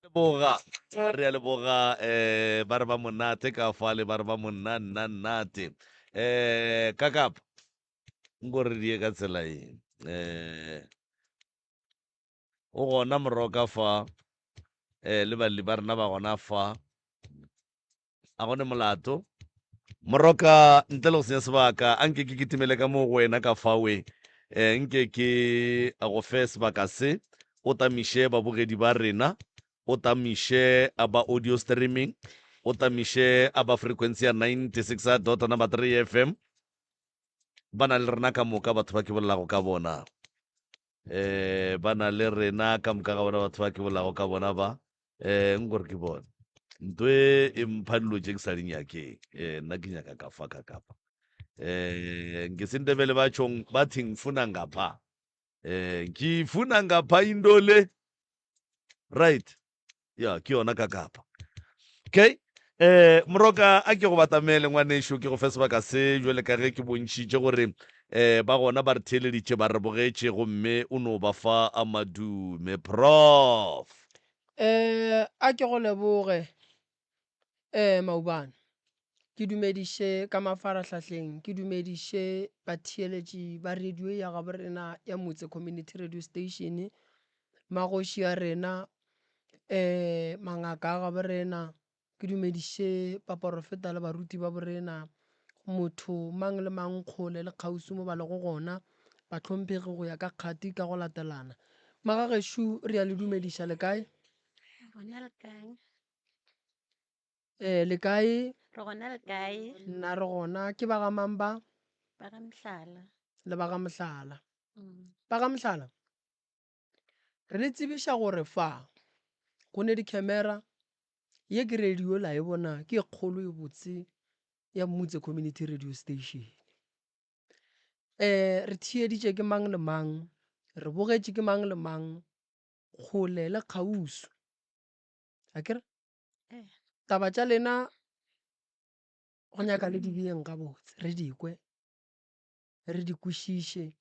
Leboga, re a leboga eh ba re ba monate ka fale ba re ba monna nna nnate. Eh kakapa nko re die ka tsela ye. Eh o gona moroka fa eh le balli ba rena ba gona fa. A go ne molato. Moroka, ntle le go senya sebaka, a nke ke kitimele ka mo go wena ka fawe. E, nke ke go fe sebaka se, o tamiše babogedi ba rena, o tamiše ba audio streaming, o tamiše ba frequency ya 96 dot number 3 FM. Ba na le rena ka moka batho ba ke bolelago ka bona. E, ba na le rena ka moka ga bona batho ba ke bolelago ka bona ba. Eh, nkore ke bone nto e e mpha dilo tše ke sa di nyakeng. Eh, nna ke nyaka ka fa ka kapa. Eh, ngesindebele batjho bathi ngifuna ngapha. Eh, ngifuna ngapha into le. Right. Ya, ke yona ka kapa. Okay. Eh, Moroka a ke go batamele ngwanešo ke go fe sebaka se jwale ka ge ke bontšhitše gore eh ba gona ba re theeleditše ba re bogetše gomme o no ba fa a madume prof. Eh, a ke go leboge eh Maubane. Ke dumediše ka mafarahlahleng, ke dumediše batheeletši ba radio ya gabo rena ya Motse Community Radio Station, magoši a rena, um mangaka a gabo rena, ke dumediše baporofeta le baruti ba borena, motho mang le mang kgole le kgauswi mo ba lego gona, bahlomphegi go ya ka kgati ka go latelana. Magagešo re a le dumediša le kae? Gona le kae? Eh, le kae? Re gona le kae? Nna re gona. Ke ba ga mang ba? Ba ga Mohlala. Le ba ga Mohlala. Mm. Ba ga Mohlala. Re le tsebiša gore fa go ne di-camera, ye ke radio la e bona ke e kgolo e botse ya Mmutse Community Radio Station. Um re theeditše ke mang le mang, re bogetše ke mang le mang kgole le kgauswi. Akere? Taba tša lena go nyaka le di beeng gabotse re di kwe. re di kwešiše,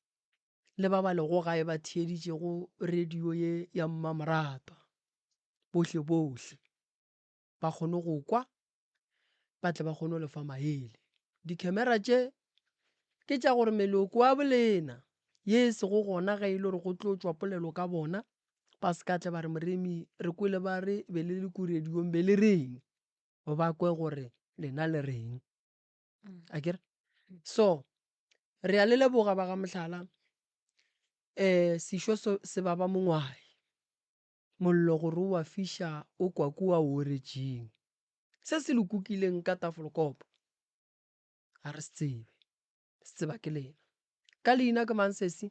le ba ba lego gae ba theeditšego radio ye ya mmamoratwa, bohle bohle ba kgone go kwa, ba tle ba kgone go le fa maele. Di-camera tše ke tša gore meloko ya bolena ye e sego gona ge e le gore go tlo tšwa polelo ka bona, ba se ka tla ba re Moremi re kwele ba re be le le ko radiong be le reng, ba kwe gore lena le reng. Akere? So re a le leboga ba ga Mohlala, um sešo se se baba mongwae, mollo gore o a fiša o kwa kua o oretšeng. Se se le kukileng ka Tafelkop ga re se tsebe, se tseba ke lena. Ka leina ke mang sesi?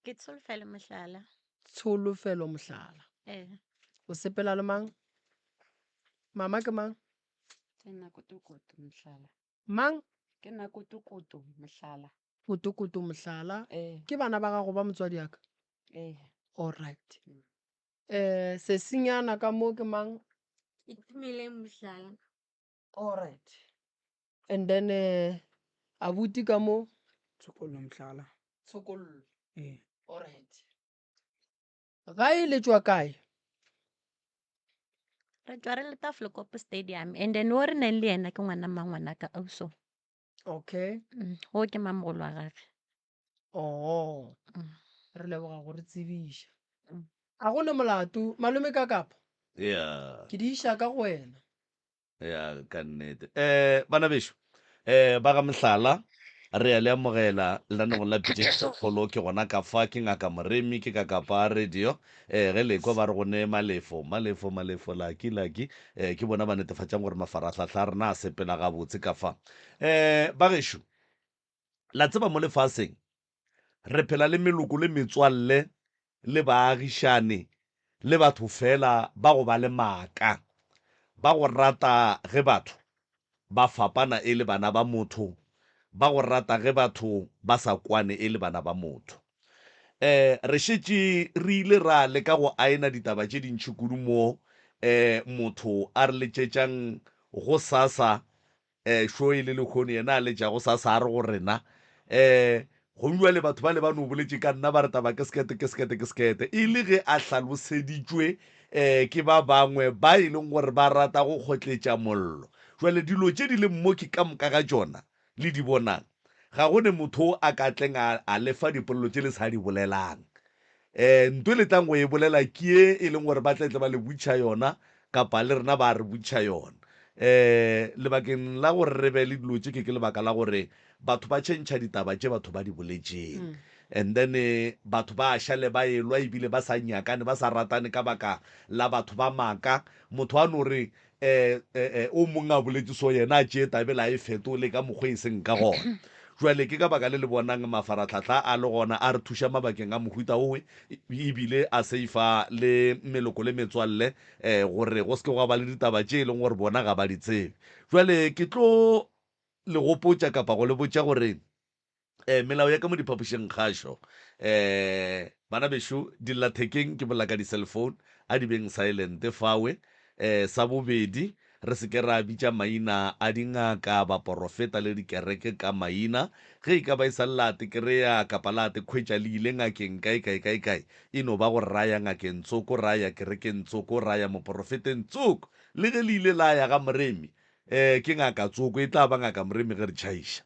Ke Tsholofelo Mohlala. Tsholofelo Mohlala. Ee. O sepela le mang? Mama ke mang? Ke nna Kotokoto Mohlala. Mang? Ke nna Kotokoto Mohlala. Kotokoto Mohlala. Ee. Ke bana ba gago ba motswadi ya ka? Ee. All right. Eh, sesinyana ka mo ke mang? Itumeleng Mohlala. All right. And then eh, abuti ka mo? Tshokollo Mohlala. Tshokollo. Ee. All right. Gae le tšwa kae? Re tšwa re le Tafelkop Stadium and then wo re neng le yena ke ngwana mmangwanaka auso. Okay. Mm, wo ke mamogolo wa gage. Oh. Mm. Re leboga go re tsebiša. Mm. A go ne molato malome ka kapa? Yeah. Ke di iša ka go wena. Ya, ka nnete. Eh, bana bešo, eh, ba ga Mohlala, re a le amogela lenaneong la Pitšeng Kgolo. Ke gona ka fa, ke Ngaka Moremi, ke ka Kapa Radio. Eh, ge le kwa ba re go ne Malefo, Malefo, Malefo, Lucky, Lucky, eh, ke bona ba netefatšang gore mafarahlahla a rena a sepela gabotse ka fa. Eh, ba gešo, la tseba mo lefaseng, Re phela le meloko le metswalle le baagišane le batho feela ba go ba le maaka, ba go rata ge batho ba fapana e le bana ba motho, ba go rata ge batho ba sa kwane e le bana ba motho. Um re šetše re ile ra leka go aena ditaba tše dintši kudu mo um motho a re letšetšang gosasa Eh, xo e le lehono yena a letšago sa sa re go rena, eh, gomme bjale batho bale ba no boletše ka nna ba re taba ke sekete, ke sekete, ke sekete. E le ge a hlaloseditšwe, um ke ba bangwe ba e leng gore ba rata go kgotletša mollo. Jwale dilo tše di leng mo ke ka moka ga tšona le di bonang. Ga go ne motho a ka tleng a, a le fa dipolelo tše le sa di bolelang. Um nto e le tlang go e bolela ke ye e leng gore ba tle tle ba le butšha yona kapa le rena ba re butšha yona. Um lebakeng la gore re be le dilo tše ke ke lebaka la gore batho ba tšhentšha ditaba tše batho ba di boletšeng. And then batho ba šale ba elwa ebile ba sa nyakane, ba sa ratane ka baka la batho ba maaka. Motho a no re eh, eh, eh, o mong a boletše so yena a tšee tabela a e fetole ka mokgwa e seng ka gona. Jwale ke ka baka le le bonang mafaratlhatlha a le gona a re thuša mabakeng a mohuta owe, ebile a seifa le meloko le metswalle eh, gore go se ke gwa ba le ditaba tše e leng gore bona ga ba di tsebe. Jwale ke tlo le gopotša kapa go le botša gore Eh, melao ya ka mo diphapošing kgašo. Eh, bana bešo, dillathekeng ke bolela ka di-cell phone, a di beng silent fawe. Eh, sa bobedi, re se ke ra bitša maina a dingaka, baporofeta le dikereke ka maina. Ge e ka ba e sa le la te kry-a kapa la te khwetša le ile ngakeng kae kae kae kae, e no ba gore ra ya ngakeng tsoko, ra ya kerekeng tsoko, ra ya moporofeteng tsoko. Le ge le ile la ya ga Moremi, Eh, ke ngaka tsoko, e tla ba ngaka Moremi ge re tšhaiša.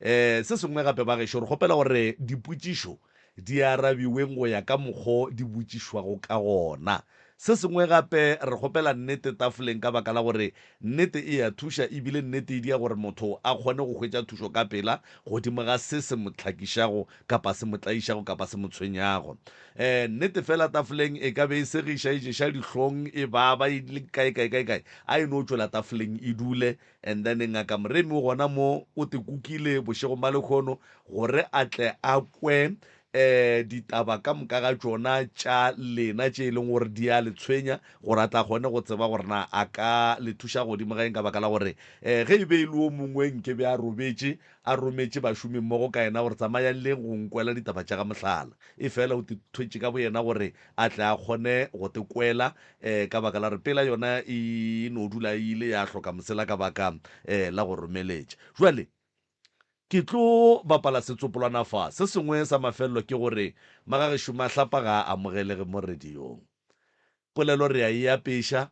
Eh, se sengwe gape ba gešo, re kgopela gore dipotšišo di arabiweng go ya ka mokgo di botšišwago ka gona. Se sengwe gape, re kgopela nnete tafoleng ka baka la gore nnete e a thuša ebile nnete e dia gore motho a kgone go hwetša thušo ka pela godimo ga se se mo hlakišago kapa se mo tlaišago kapa se mo tshwenyago. Eh, nnete fela tafoleng e ka be e segiša, e ješa dihlong, e baba, e le kae kae kae kae. A e no tšwela tafoleng e dule. And then Ngaka Moremi o gona mo, o te kukile bošegong ba lekhono gore a tle a kwe eh ditaba ka moka ga tšona tša lena tše e leng gore di a le tshwenya, gore a tla kgone go tseba gore na a ka le thuša godimo ga eng, ka baka la gore eh ge e be e le o mongwe nke be a robetše a rometše bašomimmogo ka yena gore tsamayang le go nkwela ditaba tša ga Mohlala. Efela o te thwetše ka boyena gore a tle a kgone go te kwela, um ka baka la gore pela yona e no dula e ile ya hloka mosela ka baka um la go romeletša. Bjale ke tlo bapala setsopolwana fa. Se sengwe sa mafelelo ke gore magagešo mahlapa ga a amogelege mo radiong. Polelo re a e apeša,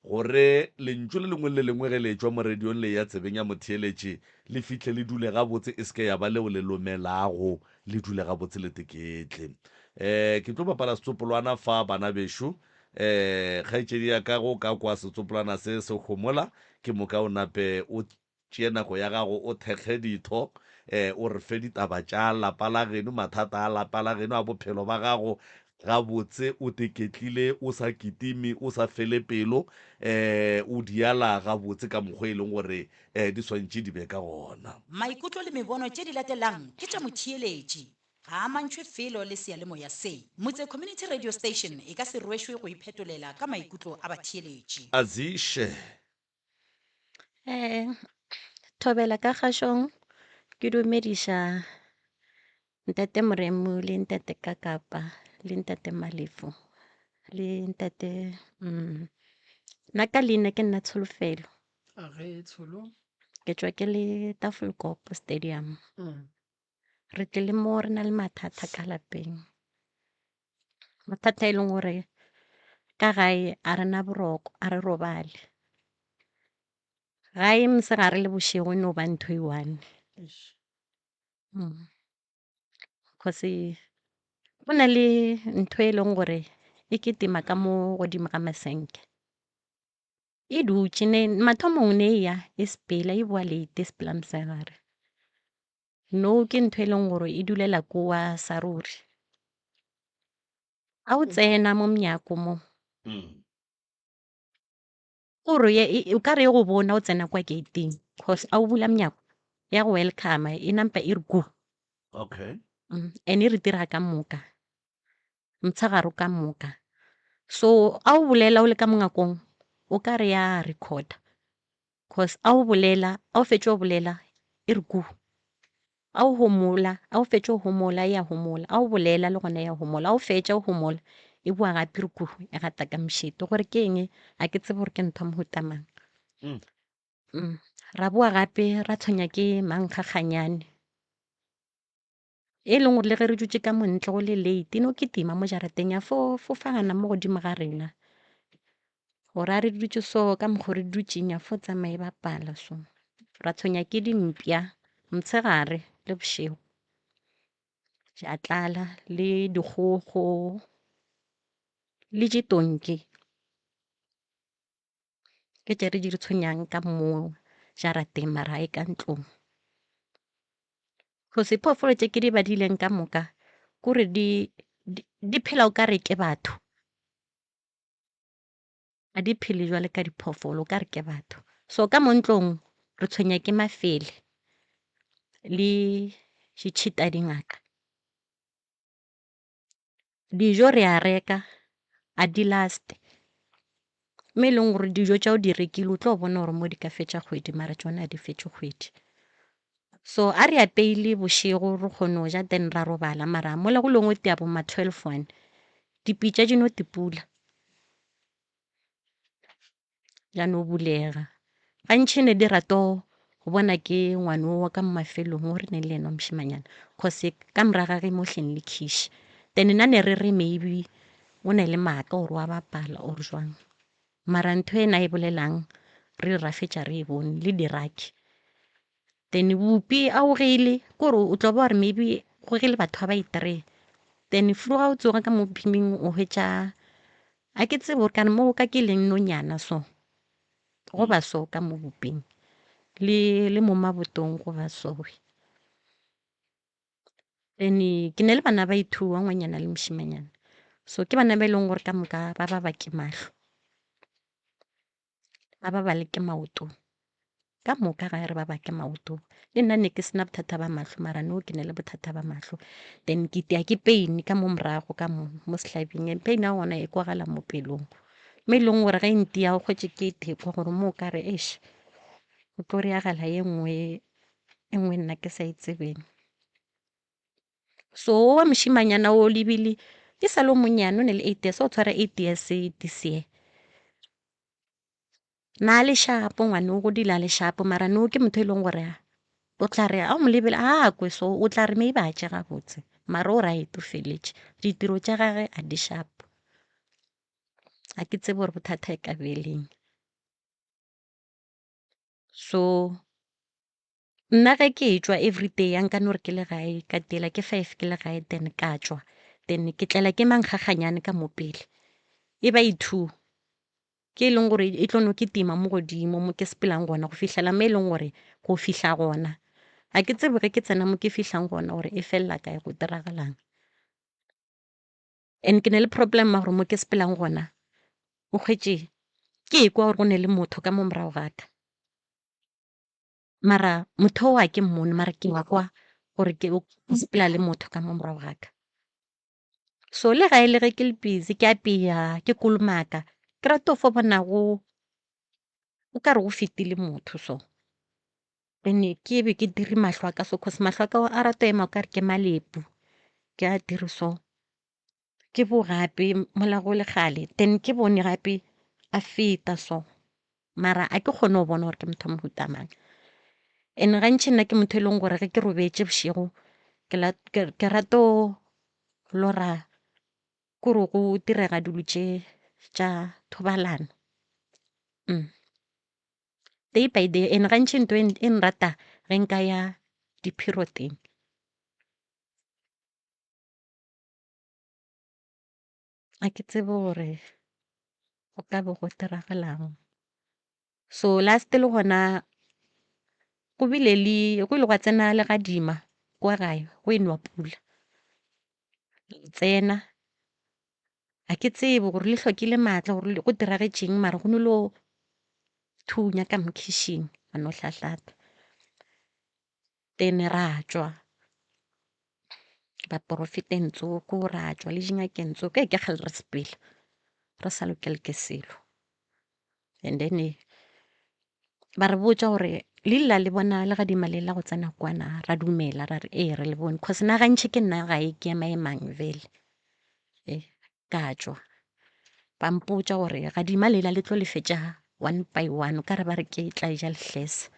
Gore lentšu le lengwe le le lengwe ge le etšwa mo radiong le eya tsebeng ya motheeletši, le fihle le dule gabotse, e se ke ya ba leo le lomelago, le dule gabotse le teketle. Um ke tlo bapala setsopolwana fa, bana bešo. Um kgaetšedi ya ka, ge o ka kwa setsopolwana se se homola, ke moka o nape o Tšea nako ya gago o thekge ditho, o re fe ditaba tša lapa la geno, mathata a lapa la geno, a bophelo ba gago gabotse, o teketlile, o sa kitime, o sa fele pelo, o diala gabotse ka mokgwa e leng gore di swantše di be ka gona. Maikutlo le mebono tše di latelang ke tša motheeletši. Ga a amantšhwe felo le seyalemoya se. Motse Community Radio Station e ka se rwešwe go iphetolela ka maikutlo a batheeletši. Aziše. Eh, thobela ka kgašong ke dumediša ntate Moremu le ntate Kakapa le ntate Malefo le ntate mm, nna ka leina ke nna Tsholofelo. A ge Tsholo. Ke tšwa ke le Tafelkop Stadium. Mm. Re tlile mo re na le mathata ka lapeng. Mathata e leng gore ka gae a re na boroko, a re robale. Gae mosegare le bošego e no ba ntho e one. Cause go na le ntho e leng gore e kitima ka mo godimo ga masenke. E dutše ne mathomong ne e ya e sepela e boa late e sepela mosegare. No ke ntho e leng gore e dulela kua sa ruri. A o tsena mo mnyako mo, kore ye o ka re e go bona o tsena kwa gate-ing cause a o bula mnyako ya go welcome e nampa e re ku. Okay. And e re dira ka moka, motshegare ka moka. So a o bolela o le ka mo ngakong o ka re ya recorder. Cause a o bolela, a o fetša go bolela e re ku. A o homola, a o fetša go homola e a homola, a o bolela le gona ya homola, a o fetša go homola e boa gape e re ku, e gata ka mošito. Gore ke eng ga ke tsebe gore ke ntho ya mohuta mang. Ra boa gape ra tshwenya ke mankgakganyane. E leng gore le ge re dutše ka mo ntle go le late e no kitima mo jarateng ya fofagana mo godimo ga rena. Gore a re dutše so ka mokgo re dutšeng ya fo tsamaye bapala so. Ra tshwenya ke dimpša motshegare le bošego. Tša tlala le dikgogo le tše tonki. Ke tše re di re tshwenyang ka mo jarateng mara hae ka ntlong. Cause diphoofolo tše ke di badileng ka moka kore di di phela o ka re ke batho. Ga di phele jwale ka diphoofolo o ka re ke batho. So ka mo ntlong re tshwenya ke mafele le ditšhita dingaka. Dijo re a reka a di last-e, mo e leng gore dijo tša o di rekile o tlo bona gore mo di ka fetša kgwedi mara tšona ga di fetše kgwedi. So a re apeile bošego re kgone go ja then ra robala mara mola go lengwe tia bo ma 12 one dipitša di no tipula ya no bulega. Gantši ne di rata go bona ke ngwana o wa ka mo mafelong o re neng le yena wa mošemanyana cause ka morago ga ge mo hleng le khiši. Then nna ne re re maybe o na le maaka or wa bapala or jwang. Mara ntho e na e bolelang re ra fetša re e bone le diraki. Then bupi a o gele kore o tlo ba gore maybe go gele batho ba ba itree. Then furu ga o tsoga ka mo phiming o hwetša a ke tsebe gore kana mo ka ke leng nonyana so go ba so ka mo boping le le mo mabotong go ba so. Then ke ne le bana ba i-two wa ngwanyana le mošemanyana so ke bana ba e leng gore ka moka ba ba ba ke mahlo ba ba ba le ke maoto ka moka ga re ba ba ke maoto le nna ne ke sena bothata ba mahlo mara no ke ne le bothata ba mahlo then ke tia ke pain ka mo morago ka mo mo sehlabing and pain ya gona e kwagala mo pelong mo e leng gore ge e ntia o kgwetše ke thekwa gore mo o ka re eish o tlo reagala ye nngwe e nngwe nna ke sa e tsebeng. So o wa mošemanyana o lebile e sa le o monnyane o ne le 8 years o tshwara 8 years this year. Na le shapo ngwane o godile a le shapo mara no ke motho e leng gore o tla re a o mo lebele a kwe so o tla re maybe a tše gabotse mara o right o feletše ditiro tša gage a di shapo. Ga ke tsebe gore bothata e ka be e leng. So nna ge ke tšwa everyday ya nka no re ke le gae ka tela ke five ke le gae then ka tšwa then ke tlela ke mankgaganyane ka mo pele e ba e two ke e leng gore e tlo no ke tima mo godimo mo ke sepelang gona go fihlela mo e leng gore go fihla gona ga ke tsebe ge ke tsena mo ke fihlang gona gore e felela kae go diragalang and ke ne le problem ya gore mo ke sepelang gona o hwetše ke ekwa gore go ne le motho ka mo morago ga ka mara motho o a ke mmone mara ke wa kwa gore ke o sepela le motho ka mo morago ga ka. So le ga e le ge ke le busy ke apeya ke kolomaka ke rata go fo bona go o ka re go fetile motho so. Then ke be ke dire mahlo a ka so cause mahlo a ka a rata go ema o ka re ke malepu ke a dire so. Ke bo gape mola go le kgale then ke bone gape a feta so mara a ke kgone go bona gore ke motho wa mohuta mang. And gantši nna ke motho e leng gore ge ke robetše bošego ke rata go lora kore go direga dilo tše tša thobalano. Day by day and gantši ntho e nrata ge nka ya di-period-eng. Ga ke tsebe gore go ka be go diragalang. So last le gona go bile le go ile gwa tsena legadima kwa gae go e nwa pula. Tsena ga ke tsebe gore le hlokile maatla gore go diragetšeng mara go no lo thunya ka mo kitchen ba no hlahlatha. Then ra tšwa baporofeteng tsoko ra tšwa le dingakeng tsoko ke kgale re sepela re sa lokele ke selo. And then ba re botša gore le lla le bona legadima le la go tsena kwana ra dumela ra re ee re le bone cause nna gantši ke nna gae ke ema emang vele. Ee ka tšwa ba mpotša gore gadima lela le tlo le fetša one by one o ka re ba re ke tla ja lehlesa.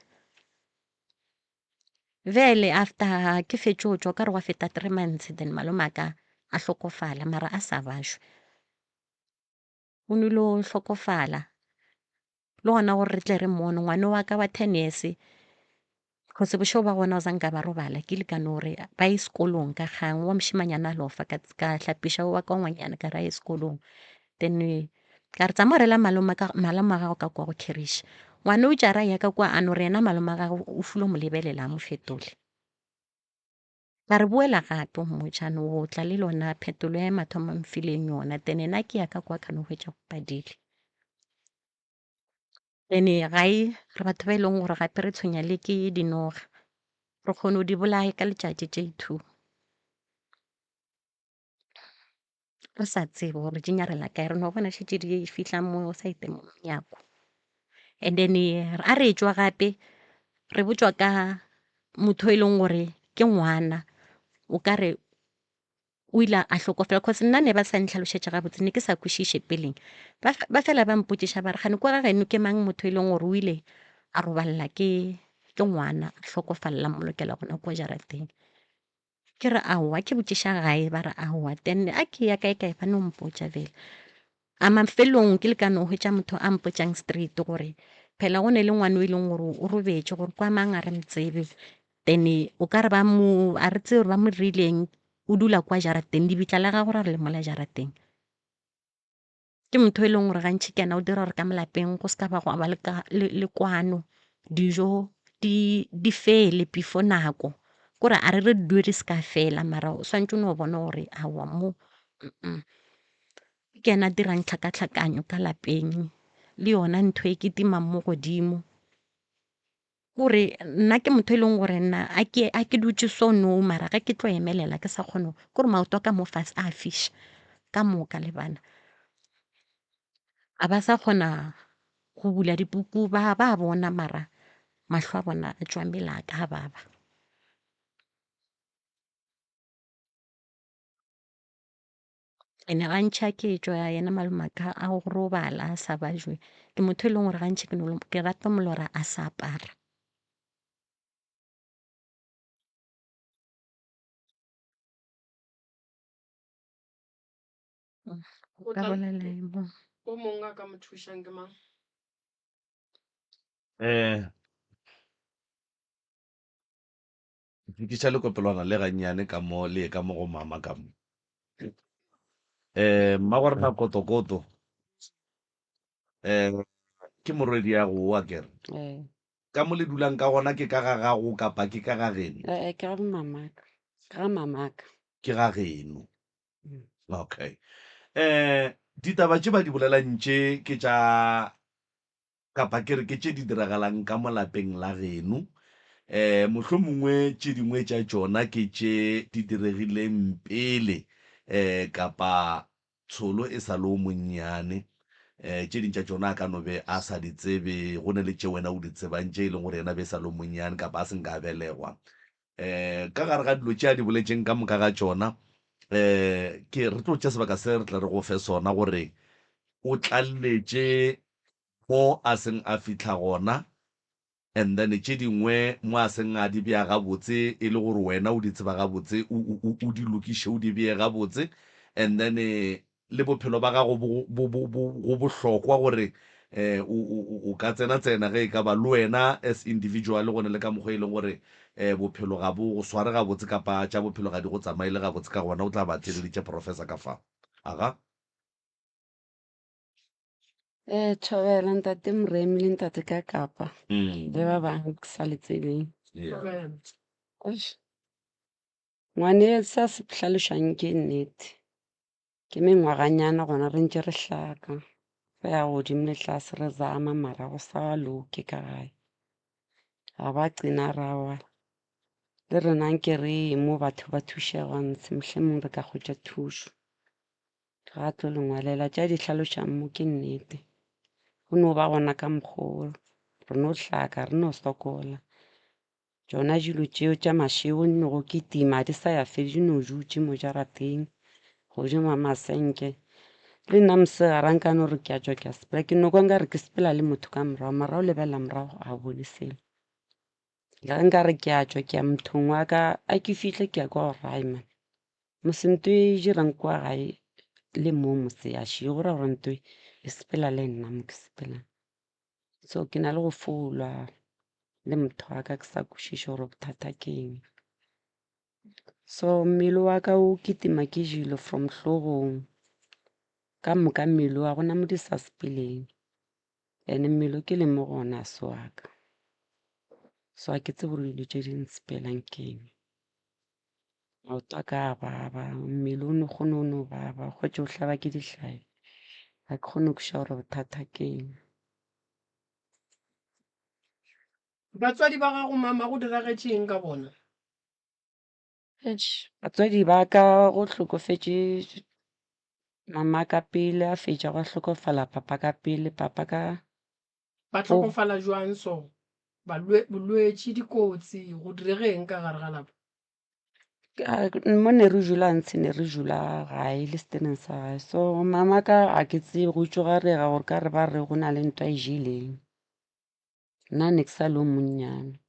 Bjale after ke fetšo tšwa o ka re gwa feta 3 months then malome a ka a hlokofala mara a sa bašwe. O nilo hlokofala. Le gona gore re tle re mmone ngwane wa ka wa 10 years cause bošego ba gona o sa nka ba robala ke ile ka no re ba ye sekolong ka kgang wa mošemanyana a lofa ka ka hlapiša wa ka ngwanyana ka re a ye sekolong. Then ka re tsamaya o rela malome ka malome wa gago ka kwa go kheriša. Ngwana o tša ra ya ka kwa a no re yena malome wa gagwe o filo mo lebelela a mo fetole. Ka re boela gape o mmotša no o tla le lona phetolo ya mathomo a mfileng yona then nna ke ya ka kwa ka no hwetša go padile. Ene gae re batho ba e leng gore gape re tshwenya le ke dinoga, re kgone go di bolaya ka letšatši tše 2. Re sa tsebe gore di nyarela kae, re no bona šetše di fihla mo saeteng mo monyako. And then a re tšwa gape re botšwa ka motho e leng gore ke ngwana o ka re o ile a hlokofala cause nna ne ba sa ntlhalošetša gabotse ne ke sa kwešiše peleng. Ba fela ba mpotšiša ba re kgane kwa ga geno ke mang motho e leng gore o ile a robalela ke ngwana a hlokofala la mmolokela gona kua jarateng. Ke re aowa, ke botšiša gae ba re aowa, then a ke ya kae kae ba no mpotša fela. A mafelong ke le ka no hwetša motho a mpotšang straight gore phela go ne le ngwana o e leng gore o robetše gore kwa mang a re mo tsebe, then o ka re ba mo a re tsebe gore ba mo rileng o dula kwa jarateng, lebitla la gagwe ra re le mola jarateng. Ke motho e leng gore gantši ke yena o dira gore ka mo lapeng go se ka ba gwa ba le kwano, dijo di fele before nako, kore a re re di dule di se ka fela mara o swanetše o no bona gore aowa mo ke yena a dirang tlhakatlhakano ka lapeng le yona ntho e kitimang mo godimo. Kore nna ke motho e leng gore nna a ke a ke dutše so no mara ge ke tlo emelela ke sa kgone kore maoto a ka mo fase a fiša ka moka le bana. A ba sa kgona go bula dipuku ba ba bona mara mahlo a bona a tšwa melaka a baba. Ene gantši a ke tšwa yena malomaka a go robala a sa bajwe ke motho e leng gore gantši ke no ke rata molora a sa apara. O Ka tla bolela eng mo? o mongwe a ka mo thušang ke mang? Eh, Fetiša lekopelwana le gannyane ka mo le ye ka mo go mama ka mo. Eh, mmagorena Kotokoto, eh, ke morwedi ya go a kere. Ee. Ka mo le dulang ka gona ke ka ga gago kapa ke ka ga geno? Ee, ke ga mamaka. Ke ga mamaka. Ke ga geno. Okay. Eh, ditaba tše ba di bolelang tše ke tša kapa ke re ke tše di diragalang ka mo lapeng la geno. Um mohlomongwe tše dingwe tša tšona ke tše di diregileng pele um kapa Tsholo e sa le o monnyane. Um tše ding tša tšona a ka no be a sa di tsebe, go ne le tše wena o di tsebang tše e leng gore yena be e sa le o monnyane kapa a se nka a belegwa. Um ka gare ga dilo tše a di boletšeng ka moka ga tšona, um ke re tlo tšea sebaka se re tle re go fe sona gore o tlaleletše mo a seng a fihla gona and then tše dingwe mo a seng a di bea gabotse e le gore wena o di tseba gabotse o, o, o di lokiše o di bee gabotse and then le bophelo ba gago bo, bo, bo, bo, go bohlokwa gore eh, o, o, o ka tsena tsena ge e ka ba le wena as individual go ne le ka mokgwa e leng gore eh, bophelo ga bo go sware gabotse kapa tša bophelo ga di go tsamaele gabotse ka gona o tla ba theeleditše professor ka fa. Aga. Eh, thobela ntate Moremi le ntate ka Kapa le ba bangwe ke sa le tsebeng. Yeah. Eish. Ngwane sa se hlalošang ke nnete. Ke mengwaganyana gona re ntše re hlaka. Re ya godimo le tlase re zama mara go sa loke ka gae. Ga ba qina ra wa. Le rena nke re ye mo batho ba thušegwa ntshe mohlomong re ka hwetša thušo. Ga tlo le ngwalela tša di hlalošang mo ke nnete. Go no ba gona ka mokgwa o re no hlaka re no sokola. Tšona dilo tšeo tša mašego di no go kitima di sa ya felo di no dutše mo jarateng godimo ga masenke. Le nna mosegare nka no re ke a tšwa ke a sepela ke no kwa nkare ke sepela le motho ka morago mara o lebelela morago ga bone selo. Le ge nkare ke a tšwa ke ya mothong wa ka a ke fihle ke ya kwa gore hai man mose nto e dirang kwa gae le mo mose ya šie go ra gore nto e sepela le nna mo ke sepelang. So ke na le go foulwa le motho wa ka ke sa kwešiše gore bothata ke eng. So mmele wa ka o kitima ke dilo from hlogong ka moka mmele wa gona mo di sa sepeleng and mmele o ke leng mo go ona ga se wa ka. So ga ke tsebe gore dilo tše di nsepelang ke eng. Maoto a ka a baba, mmele o no kgone o no baba, hwetše o hlaba ke dihlabi. Ga ke kgone go kwešiša gore bothata ke eng. Batswadi ba gago mama go diragetše eng ka bona? Eish, batswadi ba ka go hlokofetše mama ka pele, a fetša gwa hlokofala papa ka pele, papa ka Ba hlokofala jwang so? Balwe, bolwetši, dikotsi, go direge eng ka gare ga lapa? Mo ne re dula ntshe ne re dula gae le seteneng sa gae so mama ka ga ke tsebe go tšoga rega gore ka re ba re go na le ntwa e jeleng nna ne ke sa le o monnyane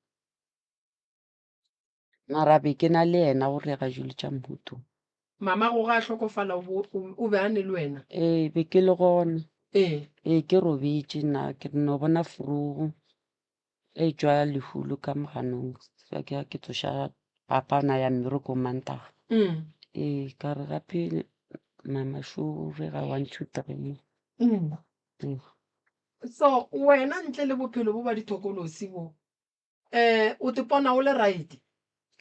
mara be ke na le yena go rega jule tša mohuto. Mama go ga hlokofala o be a ne le wena? Ee be ke le gona. Ee. Ee ke robetše nna ke no bona forogo e tšwa lehulu ka moganong ke ke tsoša papa na ya mmerekong Mantaga. Ee ka re gape mama šo rega 1 2 3. Ee. So wena ntle le bophelo bo ba dithokolosi bo um o tepona o le right?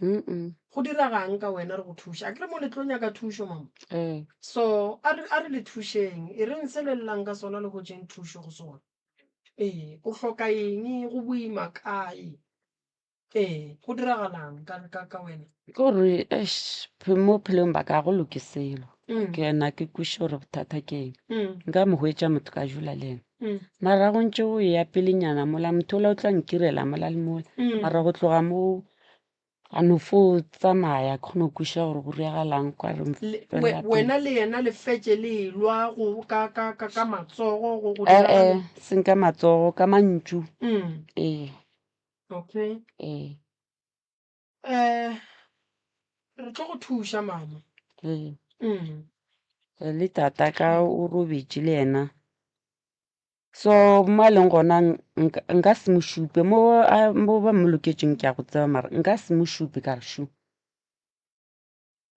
Go diregang ka wena re go thuša? Akere mo le tlo nyaka thušo mama. Ee. So a re a re le thušeng, e reng se le llang ka sona le hwetšeng thušo go sona. Ee, o hloka eng, go boima kae? Ee, go diragalang ka ka ka wena? Ke gore eish mo bophelong ba ka ga go loke selo. Ke na ke kwešiše gore bothata ke eng. Nka mo hwetša motho ka dula le yena. Mara go ntše go eya pelenyana mola motho ola o tla nkirela mola le mola. Mara go tloga moo a no fo tsamaya ke kgone go kwešiša gore go diragalang kwa re Wena le yena le fetše le elwa go ka ka ka ka matsogo go go diragala? Seng ka matsogo ka mantšu. Ee. Okay. Ee. Um re tlo go thuša mama. Ee. Le tata ka o robetše le yena. So mo a leng gona nka se mo šupe mo mo ba mo loketšeng ke a go tseba mara nka se mo šupe ka re šu.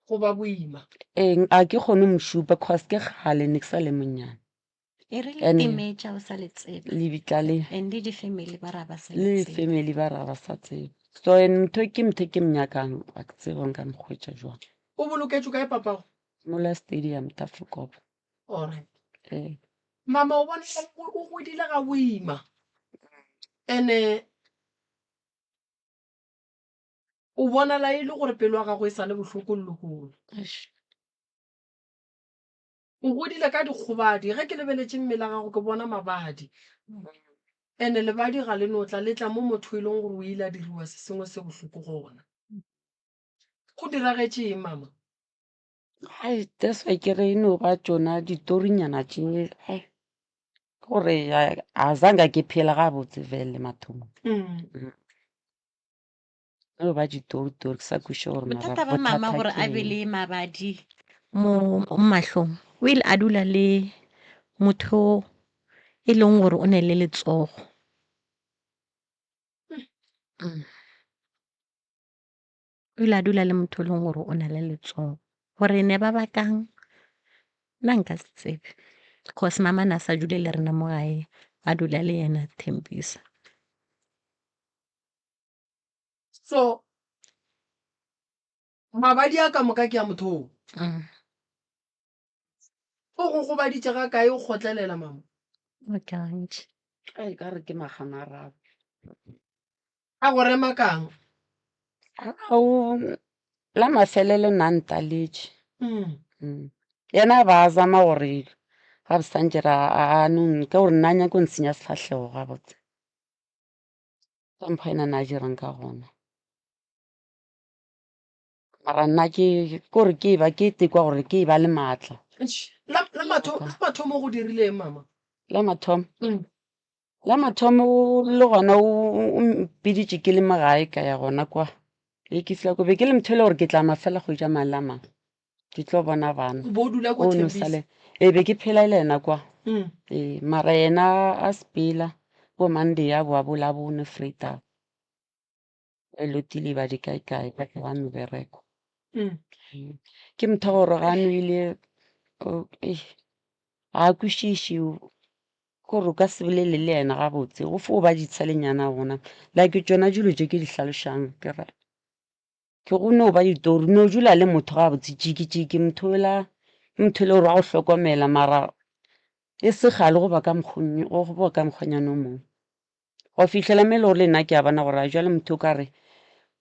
Go ba boima. Ee a ke kgone go mo šupa cause ke kgale ne ke sa le monnyane. E re le timetša o sa le tsebe. Lebitla le. And le di-family ba ra ba sa le tsebe. Le family ba ra ba sa tsebe. So and motho ke motho ke mo nyakang ga ke tsebe gore nka mo hwetša jwang. O boloketšwe kae papago? Mola stadium Tafelkop. Alright. Ee. Mama o bona o godile ga boima. Ene o bonala e le gore pelo ya gago e sa le bohloko le lehono. O godile ka dikgobadi. Ge ke lebeletše mmele wa gago ke bona mabadi. Ene lebadi ga le no tla, le tla mo motho e leng gore o ile a diriwa se sengwe se bohloko gona. Go diragetše eng mama? Hai, that's why ke re e no ba tšona ditorinyana tše hai ke gore a zanka ke phela gabotse vele mathomong. No ba ditoritori ke sa kwešiše gore mara Bothata ba mama bothata gore ke a be eng. le mabadi mo mo mahlong o ile a dula le motho e leng gore o ne le letsogo. O ile a dula le motho e leng gore o na le letsogo gore ne ba bakang nna nka se tsebe cause mama na sa dule le rena mo gae a dula le yena Thembisa. So mabadi a ka moka ke a motho o. O go gobaditše ga kae o kgotlelela mama? O gantši. Ai ka re ke maganararo. A go rema kang? Ao la mafelelo nna ntaletše. Yena ba zama gore ga bosantše ra a no ka gore nna nyako ntshenya sefahlego gabotse. Ka mokgwa ena na dirang ka gona. Mara nna ke kore ke ba ke tekwa gore ke ba le maatla. La la mathomo go dirile eng mama? La mathomo. La mathomo le gona o mpiditše ke le mo gae ka ya gona kwa. E ke fihla ko be ke le motho e le gore ke tla mafela kgwedi a mang le a mang. Ke tlo bona bana. O bo o dula ko O no Thembisa? sale. Ee be ke phela le yena kwa. Ee mara yena a sepela. Bo Monday a boa bo Labone Vrydag. Ba ilo tiliba di kae kae ka ga mebereko. Ke motho wa gore ga a nwele ga a kwešiše kore o ka se bolele le yena gabotse go fo ba ditshelenyana gona like tšona dilo tše ke di hlalošang ke ra ke go no ba ditori no dula le motho gabotse tšiki-tšiki motho yola ke motho e le gore wa go hlokomela mara e se kgale go ba ka go ba ka mokgwanyana o mongwe. Go fihlela mo e le gore le nna ke a bona gore a jwale motho o ka re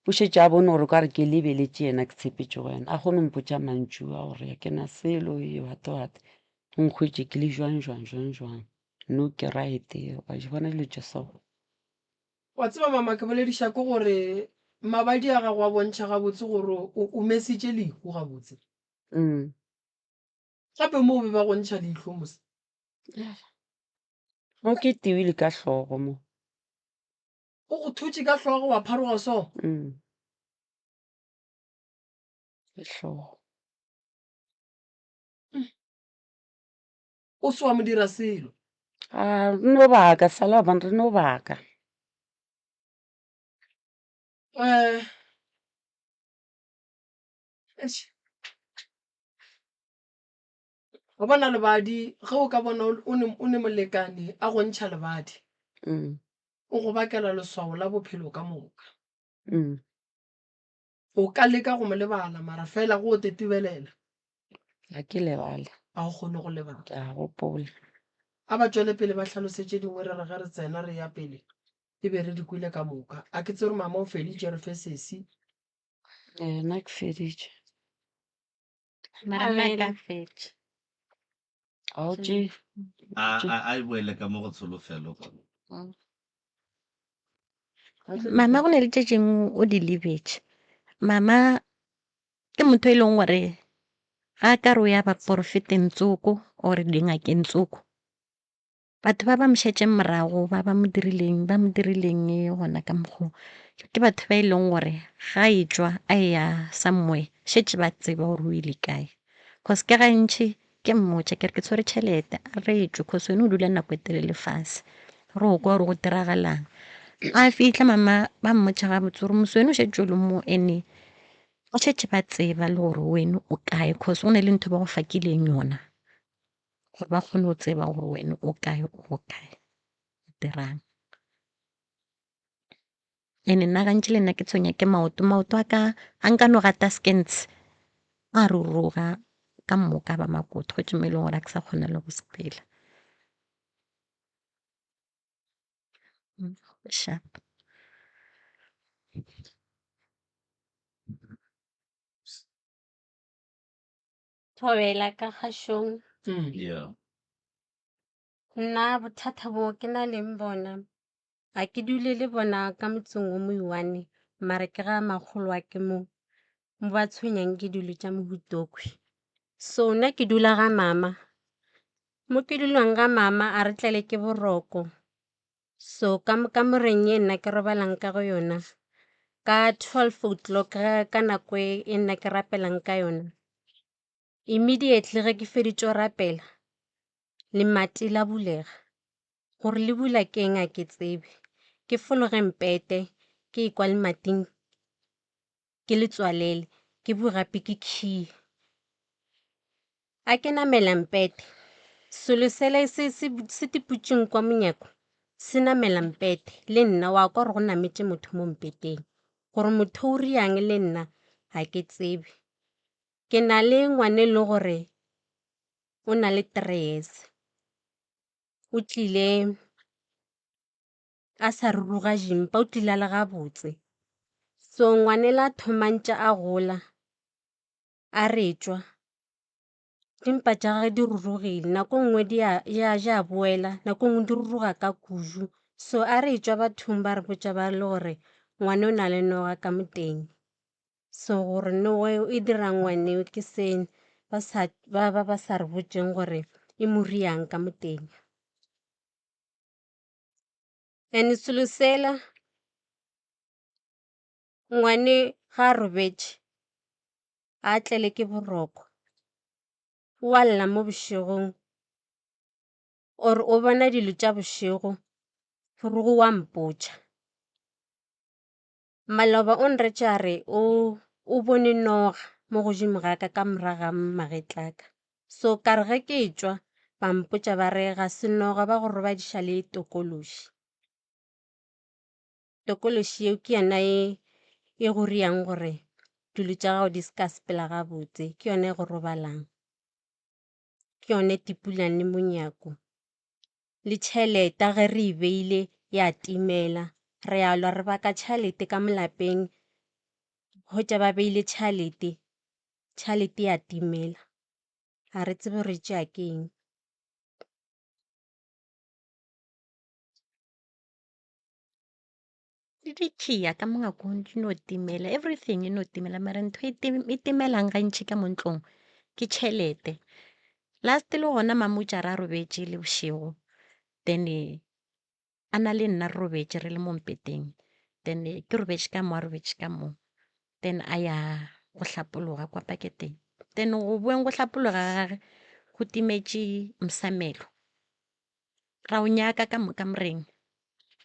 o šetše a bone gore o ka re ke lebeletše yena ke tshepetše go yena a kgone go mpotša mantšu a gore ga ke na selo e what what o nkhwetše ke le jwang jwang jwang jwang no ke right wa di bona dilo tše so. Wa tseba mama ke bolediša ke gore mabadi a gago a bontšha gabotse gore o mesitše lehu gabotse. Gape mo be ba go ntšha leihlo mos. Mo ke tiwile ka hlogo mo. O go thutše ka hlogo wa pharoga so? Mm. Ke hlogo. Mm. O se wa mo dira selo. A re no baka sala bana re no baka. Eh. Eish. Wa bona lebadi, ge o ka bona o ne molekane a go ntšha lebadi, o go bakela leswao la bophelo ka moka. O ka leka go mo lebala mara fela go o tetebelela. Ga ke lebale. Ga o kgone go lebala. Ke a gopola. A ba tšwele pele ba hlalose tše dingwe re re ge re tsena re ya pele e be re di kwele ka moka. A ke tsebe gore mama o feditše re fe sesi. Ee, nna ke feditše. Mara nna ka fetša. A o tšee. A a a e boele ka mo go tsholofelo. Mama go na le tše dingwe o di lebetše. Mama ke motho e leng gore ga a ka re o ya baporofeteng tsoko or dingakeng tsoko, Batho ba ba mo šetšeng morago, ba ba mo dirileng, ba mo dirileng gona ka mokgo, ke batho ba e leng gore ga e tšwa a eya somewhere šetše ba tseba gore o ile kae. Cause ke gantši ke mmotša ke re ke tshwere tšhelete a re tšwe cause wena o dula nako e telele fase re o kwa gore go diragalang. A fitlha mama ba mmotša gabotse gore mose wena o šetše o le mo ene ba šetše ba tseba le gore wena o kae cause go na le ntho ba go fakileng yona. Gore ba kgone go tseba gore wena o kae o go kae o dirang. Ene nna gantši le nna ke tshwenya ke maoto, maoto a ka a nka no gata skens a ruruga ka moka ba makoto go tšwe mo e leng gore ga ke sa kgona le go sepela. Sharp. Thobela ka kgašong. Yeah. Nna bothata bo ke na leng bona ga ke dule le bona ka motseng o moiwane mara ke ga makgolo wa ke mo mo ba tshwenyang ke dilo tša mohutokwe. So nna ke dula ga mama, mo ke dulang ga mama a re tlele ke boroko. So ka kamoreng ye nna ke robalang ka go yona ka 12 o'clock ka nako e nna ke rapelang ka yona, immediately ge ke feditše go rapela lemati la bulega. Gore le bula ke eng ga ke tsebe. Ke fologe mpete ke ekwa lemating ke le tswalele ke boe gape ke khie. A ke namela mpete selo sela se se se tiputšeng kwa monyako se namela mpete le nna wa kwa gore go nametše motho mo mpeteng. Gore motho o riang le nna ga ke tsebe. Ke na le ngwana e le gore o na le 3 years o tlile a sa ruruga dimpa o tlile a le gabotse. So ngwanela a thoma ntše a gola a re tšwa dimpa tša gage di rurugile nako nngwe di a boela nako nngwe di ruruga ka kudu. So a re tšwa bathong ba re botša ba le gore ngwana o na le noga ka mo teng. So gore noga eo e dirang ngwaneo ke se ba sa ba sa re botšeng gore e mo riang ka mo teng. And selo sela ngwane ga a robetše a tlele ke boroko o a lla mo bošegong or o bona dilo tša bošego. Phurugu wa mpotša. Maloba o nretše a re o o bone noga mo godimo ga ka ka morago ga magetla a ka. So ka re ge ke etšwa ba mpotša ba re ga se noga ba go robadiša le tokološi. Tokološi yeo ke yona e e go riang gore dilo tša gago di se ka sepela gabotse, ke yona e go robalang, ke yona e tipulang le monyako. Le tšhelete ge re e beile ya timela, re a lwa re baka tšhelete ka mo lapeng, hwetša ba beile tšhelete, tšhelete ya timela, ga re tsebe re tšea ke eng. Le ditšhia ka mo ngwakong di no timela, everything e no timela mara ntho e e timelang gantši ka mo ntlong ke tšhelete. Last le gona Mamutša ra robetše le bošego then a na le nna re robetše re le mo mpeteng then ke robetše ka mo a robetše ka mo then a ya go hlapologa kwa paketeng. Then go boeng go hlapologa ga gage go timetše mosamelo. Ra o nyaka ka mo kamoreng,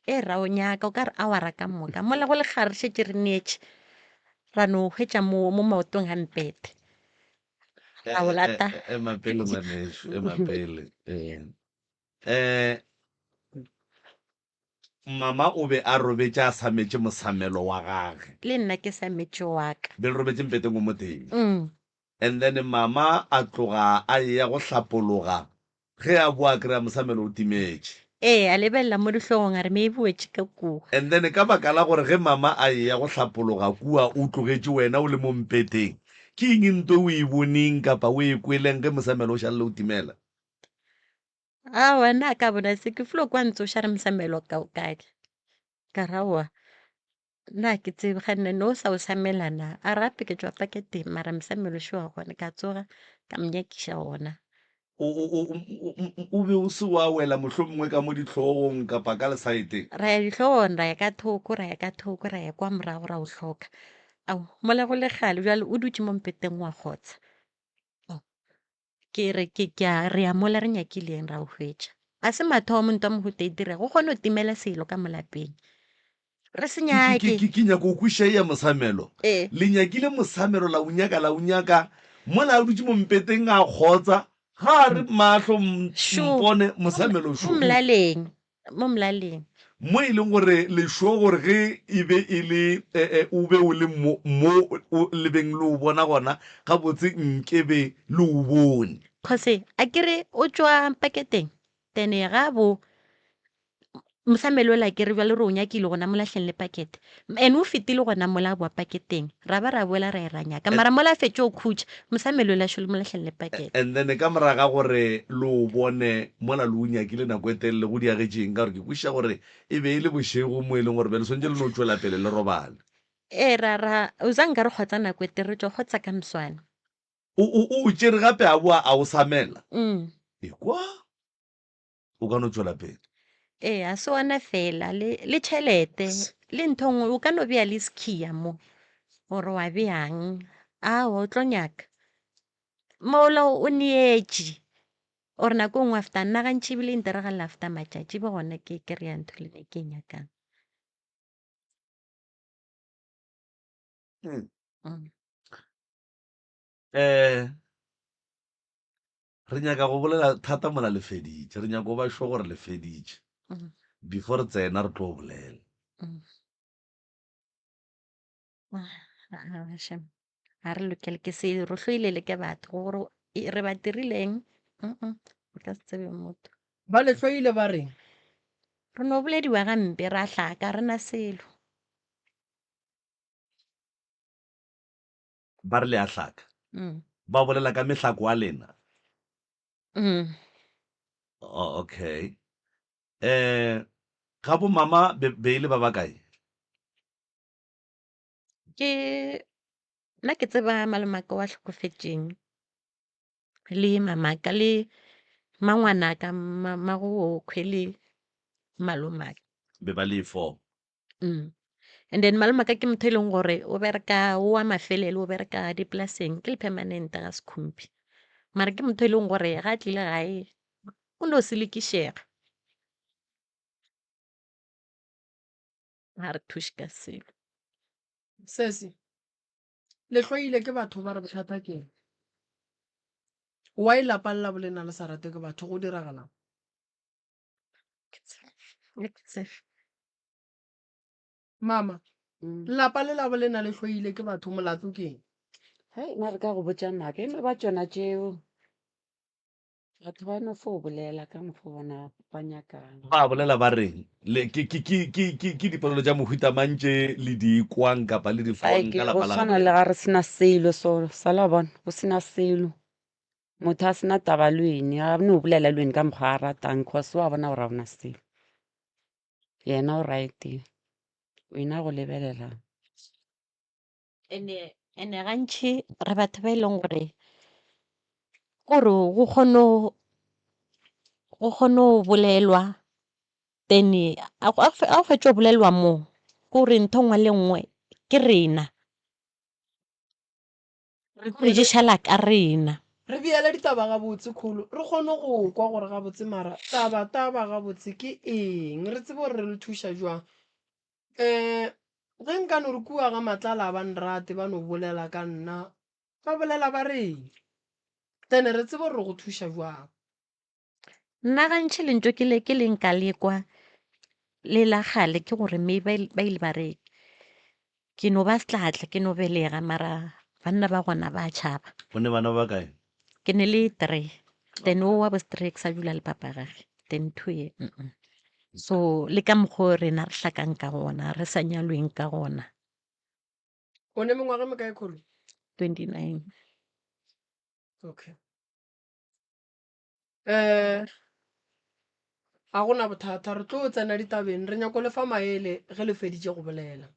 e ra o nyaka o ka re awara ka moka mola go le kgale re šetše re neetše ra no hwetša mo mo maotong a mpete ra o lata. Ema pele ngwanešu, ema pele. Eh, mama o be a robetše a sametše mosamelo wa gage. Le nna ke sametše wa ka. Be le robetše mpeteng o motee. And then mama a tloga a eya go hlapologa, ge a boa a kry-a mosamelo o timetše. Ee, a lebelela mo dihlogong a re maybe o wetše ka kua. And then ka baka la gore ge mama a eya go hlapologa kua o tlogetše wena o le mo mpeteng, ke eng nto o e boneng kapa o e kweleng ge mosamelo o šalele o timela? Aowa, nna a ka bona se, ke filo kwa ntsoša re mosamelo ka o kae. Ka re aowa. Nna ke tsebe ga nne no sa o samela na a re gape ke tšwa paketeng mara mosamelo šo wa gona ka tsoga ka mo nyakiša ona. O, o, o, o be o se wa wela mohlomongwe ka mo dihlogong kapa ka lesaeteng? Ra ya dihlogong, ra ya ka thoko, ra ya ka thoko, ra ya kwa morago ra o hloka. Ao, mola go le kgale bjale o dutše mo mpeteng wa kgotsa. Ke re ke ke a re ya mola re nyakileng ra o hwetša. A se mathomo ntwa mohuta e direga, go kgone go timela selo ka mo lapeng. Re se Ke, ke, nyake. ke, ke nyaka go kweša ya mosamelo. Ee. Le nyakile mosamelo la o nyaka la o nyaka mola a dutše mo mpeteng a kgotsa ga a re mahlo m- Šo. mpone mosamelo Mo šo. molaleng. Mo molaleng. Mo e leng gore le sure gore ge e be e le eh, eh, o be o le mo, mo o le beng le o bona gona, gabotse nkebe le o bone. Cause a ke re o tšwa paketeng then ga bo mosamelo ola ke re bjale re o nyakile gona mo lahleng le pakete and o fetile gona mola a boa paketeng ra ba ra boela ra e ra nyaka mara mola a fetše o khutša mosamelo ola šole mo lahleng le pakete. And then ka morago ga gore le o bone mola le o nyakile nako e telele go diagetše eng ka gore ke kwešiša gore e be e le bošego mo e leng gore bjale swantše le no tšwela pele le robale. Ee ra ra o za nka re kgotsa nako e tee re tšo kgotsa ka moswane. O o o tšere gape a boa a o samela? Ekwa. O ka no tšwela pele. Ee, a se ona fela le le tšhelete le ntho nngwe o ka no bea le sekhia mo gore wa beang aowa o tlo nyaka mola o neetše or nako e nngwe after nna gantši ebile e ntiragalela after matšatši be gona ke kry-a ntho le ne ke e nyakang. Mm. Eh, Re nyaka go bolela thata mola le feditše. Re nyaka go ba sure gore le feditše. Mm. Before re tsena re tlo bolela. Mm. Ah, shem. Ga re lokele ke se re hloile le ke batho gore e- re ba dirileng. Mm-mm, O ka se tsebe motho. Ba le hloile ba reng? Re no bolediwa gampe ra hlaka re na selo. Ba re le a hlaka. Mm. Ba bolela ka mehlako wa lena. Mm. Oh, okay. Eh, ga bo mama be, be e le ba bakae? Ke nna ke tseba malomaka wa hlokofetšeng le mamaka le mangwanaka ma, magokhwe le malomaka. Be ba le four. Mm. And then malomaka ke motho e leng gore o bereka o wa mafelelo o bereka dipolaseng ke le permanent ga sekhumpi. Mara ke motho e leng gore ga a tlile gae o no selekišega. Ga re thuše ka selo. Sesi, le hloile ke batho ba re bothata ke eng? Why lapa le la bolena le sa rate ke batho go diragalang? Ga ke tsebe. Mama, lapa le la bolena le hloile ke batho molato ke eng? Hei, nna re ka go botša maaka e no ba tšona tšeo. Batho ba no fo bolela ka mokgo bona ba nyakang. Ba bolela ba reng? Le, ke, ke, ke, ke, ke, ke dipolelo tša mohuta mang tše le di kwang kapa le di fwang Like ka go lapa la swana gabo le lena? ga re sena selo so sa la bona go sena selo motho a sena taba le wene a no bolela le wene ka mokgwa a ratang cause wa bona gore ga ona selo yena o right wena go lebelela. Ene ene gantši re batho ba e leng gore kore go kgone go kgone go bolelwa then ga o fetša go bolelwa moo ke gore ntho e nngwe le nngwe ke rena, re di šala ka rena. Re beele ditaba gabotse kholo re kgone go kwa gore gabotse mara taba taba gabotse ke eng re tsebe gore re le thuša jwang. Um ge nka no re kua ga Matlala ba nrate ba no bolela ka nna ba bolela ba reng then re tsebe gore re go thuša jwang. Nna gantši lentšu ke le ke le nka le kwa le la kgale ke gore mme ba ile ba re ke no ba setlatla ke no belega mara banna ba gona ba tšhaba. O ne bana ba bakae? Ke ne le three then o wa bo three ke sa dula le papa gage then two ye mm. So le ka mokgo rena re hlakang ka gona re sa nyalweng ka gona. O ne mengwaga e mekae kholo? 29. Okay. Um ga gona bothata re tlo tsena ditabeng re nyako le fa maele ge le feditše go bolela.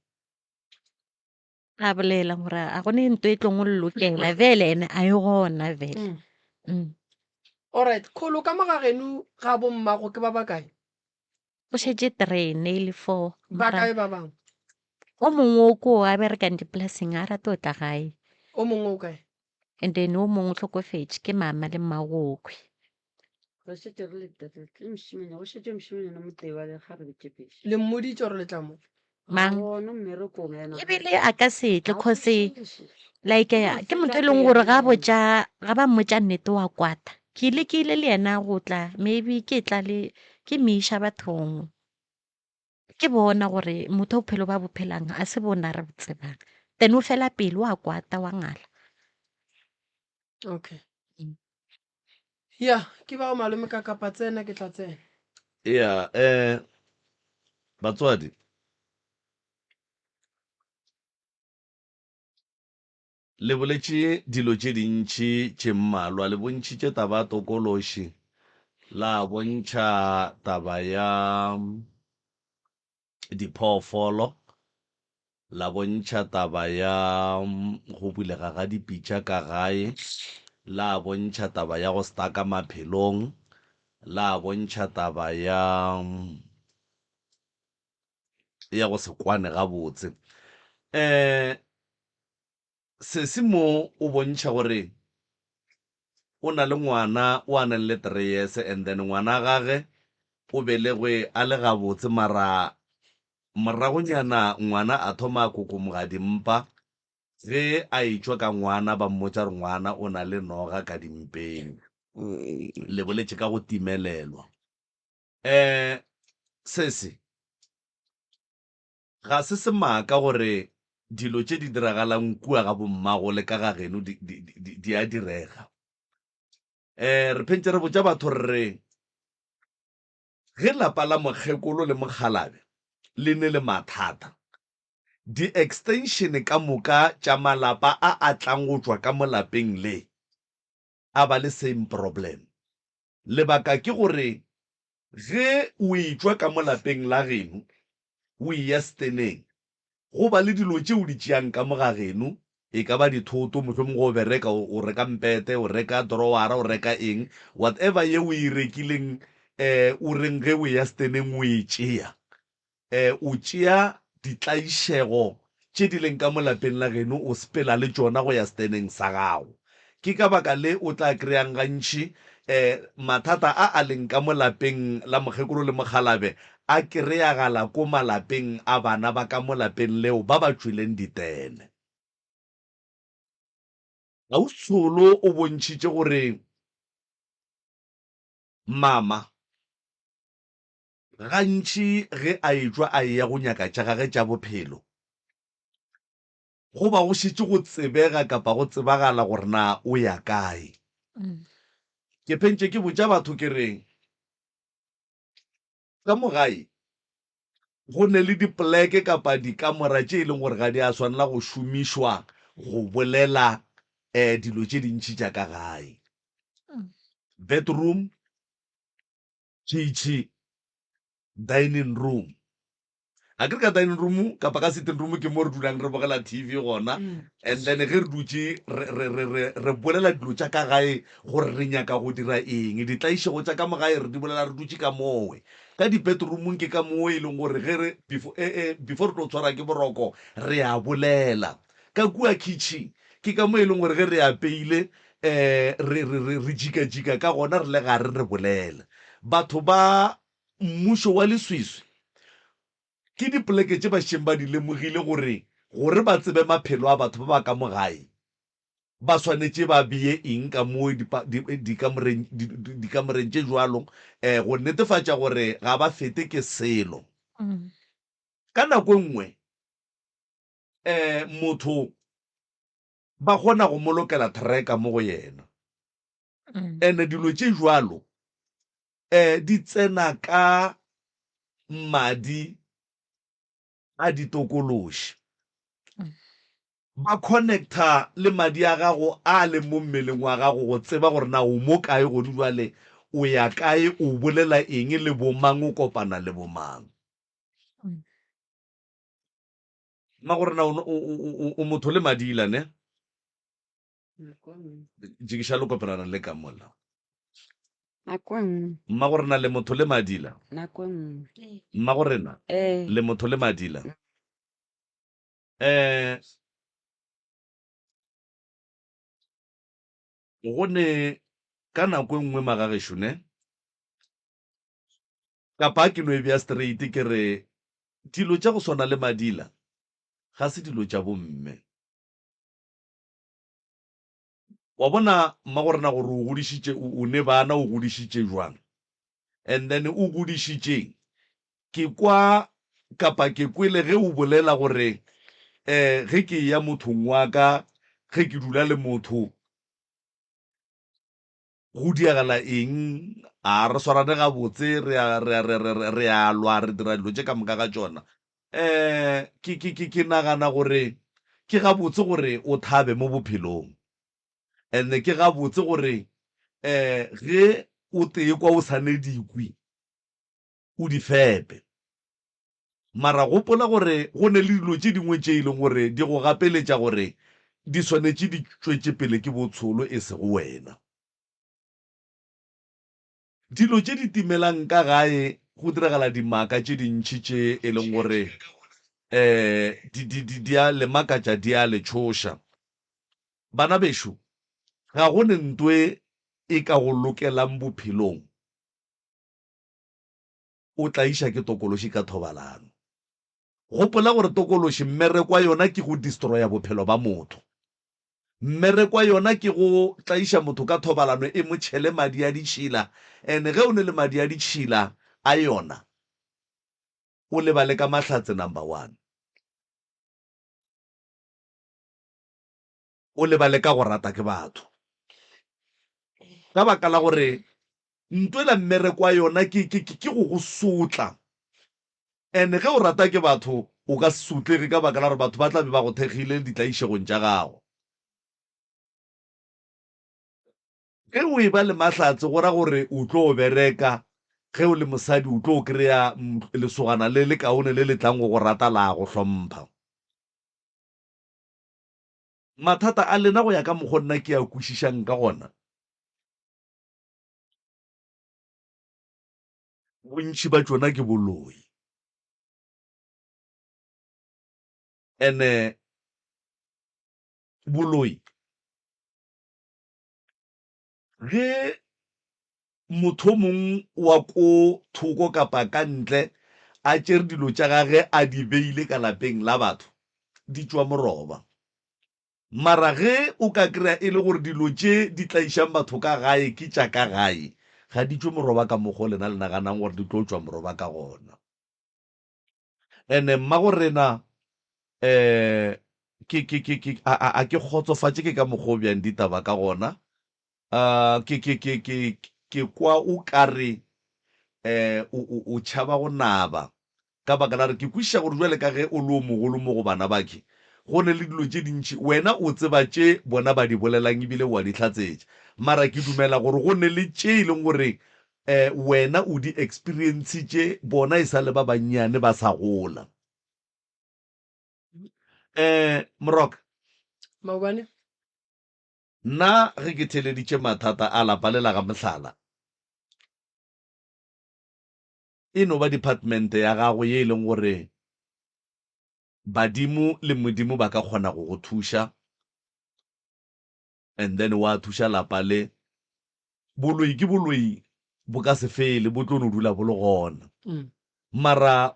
A bolela gore a gone nto e tlong go lokela vele ene a e gona vele. Mm. Mm. Alright, kholo ka mo ga geno ga bommago ke ba bakae? Go šetše three ne e le four. Ba Mara kae ba bangwe? o mongwe o ko a berekang dipolaseng a rate go tla gae. O mongwe o kae? And then o mongwe o hlokofetše ke mama le mmagokhwe. Re šetše re le tee, ke mošemane, go šetše mošemanyana o motee wa lekgarebe tše pedi. Le mmoditše gore le tla mo? Mang? Gona mmerekong yena. Ebile a ka se tle Ga cause kwešiše. like Ke no ke motho fetša e leng gore pelo ga yena. botša ga ba mmotša nnete wa kwata. Ke ile ke ile le yena go tla maybe ke tla le ke mo iša bathong. Ke bona gore motho bophelo ba bo phelang a se bona re bo tsebang. Then o fela pelo wa kwata wa ngala. Okay. Ya, ke bao malome ka kapa tsena ke tla tsena. Ya, eh batswadi le boletše dilo tše dintši tše mmalwa, le bontšhitše taba ya tokološi, la bontšha taba ya diphoofolo, la bontšha taba ya go bulega ga dipitša ka gae, la bontšha taba ya go staka maphelong, la bontšha taba ya ya go se kwane gabotse. Um sesi mo o bontšha gore o na le ngwana o a nang le three years and then ngwana gage o belegwe a le gabotse mara moragonyana ngwana a thoma a kokomoga dimpa ge a etšwa ka ngwana ba mmotša gore ngwana o na le noga ka dimpeng. Le boletše ka go timelelwa. Um sesi ga se semaka gore dilo tše di diragalang kua ga bommago le ka ga geno di, di, di, di a direga. Um re phentše re botša batho re re ge lapa la mokgekolo le mokgalabe le ne le mathata, di-extension ka moka tša malapa a a tlang go tšwa ka mo lapeng le a ba le same problem. Lebaka ke gore ge o etšwa ka mo lapeng la geno o eya seteneng, go ba le dilo tše o di tšeang ka mo ga geno, e ka ba dithoto, mohlomongwe ge o bereka o reka mpete, o reka drowara, o reka eng, whatever ye o e rekileng o reng ge o eya seteneng o e tšea. O tšea ditlaišego tše di leng ka mo lapeng la geno o sepela le tšona go ya seteneng sa gago. Ke ka baka le o tla kry-ang gantši um mathata a a leng ka mo lapeng la mokgekolo le mokgalabe a kereyagala ko malapeng a bana ba ka mo lapeng leo ba ba tšweleng ditene. Ausi Tsholo o bontšhitše gore mama gantši ge a etšwa a eya go nyaka tša gage tša bophelo, go ba go šetše go tsebega kapa go tsebagala gore na o ya kae. Ke phentše ke botša batho ke re, ka mo gae go ne le dipoleke kapa dikamora tše e leng gore ga di a swanela go šomišwa go bolela um dilo tše dintši tša ka gae. Bedroom, khitšhi, dining room. A ke re ka dining room kapa ka sitting room ke mo re dulang re bogela TV gona and then ge re dutše re, re, re, re, re bolela dilo tša ka gae gore re nyaka go dira eng. Ditlaišego tša ka mo gae re di bolela re dutše ka mowe. Ka di-bedroomong ke ka mo e leng gore ge re before, eh, eh, before re tlo tshwara ke boroko re a bolela. Ka kua kitchen ke ka mo e leng gore ge re apeile eh, re, re, re, re jika-jika ka gona re le gare re bolela. Batho ba Mmušo wa leswiswi ke dipoleke tše ba šetšeng ba di lemogile gore gore ba tsebe maphelo a batho ba ba ka mo gae ba swanetše ba beye eng ka mo dikamoreng dikamoreng tše bjalo um go netefatša gore ga ba fete ke selo. Ka nako e nngwe um motho ba kgona go mo lokela tracker mo go yena and-e dilo tše bjalo um di tsena ka madi a ditokološi. Ba connecta le madi a gago a leng mo mmeleng wa gago go tseba gore na o mo kae gone bjale, o ya kae, o bolela eng le bomang, o kopana le bomang. Mmagorena o motho le madila ne? Jikiša le kopelana le ka mola. Nako e nngwe. Mmago rena le motho le madila. Nako e nngwe. Mmago rena Ee. le motho le madila. Eh go ne ka nako e nngwe magagešo ne kapa ke no e bea straight ke re dilo tša go swana le madila ga se dilo tša bomme. Wa bona mmagorena gore o godišitše, o ne bana o godišitše jwang? And then o godišitšeng? Ke kwa kapa ke kwele ge o bolela gore um ge ke eya mothong wa ka, ge ke dula le motho, go diagala eng, a re swarane gabotse, re a, re a, re, re, re, re a lwa, re dira dilo tše ka moka ga tšona. Um ke, ke, ke, ke nagana gore ke gabotse gore o thabe mo bophelong. And ke gabotse gore um ge o tee kwa o sa ne dikwi, o di fepe. Mara gopola gore go ne le dilo tše dingwe tše e leng gore di go gapeletša gore di swanetše di tšwetše pele ke botsholo e sego wena. Dilo tše di timelang ka gae go diragala dimaka tše dintši tše e leng gore um di, di, di, di a le makatša, di a le tšhoša. Bana bešo, ga go ne ntwe e ka go lokelang bophelong. O tlaiša ke tokološi ka thobalano. Gopola gore tokološi mmereko wa yona ke go destroya bophelo ba motho. Mmereko wa yona ke go tlaiša motho ka thobalano e mo tšhele madi a ditšhila and ge o ne le madi a ditšhila a yona o lebale ka mahlatse number one. O lebale ka go rata ke batho. Ka baka la gore ntwela mmereko wa yona ke, ke, ke, ke go go sotla. And ge o rata ke batho, o ka se sotlege ka baka la gore batho ba tla be ba go thekgile ditlaišegong tša gago. Ge o eba le mahlatse go ra gore o tlo bereka, ge o le mosadi o tlo kry-a lesogana le le kaone le le tlang go go rata la go hlompha. Mathata a lena go ya ka mokgo nna ke a kwešišang ka gona, bontši ba tšona ke boloi. Ene boloi ge motho o mong wa ko thoko kapa ka ntle a tšere dilo tša gage a di beile ka lapeng la batho, di tšwa moroba. Mara ge o ka kry-a e le gore dilo tše di tlaišang batho ka gae ke tša ka gae, ga di tšwe moroba ka mokgo lena le naganang gore di tlo tšwa moroba ka gona. Ene mmago rena um ke, ke, ke, ke, a, a, a ke kgotsofatše ke ka mokgo o bjang ditaba ka gona. Uh, ke, ke, ke, ke, ke kwa o ka re um o, o, o tšhaba go naba Ka baka la gore ke kwešiša gore bjale ka ge o le o mogolo mo go bana bakhe, go ne le dilo tše dintši wena o tseba tše bona ba di bolelang ebile o a di hlatsetša. Mara ke dumela gore go ne le tše e leng gore wena o di experiencitše bona e sa le ba bannyane ba sa gola. Moroka. Maobane. Nna ge ke theeleditše mathata a lapa le la ga Mohlala, E no ba department ya gago ye e leng gore badimo le Modimo ba ka kgona go go thuša and then wa thuša lapa le. Boloi ke boloi bo ka se fele, bo tlo no dula bo le gona. Mara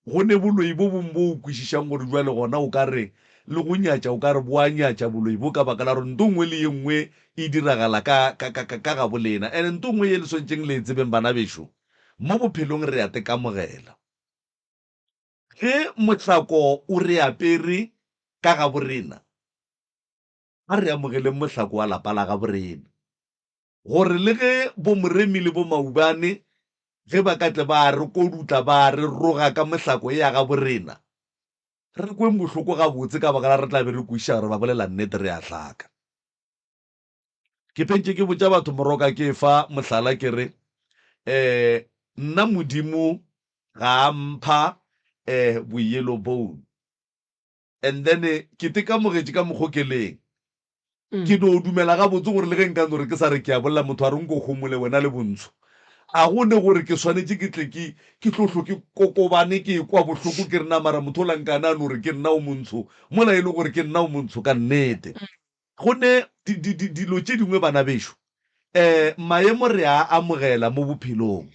go ne boloi bo bong bo o kwešišang gore bjale gona o ka re le go nyatša o ka re bo a nyatša boloi bo ka baka la gore nto nngwe le ye nngwe e diragala ka, ka, ka, ka, ka gabo lena. And nto nngwe ye le swantšeng le e tsebeng bana bešo, Mo bophelong re a tekamogela. Ge mohlako o re apere ka gaborena, a re amogeleng mohlako wa lapa la gaborena. Gore le ge bo Moremi le bo Maubane ge ba ka tle ba re kodutla ba re roga ka mohlako ye ya gaborena, re kweng bohloko gabotse ka baka la re tla be re kwešiša gore ba bolela nnete re a hlaka. Ke phentše ke botša batho moroka ke fa mohlala ke re um nna Modimo ga a mpha um bo yellow bone and then ke tekamogetše ka mokgo ke leng. Ke no dumela gabotse gore le ge nka no re ke sa re ke a bolela motho a re nko homole wena le bontsho. A go ne gore ke swanetše ke tle ke ke tlo hlo ke kokobane ke ekwa bohloko ke re na mara motho ola nkane a no re ke nna o montsho mola e le gore ke nna o montsho ka nnete. Go ne di, di, di, dilo tše dingwe, bana bešo, um maemo re a amogela mo bophelong.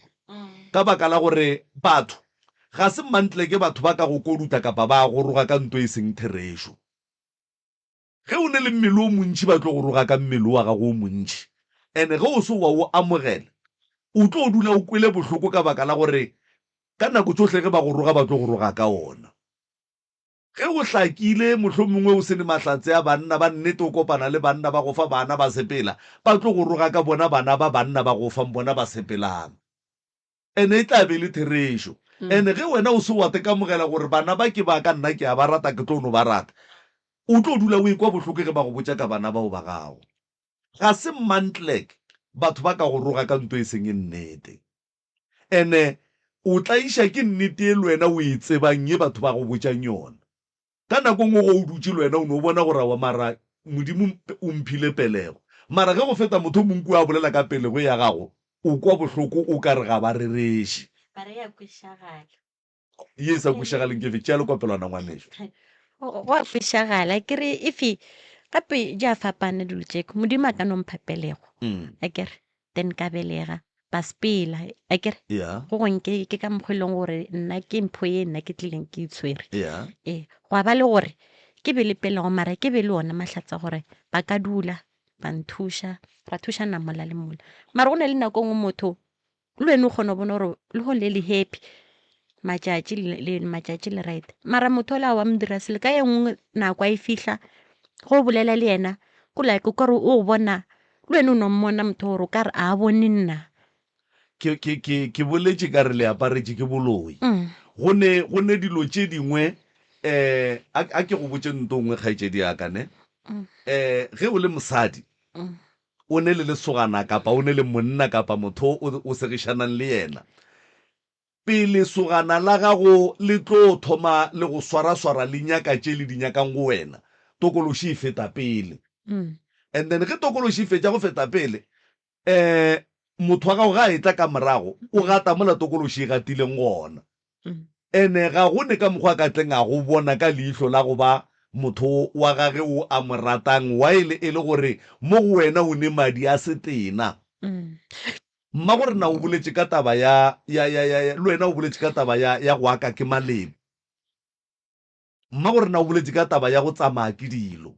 Ka baka la gore batho ga se mantle ke batho ba ka go koduta kapa ba go roga ka nto e seng therešo. Ge o ne le mmele o montši ba tlo go roga ka mmele wa gago o montši. And-e ge o se wa o amogela, o tlo dula o kwele bohloko ka baka la gore ka nako tšohle ge ba go roga ba tlo go roga ka ona. Ge o hlakile, mohlomongwe o se ne mahlatse a banna ba nnete, o kopana le banna ba go fa bana ba sepela, ba tlo go roga ka bona bana ba banna ba go fang bona ba sepelang. Ene e tla be e le therešo. Ene ge wena o se wa tekamogela gore bana ba ke ba ka nna ke a ba rata ke tlo no ba rata, o tlo dula o ekwa bohloko ge ba go botša ka bana bao ba gago. Ga se mantlek batho ba ka go roga ka nto e seng e nnete. Ene o tlaiša ke nnete ye le wena o e tsebang ye batho ba go botšang yona. Ka nako nngwe ge o dutše le wena o no bona gore aowa mara Modimo o mphile pelego. Mara ge go feta motho o mongwe kua a bolela ka pelego ya gago, o kwa bohloko o ka re ga ba rereše. Mara e a kwešagala. Ye e sa kwešagaleng ke efe? Tšea lekwapelwana ngwanešu. Go a kwešagala ke re efe gape di a fapana dilo tše. Modimo a ka no mpha pelego akere then ka belega ba sepela akere Yeah. go gongwe ke ke ka mokgwa e leng gore nna ke mpho ye nna ke tlileng ke itshwere. Yeah. Ee, gwa ba le gore ke be le pelego mara ke be le ona mahlatse a gore ba ka dula ba nthuša ra thušana mola le mola. Mara go na le nako e nngwe motho le wena o kgona go bona gore lehono le le happy matšatši le matšatši le right mara motho ola wa mo dira selo ka e nngwe nako a e fihla go o bolela le yena ko like o kare o go bona le wena o no mmona motho gore o ka re a bone nna. Ke, ke, ke, ke boletše ka re le aparetše ke boloi. Go ne, go ne dilo tše dingwe, um a, a ke go botše nto nngwe kgaetšedi ya ka, ne. Um ge o le mosadi, o ne le lesogana kapa o ne le monna kapa motho o o segišanang le yena, pele sogana la gago le tlo thoma le go swaraswara le nyaka tše le di nyakang go wena, tokološi e feta pele. And then ge tokološi e fetša go feta pele, um motho wa gago ge a etla ka morago, o gata mola tokološi e gatileng gona. Ene ga go ne ka mokgwa a ka tleng a go bona ka leihlo la go ba motho wa gage o a mo ratang while e le gore mo go wena o ne madi a setena. Mmago rena o boletše ka taba ya, ya, ya, ya, ya, le wena o boletše ka taba ya, ya go aka ke malebo. Mmago rena o boletše ka taba ya go tsamaya ke dilo.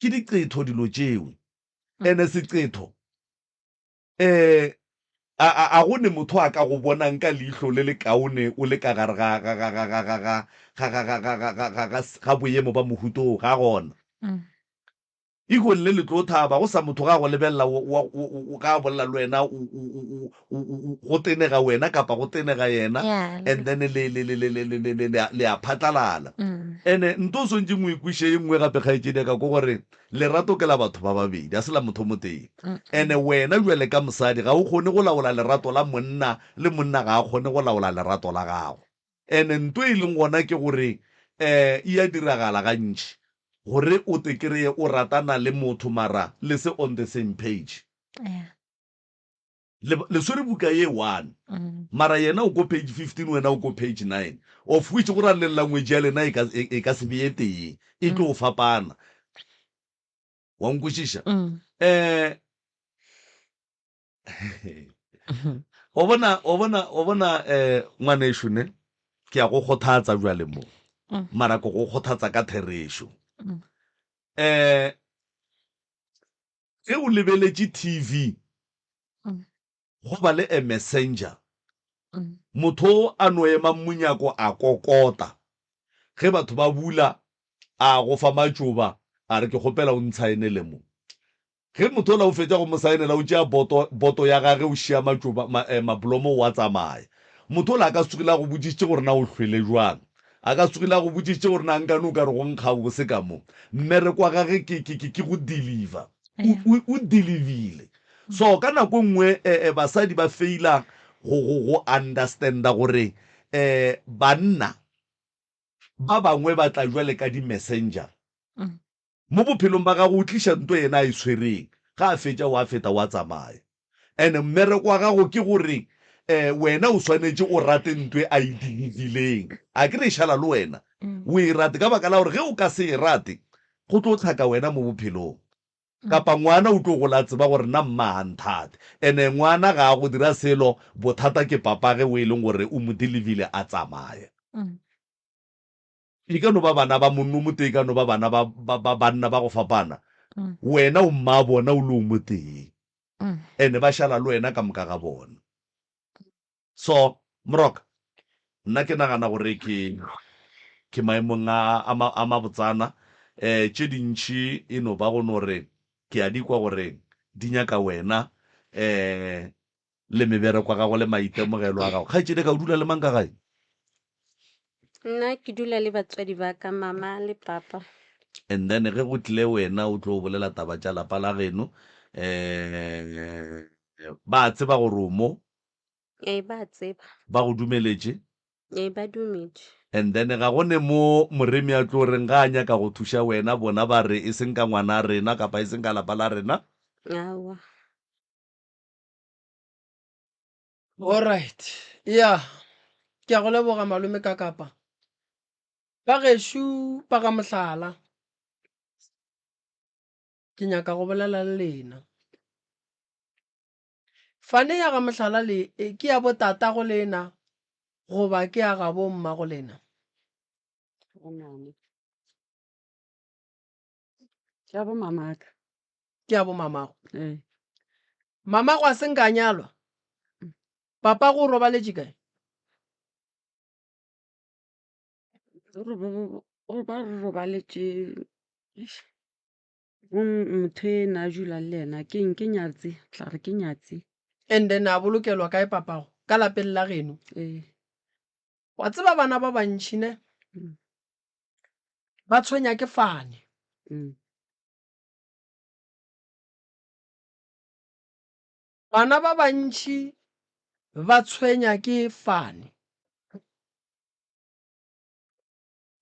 Ke diqetho dilo tšeo. Ene seqetho, eh, a, a, a go ne motho a ka go bonang ka leihlo le le kaone o le ka gare ga, ga, ga, ga, ga, ga, ga, ga, ga, ga, ga, ga, ga, ga, ga, ga boemo ba mohuta wo. Ga gona. Egon le le tlo thaba, go sa motho ga a go lebelela wa, wa, ga a bolela le wena, o, o, o, o, o, go tenega wena kapa go tenega yena, Yeah, and then le, le, le, le, le, le, le, le, le a, le a phatlalala. Mm. Ene nto o swantšeng o e kweše ye nngwe gape kgaetšedi ya ka ke gore lerato ke la batho ba babedi, a se la motho o motee. Ene wena bjale ka mosadi ga o kgone go laola lerato la monna, le monna ga a kgone go laola lerato la gago. Ene nto e leng gona ke gore um e a diragala gantši gore o te kreye o ratana le motho mara le se on the same page. Yeah. Le, le swere buka ye one mara yena o ko page 15 wena o ko page 9 of which go ra le language ya lena e ka, e, e ka se be ye tee, e tlo fapana. Wa nkwešiša? Mm. Um wa bona wa bona wa bona eh ngwanešu ne ke ya go kgothatsa bjale mo Mm. mara ke go kgothatsa ka therešo Mm. eh ge o lebeletše TV Mm. go ba le a messenger Mm. motho a no ema monyako a kokota ge batho ba bula a go fa matšoba a re ke kgopela o ntshaenele mo Ge motho ola o fetša go mo saenela, o tšea boto, boto ya gage, o šia matšoba, ma, eh, mablomo, o a tsamaya. Motho ola a ka se tsogile a go botšišitše gore na o hlwele bjang. A ka se tsogile a go botšišitše gore na nkane o ka re go nkga bose ka mo. Mmereko wa gage ke, ke, ke, ke go deliver. O, Yeah. o, o deliverile. So, ka nako e nngwe, eh, eh, basadi ba feila go, go, go understanda gore, eh, banna ba bangwe ba tla bjale ka di-messenger. Mm. Mo bophelong ba gago o tliša nto yena a e tshwereng, ga a fetša o a feta o a tsamaya. And mmereko wa gago ke gore wena o swanetše o rate nto e a e dirileng. A ke re e šala le wena, o e rate ka baka la gore ge o ka se e rate go tlo hlaka wena mo bophelong. Kapa ngwana o tlo gola a tseba gore nna mma ga a nthate. And ngwana ga a go dira selo, bothata ke papage o e leng gore o mo delivile a tsamaya. E ka no ba bana ba monno o motee, e ka no ba bana ba, ba, ba banna ba go fapana. Wena o mma bona o le o motee. Ene ba šala le wena ka moka ga bona. So, Moroka, nna ke nagana gore ke, ke maemong a, a, a mabotsana. Eh, tše dintši e no ba go no re ke a di kwa gore di nyaka wena, eh, le mebereko ya gago le maitemogelo a gago. Kgaetšedi ka o dula le mang ka gae? Nna ke dula le batswadi ba ka, mama le papa. And then ge go tlile wena o tlo bolela taba tša lapa la geno, um ba tseba gore o mo? Ee, ba tseba. Ba go dumeletše? Ee, ba dumetše. And then ga go ne mo moremi a tlo reng ga a nyaka go thuša wena, bona ba re e seng ka ngwana rena kapa e seng ka lapa la rena? Aowa. Alright. Ya. Ke a go leboga malome ka kapa. Ba gešo ba ga mohlala. Ke nyaka go bolela le lena. Fane ya ga mohlala le e ke ya bo tatago lena goba ke ya ga bo mmago lena? Bo mama. Ke ya bo mamaka. Ke ya bo mamago. Ee. Mamago a se nka a nyalwa? Papago o robaletše kae? O ba re robaletše go motho e na a dula le yena ke eng ke nyatsi tla re ke nyatsi. And then a bolokelwa kae papago? Ka lapeng la geno? Ee. Wa tseba bana ba bantši ne ba tshwenya ke fane. Bana ba bantši ba tshwenya ke fane.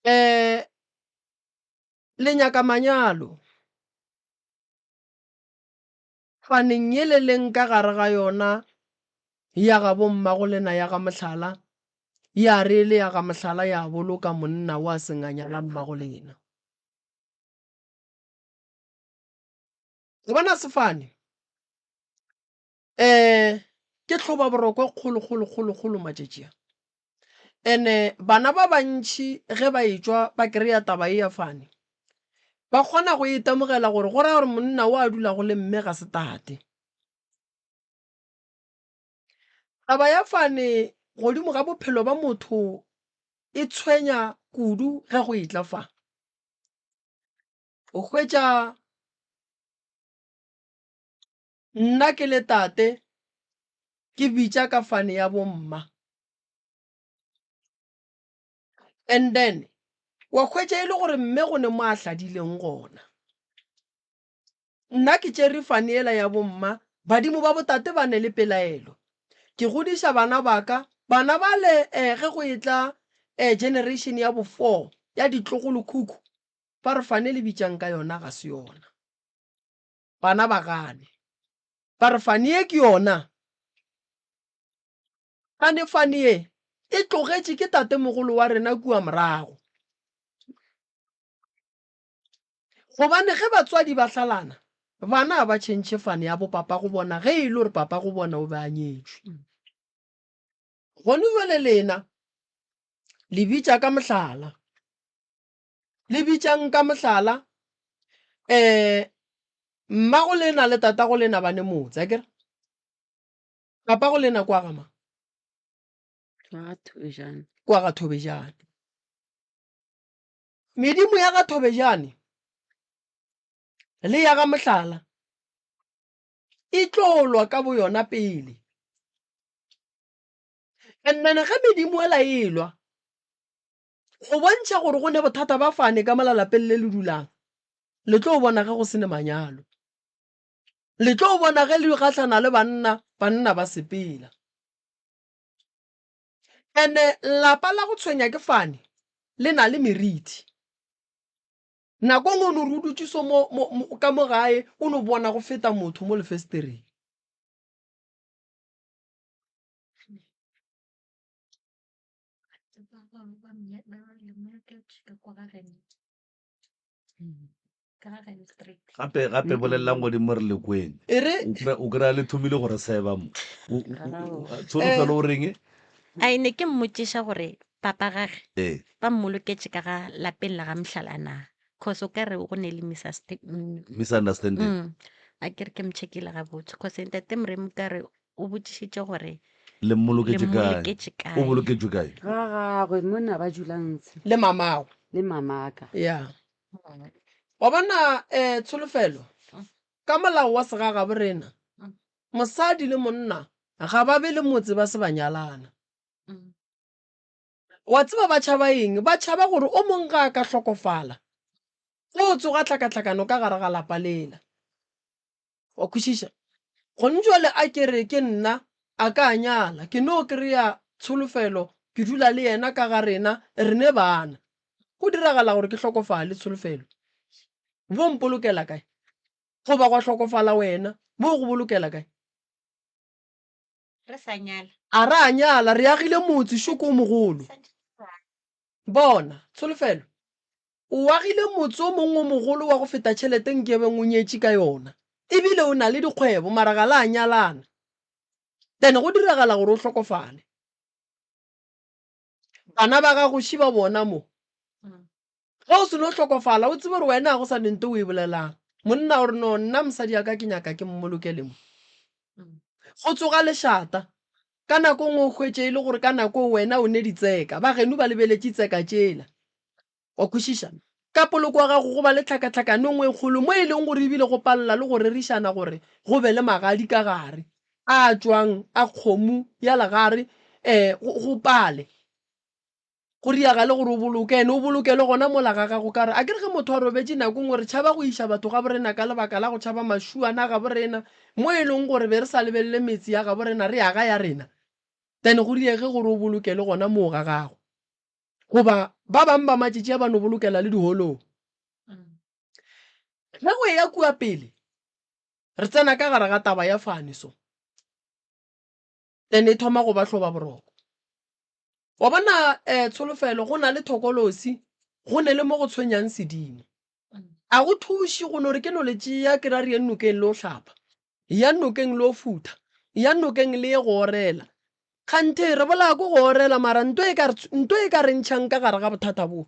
Um le nyaka manyalo. Faneng ye le leng ka gare ga yona ya ga bommagolena ya ga Mohlala, ya re e le ya ga Mohlala ya boloka monna wa seng a nyala mmagolena. O bona sefane? Um ke tlhobaboroko e kgolo kgolo kgolo kgolo matšatši a. Ene bana ba bantši ge ba etšwa ba kry-a taba ye ya fane, ba kgona go itemogela gore go raya gore monna o a dulago le mme ga se tate. Taba ya fane godimo ga bophelo ba motho e tshwenya kudu ge go etla fa. O hwetša nna ke le tate ke bitša ka fane ya bomma. And then wa hwetša e le gore mme go ne mo a hladileng gona. Nna ke tšere fane yela ya bomma, badimo ba botate ba ne le pelaelo. Ke godiša bana ba ka, bana bale eh, ge go etla eh, generation ya bo four ya ditlogolokhukhu, ba re fane le bitšang ka yona ga se yona. Bana ba gane. Ba re fane ye ke yona. Gane fane ye e tlogetše ke tatemogolo wa rena kua morago. Gobane ge batswadi ba hlalana, bana ga ba tšhentšhe fane ya bopapago bona ge e le gore papago bona o be a nyetšwe. Gone jwale lena le bitša ka mohlala, le bitšang ka mohlala um mmago lena le tatago lena ba ne motse akere? Papago lena kwa ga mang? Kwa ga Thobejane. Kwa ga Thobejane. Medimo ya ga Thobejane le ya ga Mohlala e tlo lwa ka boyona pele. And then ge medimo ela e lwa, go bontšha gore go ne bothata ba fane ka mola lapeng le le dulang, le tlo bona ge go se ne manyalo. Le tlo bona ge le gahlana le banna, banna ba sepela. Ene lapa la go tshwenya ke fane le na le meriti. Nako nngwe o no re o dutše so mo, mo, mo, ka mo gae o no bona go feta motho mo lefestereng. Gape gape bolelelang godimo re le kweng. E re. O kry-a le thomile go re seba mo. Tsholofelo o reng? Ai ne ke mmotšiša gore papa gage Ee. ba mmoloketše ka ga lapeng la ga Mohlala na? Cause o ka re go ne le Misunderstanding. A ke re ke mo checkile gabotse cause ntate Moremi ka re o botšišitše gore Le le mmoloketše kae? mmoloketše O kae. boloketšwe kae? Ga gagwe mona ba dulang ntshe. Le mamago. Le mamaka. Ya. Wa bona um tsholofelo ka molao wa segagabo rena mosadi le monna ga ba be le motse ba se ba nyalana. Wa tseba ba tšhaba eng? Ba tšhaba gore o mong ga a ka hlokofala go tsoga tlhakatlhakano ka gare ga lapa lela. Wa kwešiša? Gone jwale a ke re ke nna a ka nyala, ke no kry-a tsholofelo, ke dula le yena ka ga rena, re ne bana. Go diragala gore ke hlokofale, tsholofelo. Bo mpolokela kae? Goba gwa hlokofala wena, bo go bolokela kae? Re sa nyala. A ra nyala, re agile motse šoko o mogolo. Bona, tsholofelo, o agile motse o mongwe o mogolo wa go feta tšhelete nkebeng o nyetše ka yona, ebile o na le dikgwebo, mara ga la nyalana. Then go diragala gore o hlokofale. Bana ba gago ši ba bona mo. Ge o seno hlokofala, o tsebe gore wena ga go sa ne nto o e bolelang. Monna o re, No, nna mosadi ya ka ke nyaka ke mmolokele mo. Go tsoga lešata. Ka nako nngwe o hwetše e le gore ka nako wena o ne ditseka, ba geno ba lebeletše tseka tšela. Wa kwešiša? Ka poloko ya gago go ba le tlhakatlhakano nngwe e kgolo mo e leng gore ebile go palela le go rerišana gore go be le magadi ka gare a tšwang a kgomo ya legare um go pale. Go riagale gore o boloke, ene o bolokele gona mola ga gago. Ka re, a ke re ge motho a robetše nako nngwe re tšhaba go iša batho ga borena ka lebaka la go tšhaba mašuana a gabo rena, mo e leng gore be re sa lebelele metse ya gabo rena re aga ya rena. Then go riege gore o bolokele gona moo ga gago. Goba ba bang ba matšatši a ba no bolokela le diholong. Ge go eya kua pele, re tsena ka gare ga taba ya fane so. Then e thoma go ba hloba boroko. Wa bona um tsholofelo go na le thokolosi, go ne le mo go tshwenyang sedimo. A go thuše go no re ke no le tšea ke ra re yeng nokeng le o hlapa, yang nokeng le o futha. Ya nokeng le ye go orela. Kganthe re bolaya ko go orela mara nto e ka re nto e ka re ntšhang ka gare ga bothata bo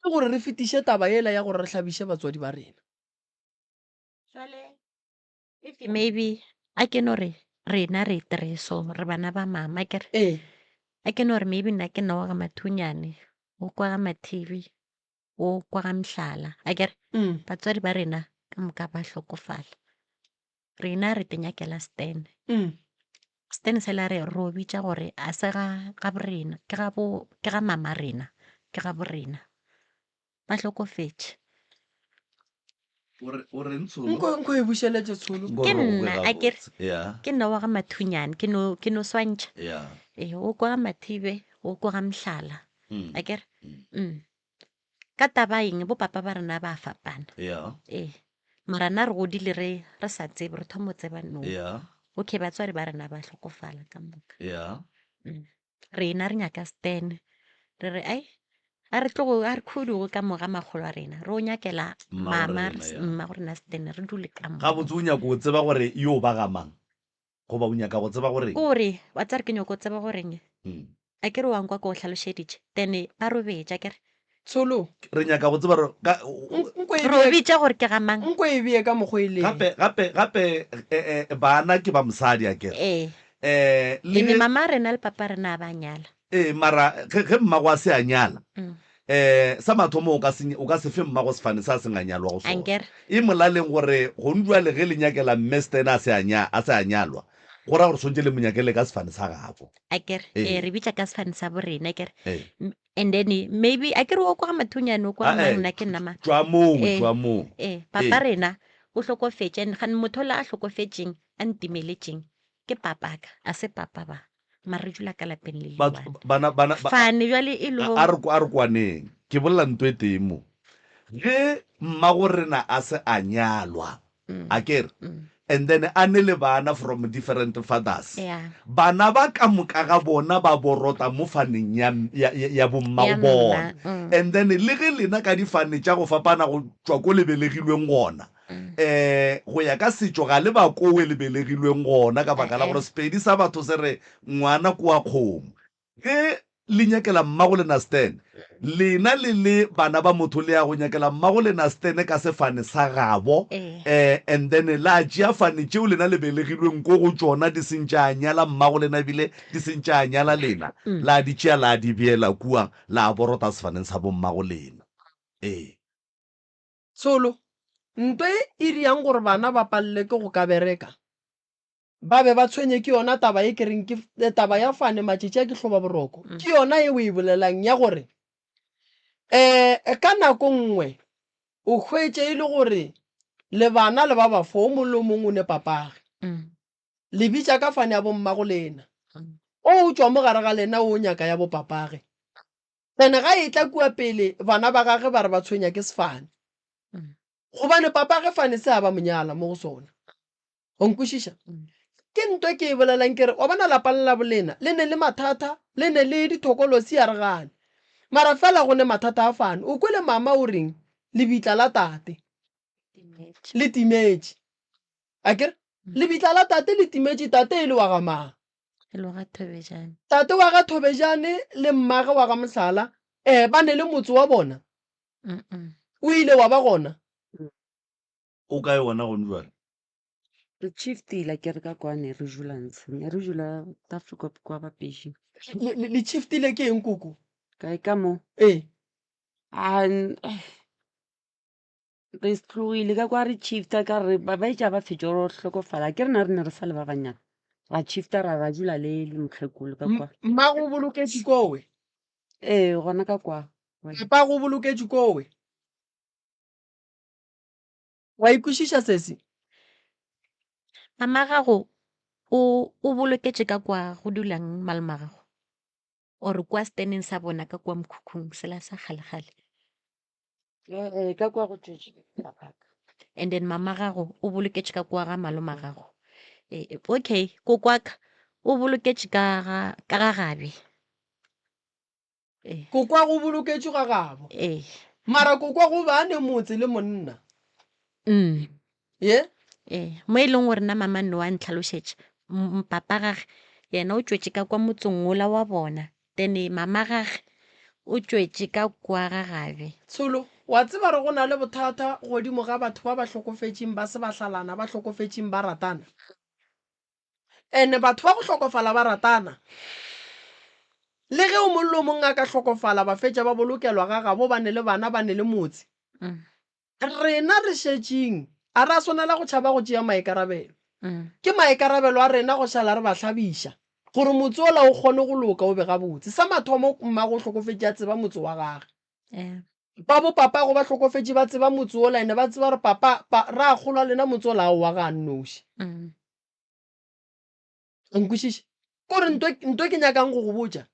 ke gore re fetiše taba yela ya gore re hlabiše batswadi ba rena. Jwale if maybe a ke no re rena re three so re bana ba mama ke re Ee. a ke no re maybe nna ke nna wa ga Mathunyane o kwa ga Mathibi o kwa ga Mhlala a ke re Mm. batswadi ba rena ka moka ba hlokofala rena re tenyakela Stan Mm. Stan sela re ro bitša gore a se ga ga borena ke ga bo ke ga mama rena ke ga borena ba hlokofetše O re o reng Tsholo? Nko nko e bušeletše Tsholo. Nko Ke re go kwe nna a ke re gabotse. Yeah. ke nna wa ga Mathunyane ke no ke no swantšha Yeah. ee o kwa ga Mathibe o kwa ga Mhlala Mm. a ke re Mm. mm. Ka taba eng bo papa ba rena ba fapana Yeah. ee mara nna re godile re re sa tsebe re thoma go tseba no Yeah. okay batswadi ba rena ba hlokofala ka moka Yeah. mm. Rena re nyaka Stan re re ai a re tlogo a re khudugo ka moga makgolo a rena re o nyakela Mmago mama rena, ya. mmago rena Stan re dule ka mo. Gabotse o nyaka go tseba gore yo ba ga mang goba o nyaka go tseba gore Ke gore wa tseba ke nyoko tseba goreng Mm. a ke re wa nkwa ke o hlalošeditše then ba robetše a ke re Tsholo. Re nyaka go tseba gore ka Nko e re o bee bitša gore ke ga mang nko e bee ka mokgwa e leng. gape gape gape eh, eh, bana ke ba mosadi a kere ee eh le ene ge mama rena le papa rena a ba nyala ee mara ge ge mmago a se a nyala Mm. eh sa mathomo o ka se o ka se fe mmago sefane se a seng a nyalwa go sona Ankere. e molaleng gore gong jwale ge le nyakela mme Stan a se a nya a se a nyalwa go ra gore swantše le mo nyakele ka sefane sa gabo Akere. Ee. Ee, re bitša ka sefane sa borena akere. Ee. And then maybe akere o kwa ga Mathunyane o kwa ga Ah, eh, mang nna ke nna mang. tšwa moo Ee. tšwa moo Ee, papa Ee. rena o hlokofetše and gane motho ola a hlokofetšeng a ntimeletšeng ke papaka a se papa ba mara re dula ka lapeng le Batho- le-one. bana bana ba- Fane jwale e lo a re a re kwaneng ke bolela nto e tee mo ge mmago rena a se a nyalwa Mm. a kere Mm. and then a ne le bana from different fathers Yeah. bana ba ka moka ga bona ba borota mo faneng ya, ya, ya, ya bommago Ya bona mma, mm. and then le ge lena ka difane tša go fapana go tšwa ko le belegilweng gona Mm. eh go ya ka setšo ga le ba kowe le belegilweng gona ka baka la Eh, eh. gore sepedi sa batho se re ngwana ke wa kgomo ge le nyakela mmago lena Stan lena le le bana ba motho le ya go nyakela mmago lena Stan ka sefane sa gabo Eh. eh and then la tšea fane tšeo lena le belegilweng ko go tšona di seng tša nyala mmago lena ebile di seng tša nyala lena Mm. la di tšea la di beela kua la borota sefaneng sa bommago lena ee Tsholo, Nto e e riang gore bana ba palelwe ke go ka bereka, ba be ba tshwenye ke yona taba e ke reng ke taba ya fane matšatši a ke hloba boroko. Ke yona e o e bolelang ya gore um ka nako nngwe o hwetše e le gore le bana le ba bafo o mongwe le o mongwe o ne papage. Le bitša ka fane ya bommago lena. O o tšwa mo gare ga lena o nyaka ya bopapage. Then ga e tla kua pele bana ba gage ba re ba tshwenya ke sefane. Gobane papa ge fane se a ba monyala mo go sona. O nkwešiša? Ke nto e ke e bolelang ke re wa bona lapa le la bolena le ne le mathata le ne le dithokolosi a re gane. Mara fela go ne mathata a fane. O kwele mama o reng lebitla la tate le timetše. Akere? Lebitla la tate le timetše tate e le wa ga mang? E le wa ga Thobejane. Tate wa ga Thobejane le mmage wa ga Mohlala eh ba ne le motse wa bona? Mm-mm. O ile wa ba gona? O kae wona gone jwale? Re shiftile ke re ka kwa ne re dula ntshe ne re dula Tafelkop kwa Bapedi. Le, le, le shiftile ke eng koko? Kae ka mo? Ee. A, n- eh, Re tlogile ka kwa re shifta ka re ba ba etša ba fetša go hlokofala ke rena re ne re sa le ba banyane ra shifta ra ra dula le le mokgekolo ka kwa. Mmago o boloketšwe kowe? Ee, gona ka kwa. Papago o boloketšwe kowe? Wa ikwešiša sesi? Mama gago o o boloketše ka kwa go dulang malome a gago or kwa steneng sa bona ka kwa mokhukhung sela sa kgale-kgale? Ee, ka kwa go tšwetše papaka. And then mama gago o boloketše ka kwa ga malome a gago. Ee, okay, kokwaka o boloketše ka ga ka ga gabe. Ee. Kokwago o boloketšwe ga gabo. Ee. Mara kokwago o be a ne motse le monna. Mm. Ye? Ee, mo e leng gore nna mama nno wa ntlhalošetša. Papa gage yena o tšwetše ka kwa motseng wola wa bona, then mama gage o tšwetše ka kwa ga gabe. Tsholo, Wa tseba re go na le bothata godimo ga batho ba ba hlokofetšeng ba se ba hlalana, ba hlokofetšeng ba ratana. Ene batho ba go hlokofala ba ratana. Le ge o mong le o mong a ka hlokofala ba fetša ba bolokelwa ga gabo ba ne le bana ba ne le motse. Rena re šetšeng a ra swanela go tšhaba go tšea maikarabelo. Ke maikarabelo a rena go šala re ba hlabiša gore motse ola o kgone go loka o be gabotse. Sa mathomo mmago o hlokofetše a tseba motse wa gage. Ba bo papago ba hlokofetše ba tseba motse ola ene ba tseba gore papa, pa, ra kgolwa lena motse ola ao wa ga a nnoši. O nkwešiša? Ko re nto, nto ke nyakang go go botša,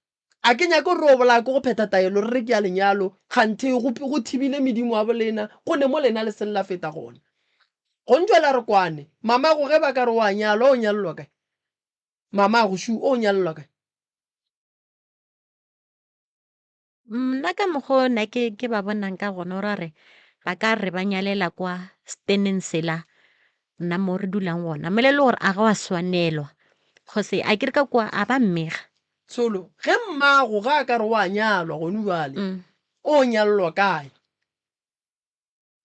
a ke nyake gore re o bolaya ke go phetha taelo re re ke ya lenyalo, kganthe go, go thibile medimo wa bolena, go ne mo lena le seng la feta gona. Go ntšwela re kwane, mamago ge ba ka re o a nyalwa, o nyalelwa kae? Mamago šu, o nyalelwa kae? Nna ka mokgo nna ke ke ba bonang ka gona o ra re ba ka re ba nyalela kwa steneng sela nna mo re dulang gona mele le gore a ga wa swanelwa cause a ke re ka kwa a ba mmega. Tsholo, ge mmago ga a ka re o a nyalwa gone bjale, o nyalelwa kae?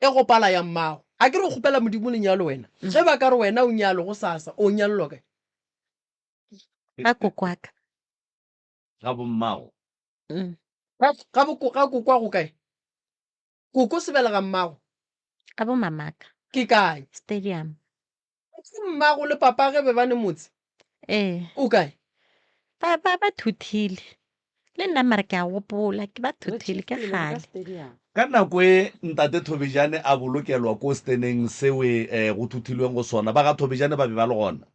E go pala ya mmago. A ke re o kgopela Modimo lenyalo wena? Ge ba ka re wena o nyalwe gosasa, o nyalelwa kae? Ga kokwaka. Ga bommago. Mm. Ga, ga bo, ga kokwago kae? Koko se belega mmago. Ga bo mamaka. Ke kae? Stadium. Ke mmago le papa ge be ba ne motse? Ee. O kae? Ba, ba, ba thuthile. Le nna mara ke a gopola, ke ba thuthile ke kgale. Ka nako e Ntate Thobejane a bolokelwa ko steneng sewe eh, go thuthilweng go sona, ba ga Thobejane ba be ba le gona?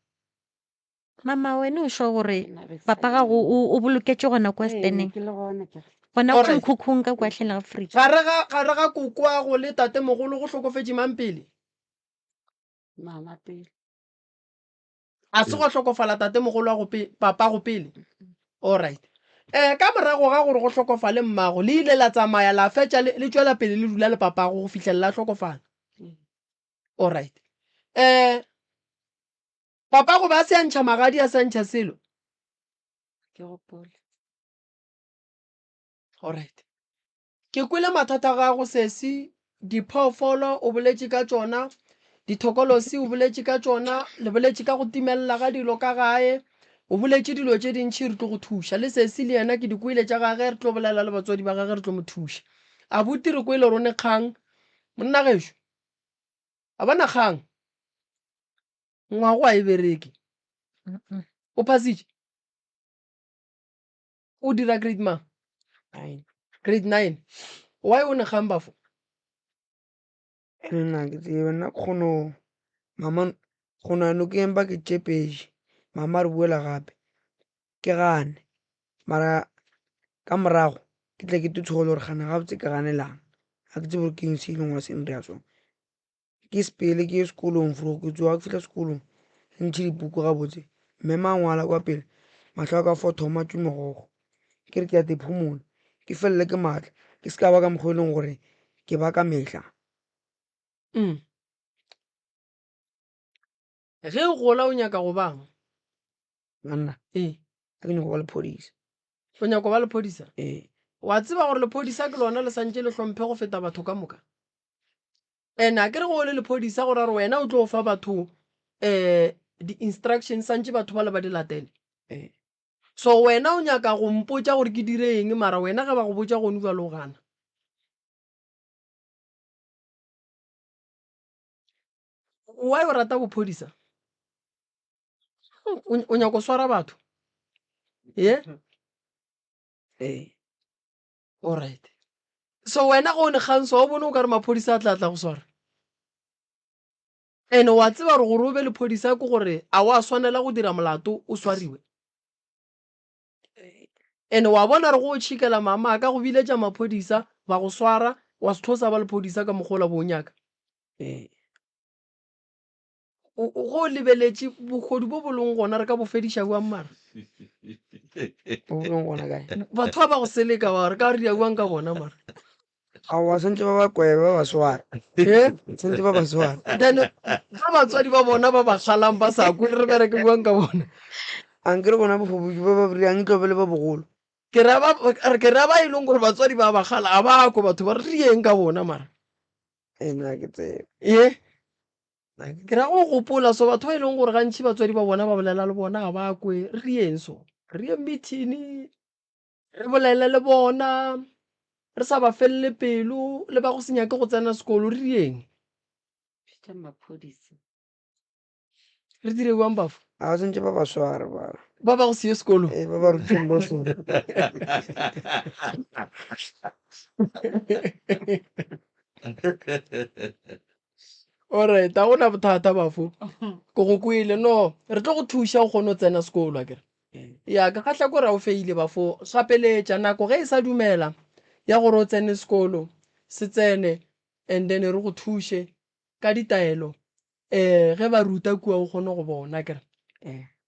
Mama wena o sure gore papa gago o o boloketše gona kwa steneng? Gona kwa mokhukhung ka kwa hleng la Afrika. Gare ga gare ga kokoago le tatemogolo go hlokofetše mang pele? Mama pele. A se gwa hlokofala tatemogolo wa go pe papago pele? Alright. Eh ka morago ga gore go hlokofale mmago le ile la tsamaya la fetša le le tšwela pele le dula le papago go fihlela la hlokofala? Alright. Eh Papa go be a se a ntšha magadi a se a ntšha selo. Ke gopole. Alright. Ke kwele mathata a gago sesi, diphoofolo o boletše ka tšona, dithokolosi o boletše ka tšona, le boletše ka go timelela ga dilo ka gae, o boletše dilo tše dintši re tlo go thuša. Le sesi le yena ke di kwele tša gage, re tlo bolela le batswadi ba gage re tlo mo thuša. Abuti re kwele gore o ne kgang. Monna gešo, a bona kgang? Ngwago a e bereke. O phasitše? O dira grade mang? Nine. Grade 9. Why o ne kgang bafo? Nna ke tsebe nna kgono mama kgono ya nokeng ba ke tšepetše mama re buela gape ke gane mara ka morago ke tle ke tshole gore gana gabotse ke ganelang ga ke tsebe gore ke eng se e leng gore se nreya sona. Ke sepele ke ye sekolong for ke tsoga ke fihla sekolong ke ntšhe dipuku gabotse mme ma ngwala kwa pele mahlo a ka fo thoma tšwe megokgo ke re ke ya te phomola ke felele ke maatla ke se ka ba ka mokgwa e leng gore ke ba ka mehla. Mm. Ge o gola o nyaka go bang? Nna? Ee. Ke nyaka go ba lephodisa. O nyaka go ba lephodisa? Ee. Wa tseba gore lephodisa ke lona le santše le hlomphe go feta batho ka moka? And a ke re go le lephodisa go ra gore wena o tlo fa batho um di-instructions santše batho bale ba di latele. Ee. So wena o nyaka go mpotša gore ke dire eng mara wena ge ba go botša gone bjalo o gana. Why o rata bophodisa? O nyaka go swara batho? Ye? Ee. Alright. So wena go ne kganso o bone o ka re maphodisa a tla tla go swara. Ene wa tseba gore gore o be lephodisa ke gore a wa swanela go dira molato o swariwe. Ene wa bona re go o tšhikela mama a ka go biletša maphodisa ba go swara wa se tlo sa ba lephodisa ka mokgwa ola bo o nyaka. Ee. O, o, go o lebeletše bohodu bo bo leng gona re ka bo fediša bjang mara? Bo bo leng gona kae? Batho ba ba go seleka ba re ka ria bjang ka bona mara? Aowa swantše ba ba kwebe ba ba sware. Eh? Swantše ba ba sware. Then ga batswadi ba bona ba ba kgalang ba sa kwe re bereke bjang ka bona? Ankere bona bofoboki ba ba bryang e tlo be le ba bogolo. Ke ra ba ke ra ba e leng gore batswadi ba ba kgala a ba kwe batho ba re rieng ka bona mara. Ee nna ke tsebe. Ye? Ke ra go gopola so batho ba e leng gore gantši batswadi ba bona ba bolela le bona ga ba kwe re rieng so. Re ye meeting re bolele le bona re sa ba felele pelo le ba go se nyake go tsena sekolo re rieng. Bitša maphodisa. Re dire bjang bafo? A swantše ba ba sware ba. Ba ba go se ye sekolo. Ee ba ba ruteng ba sone. Alright, ga gona bothata bafo. Ke go kwele no re tlo go thuša o kgone go tsena sekolo akere. Ya ke kgahla kore ga o feile bafo gapeletša nako ge e sa dumela ya gore o tsene sekolo se tsene and then re go thuše ka ditaelo um ge ba ruta kua o kgone go bona akere.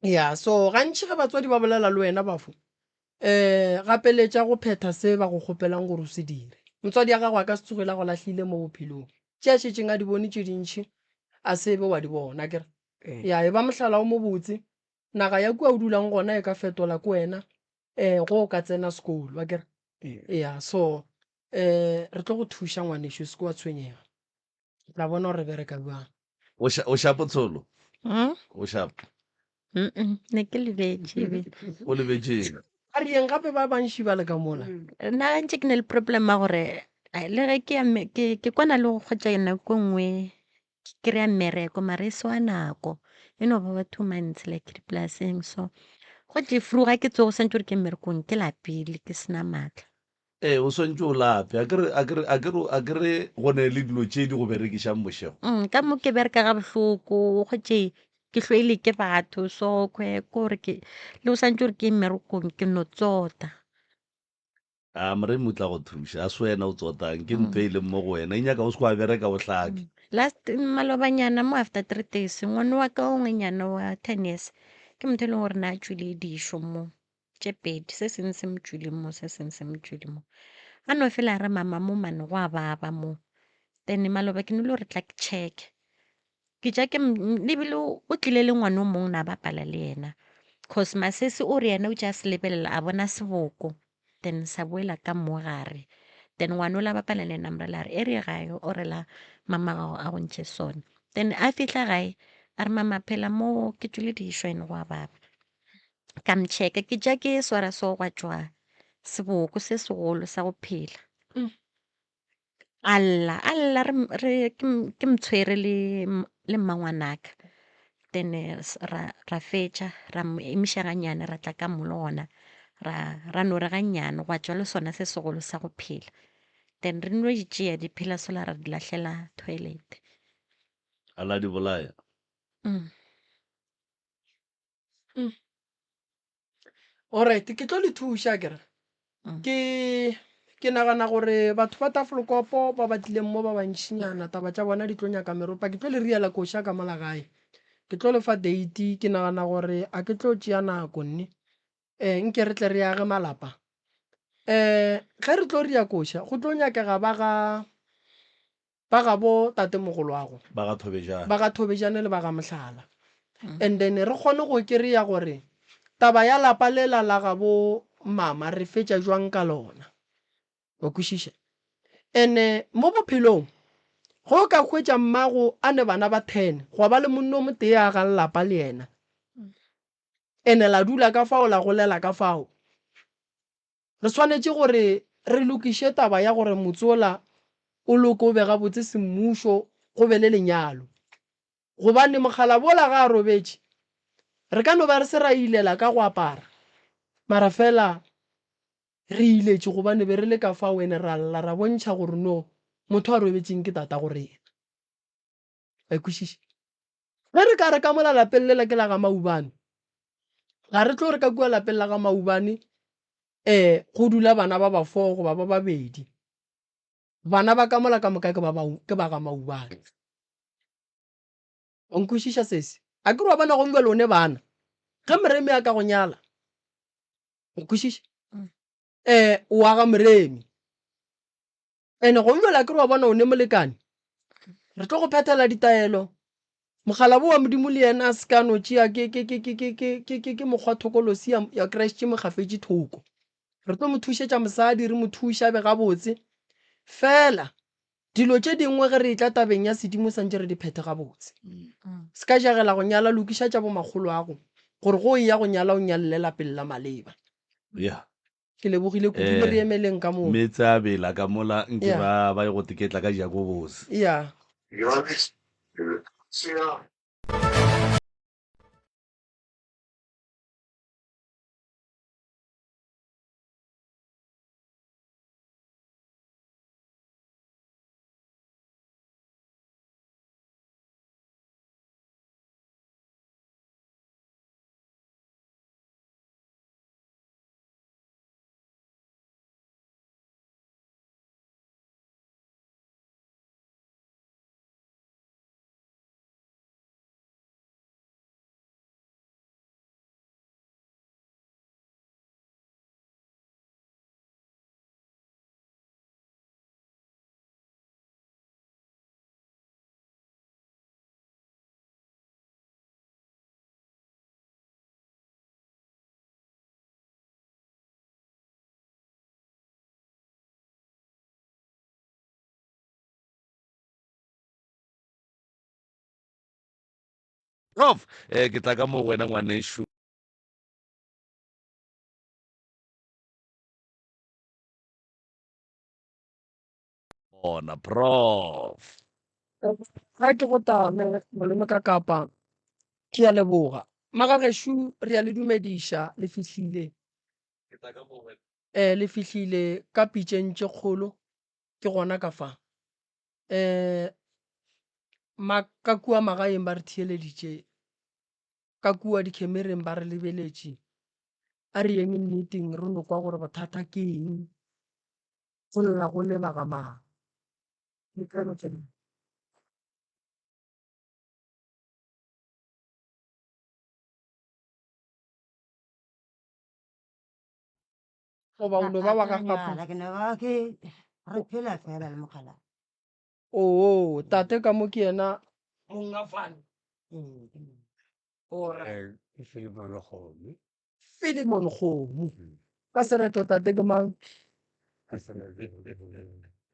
Ya so gantši ge batswadi ba bolela le wena bafo um gapeletša go phetha se ba go kgopelang gore o se dire. Motswadi ya gago a ka se tsoge la go lahlile mo bophelong. Tše a šetšeng a di bone tše dintši a se be wa di bona akere. Ya e ba mohlala o mobotse naga ya kua o dulang gona e ka fetola ke wena um go o ka tsena sekolo akere. Ya so um re tlo go thuša ngwanešu o se ke wa tshwenyega. Re tla bona gore re bereka bjang. O ša, o šapo tsholo? Mm? O šapo. Mm-mm, ne ke lebetše ebile. O lebetše eng? A re yeng gape ba bantši ba le ka mola. Nna gantši ke na le problem ya gore ai, le ge ke ya mme- ke ke kwana le go hwetša nako e nngwe ke kry-a mmereko mara e se wa nako e no ba ba 2 months like dipolaseng so go tše vroeg ga ke tsogo swantše gore ke mmerekong ke lapile ke sena maatla. Ee, o swantše o lape. Akere, akere, akere, akere go ne le dilo tše di go berekišang bošego. Mm, ka mo ke bereka ga bohloko, o hwetše ke hloile ke batho, so kwe kore ke le o swantše gore ke mmerekong ke no tsota. A Moremi o tla go thuša. A se wena o tsotang, ke ntho e leng mo go wena. E nyaka o se ke wa bereka o hlake. Last malobanyana mo after 3 days, ngwana wa ka o ngwenyana wa 10 years, ke motho e leng gore na a tšwile dišo mo. tše pedi, se sengwe se mo tšwile mo, se sengwe se mo tšwile mo. A no fela a re mama mo mane go a baba mo. Then maloba ke nole gore tla ke check-e. Ke tša ke ebile o tlile le ngwana o mongwe na bapala le yena. Cause masese o re yena o tša se lebelela a bona seboko then sa boela ka mo gare. Then ngwana o la bapala le yena a mo rela a re e re ye gae o rela mama gago a go ntšhe sona. Then a fihla gae a re mama phela mo ke tšwile dišo and go a baba. Ka mchecka ke tša ke swara so gwa tšwa seboko se segolo sa go phela. A lla a lla re re ke motshwere le le mmangwanaka then ra ra fetša ra mo emiša ganyane ra tla ka mo le gona ra ra no re ganyane gwa tšwa le sona se segolo sa go phela. Then re no di tšea di phela sola ra di lahlela toilet. A la di bolaya. Alright, ke tlo le thuša akere. Ke ke nagana gore batho ba Tafelkopo ba ba tlileng mo ba bantšinyana taba tša bona di tlo nyaka meropa. Ke tlo le riela koša ka mola gae. Ke tlo le fa date, ke nagana gore a ke tlo tšea nako nne. Nke re tle re age malapa. Ge re tlo ria koša go tlo nyakega ba ga Ba gabo tatemogoloago. Ba ga Thobejane. Ba ga Thobejane le ba ga Mohlala. And then re kgone go kereya gore taba ya lapa lela la gabo mama re fetša jwang ka lona. Wa kwešiša? And mo bophelong ge o ka hwetša mmago a ne bana ba ten, gwa ba le monna o motee a agang lapa le yena, and la dula ka fao la golela ka fao, Re swanetše gore re lokiše taba ya gore motse wola o loke o be gabotse semmušo go be le lenyalo. Gobane mokgalabje wola ga a robetše re ka no ba re se ra ilela ka go apara mara fela re iletše gobane be re le ka fao ene ra lla ra bontšha gore no motho a robetšeng ke tatago rena. Wa e kwešiša? Ge re ka re ka mola lapeng lela ke la ga Maubane, ga re tlo re ka kua lapeng la ga Maubane um go dula bana ba ba four goba ba babedi. Bana ba ka mola ka moka ke ba ke ba ga Maubane. O nkwešiša sesi? A ke re wa bona gong bjale o ne bana. Ge Moremi a ka go nyala, o nkwešiša? Um o wa ga Moremi. Ene gongwe bjale akere wa bona o ne molekane, re tlo go phethela ditaelo. Mokgalabo wa Modimo le yena a se ka no tšea ke, ke, ke, ke, ke, ke, ke, ke, ke mokgwa thokolosi ya, ya Kriste mo gafetše thoko. Re tlo mo thušetša mosadi, re mo thuše a be gabotse. Fela, dilo tše dingwe ge re etla tabeng ya sedimo santše re di phethe gabotse. Se ka jagela go nyala, lokiša tša bomakgoloago, gore go eya go nyala o nyalele lapeng la maleba. Yeah. Ke lebogile kudu le re emeleng ka moo. Meetse a bela ka mola nke Yeah. ba ba ye go teketla ka Jakobose. Yeah. Prof, eh, ke tla ka mo go wena ngwanešu. Bona, Prof. Ga ke go tame malome ka kapa ke a leboga. Magagešo re a le dumediša le fihlile. Le fihlile ka pitšeng tše kgolo ke gona ka fa. Ma ka kua magaeng ba re theeleditše, ka kua dikhemereng ba re lebeletše. A re yeng nneteng re no kwa gore bothata ke eng, go lla go leba ga mang. Goba o no ba wa ga gapo? Ke no ba ke re phela fela le mogala. Oo, tate ka mo ke yena monga fane. Ee. Ora. Eh, ke Philemon Kgomo. Philemon Kgomo. Ka sereto tate ke mang? Ka sereto ke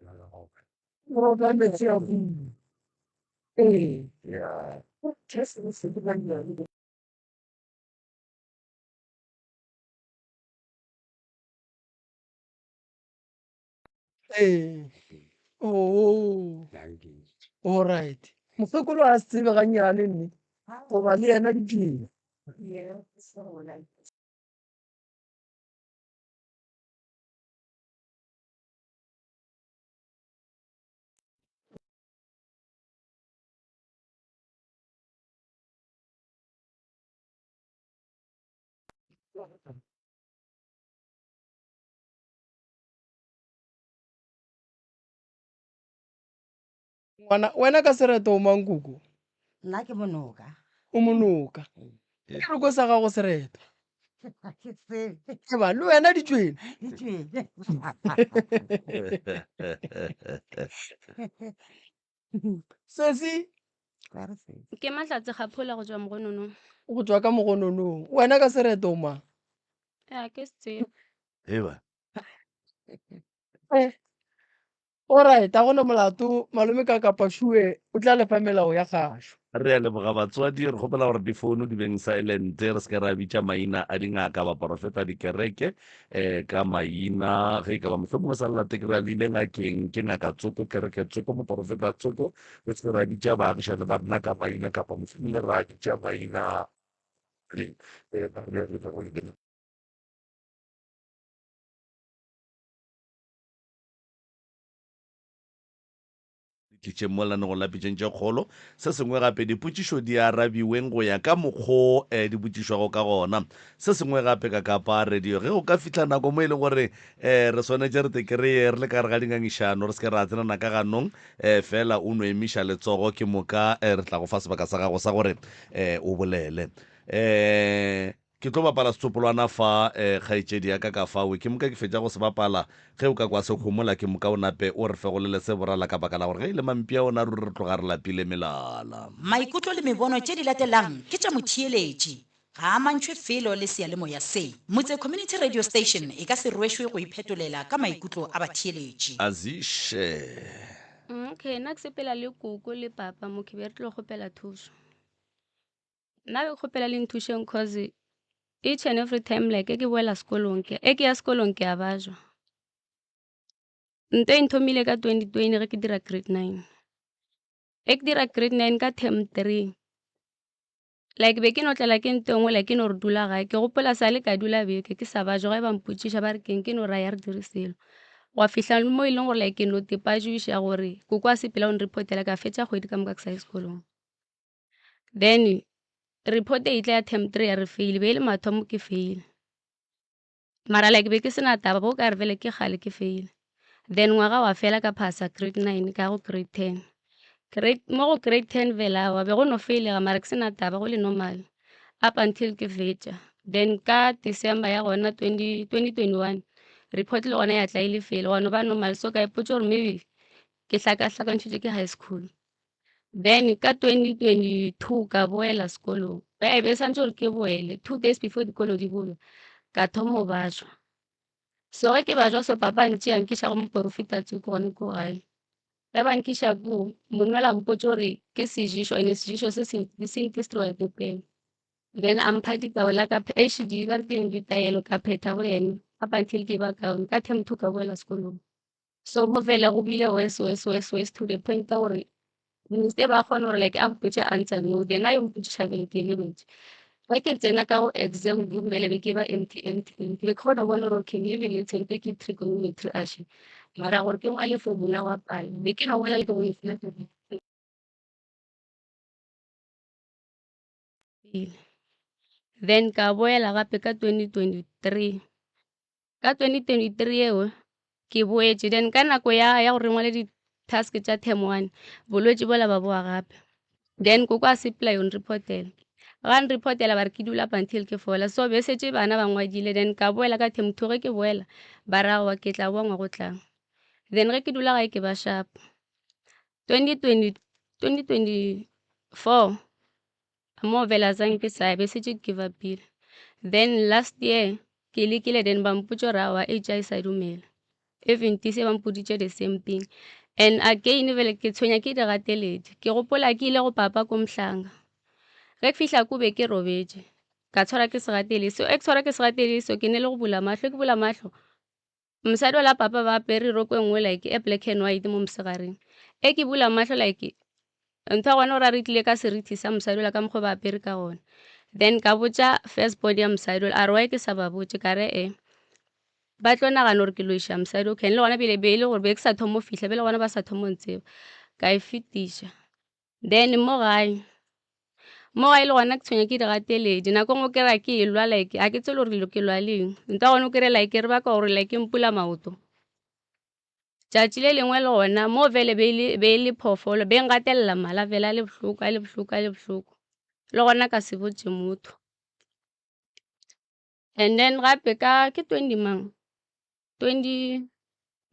Malogoka. Roba metsi a pula. Ee. Yeah. Ee. Oo. All right. Mokgekolo a se tsebe gannyane mme goba le yena ditšela. Ngwana wena ka sereto o mang koko? Nna ke monoka. O monoka. Ke re ko sa gago sereto. Ke tsebe. Eba le wena ditšwele. Ditšwele. Sesi. Ke Mahlatse Kgaphola go tšwa Mogononong. Go tšwa ka Mogononong. Wena ka sereto o mang? Ya ke se tsebe. Eba. Eh. Alright, a gona molato malome ka kapa Shuwe o tla lefa melao ya gašo. Re a leboga batswadi, re kgopela gore difounu di beng silent, re se ke ra bitša maina a dingaka, baporofeta, dikereke um ka maina. Ge e ka ba mohlomongwe sa lelate ke ra le ile ngakeng, ke ngaka tsoko, kereke tsoko, moporofeta tsoko, re se ke ra bitša baagišane ba rena ka maina kapa mohlomongwe ra bitša maina um Tlišeng mo lenaneong la Pitšeng tše Kgolo. Se sengwe gape, dipotšišo di arabiweng go ya ka mokgo eh, di botšišwago ka gona. Se sengwe gape ka Kapa Radio, ge go ka fihla nako mo e leng gore eh, re swanetše re te kreye re le ka gare ga dingangišano, re se ke ra tsenana ka ganong, eh, fela o no emiša letsogo ke moka eh, re tla go fa sebaka sa gago sa gore eh, o bolele. Eh, Ke tlo bapala setsopolwana fa, eh, kgaetšedi ya ka ka fao. Ke moka ke fetša go se bapala. Ge o ka kwa se homola, ke moka o nape o re fegolele se borala ka baka la gore ge e le mampia ona ruri re tloga re lapile melala. Maikutlo le mebono tše di latelang ke tša motheeletši. Ga a amantšhwe felo le seyalemoya se. Motse Community Radio Station e ka se rwešwe go iphetolela ka maikutlo a batheeletši. Aziše. Okay, nna ke sepela le koko le papa mo ke be re tlo kgopela thušo. Nna ke kgopela le nthušeng cause each and every time like e ke boela sekolong ke e ke ya sekolong ke a bajwa. Nto e nthomile ka 2020 ge ke dira grade 9. E ke dira grade 9 ka term 3. Like be ke no tlela ke nto engwe like ke no re dula gae. Ke gopola sa le ka dula beke ke sa bajwa ge ba mpotšiša ba re keng ke no ra ya re dire selo. Gwa fihla mo e leng gore like ke no tepajuša gore koko a sepela o nreportela ka fetša kgwedi ka moka ke sa ye sekolong. Then report e tla ya term 3 ya re fail be e le mathomo ke fail mara like be ke sena taba bo ka re vele ke kgale ke fail then ngwaga wa fela ka phasa grade 9 ka go grade 10 grade mo go grade 10 vela wa be go no failega mara ke sena taba go le normal up until ke fetša then ka December ya gona 20 2021 report le gona ya tla e le fail gwa no ba normal so ka ipotša gore maybe ke hlakahlakantšhitše ke high school. Then ka 2022 ka boela sekolong. E be santse gore ke boele 2 days before dikolo di bulwa ka thoma go bajwa. So ge ke bajwa so papa a ntšea a nkiša go moporofeta tsoko gone ko gae. Ge ba nkiša koo monna ola mpotša gore ke sejišo and sejišo se se destroy bophelo. Then a mpha ditaola ka eish ba re ke eng ditaelo ka phetha go yena up until ke ba kaone. Ka term 2 ka boela sekolong. So go fele go bile worse worse worse worse to the point ya gore minister ba kgona gore like a mpotše answer no then a yo mpotšiša bele ke lebetše. Ge ke tsena ka go exam room bele be ke ba empty empty empty be ke kgona go bona gore okay maybe le tshwentse ke trigonometry ashe mara gore ke ngwale formula wa pala be ke no ngwala le ke go e Then ka boela gape ka 2023 Ka 2023 eo ke boetše then ka nako ya ya gore re ngwale di-task tša term one bolwetši bola ba boa gape then koko a sepela yo nreportela ga nreportela ba re ke dula up until ke fola so be setse bana ba ngwadile then ka boela ka term 2 ge ke boela ba ra aowa ke tla boa ngwaga o tlang then ge ke dula gae ke ba sharp 2020 2024 mo vele azange ke sa be setse ke give upile then last year ke lekile then ba mpotša gore aowa age a e sa dumela even tise ba mpoditše the same thing and again vele ke tshwenya ke digateledi ke gopola ke ile go papa ko mhlanga ge ke fihla ko be ke robetše ka tshwara ke segatele so e ke tshwara ke segatele so ke ne le go bula mahlo ke bula mahlo Mosadi ola papa ba apere roko e nngwe like e black and white mo mosegareng. E ke bula mahlo like ntho ya gona gore a re tlile ka seriti sa mosadi ola ka mokgwa ba apere ka gona. Then ka botša first body ya mosadi ola a re why ke sa ba botše ka re e ba tlo nagana gore ke loiša mosadi okay le gona bile be e le gore be ke sa thomo fihla be le gona ba sa thomo ntseba ka e fetiša. Then mo gae, mo gae le gona ke tshwenya ke digateledi nako e nngwe o kry-a ke elwa like ga ke tsebe le gore ke lwa le eng ntho ya gona o kry-e like re baka gore like e mpula maoto. Tšatši le lengwe le gona mo vele be e le phoofolo be ngatelela mala vele a le bohloko a le bohloko a le bohloko le gona ka se botše motho. And then gape ka ke 20 mang 20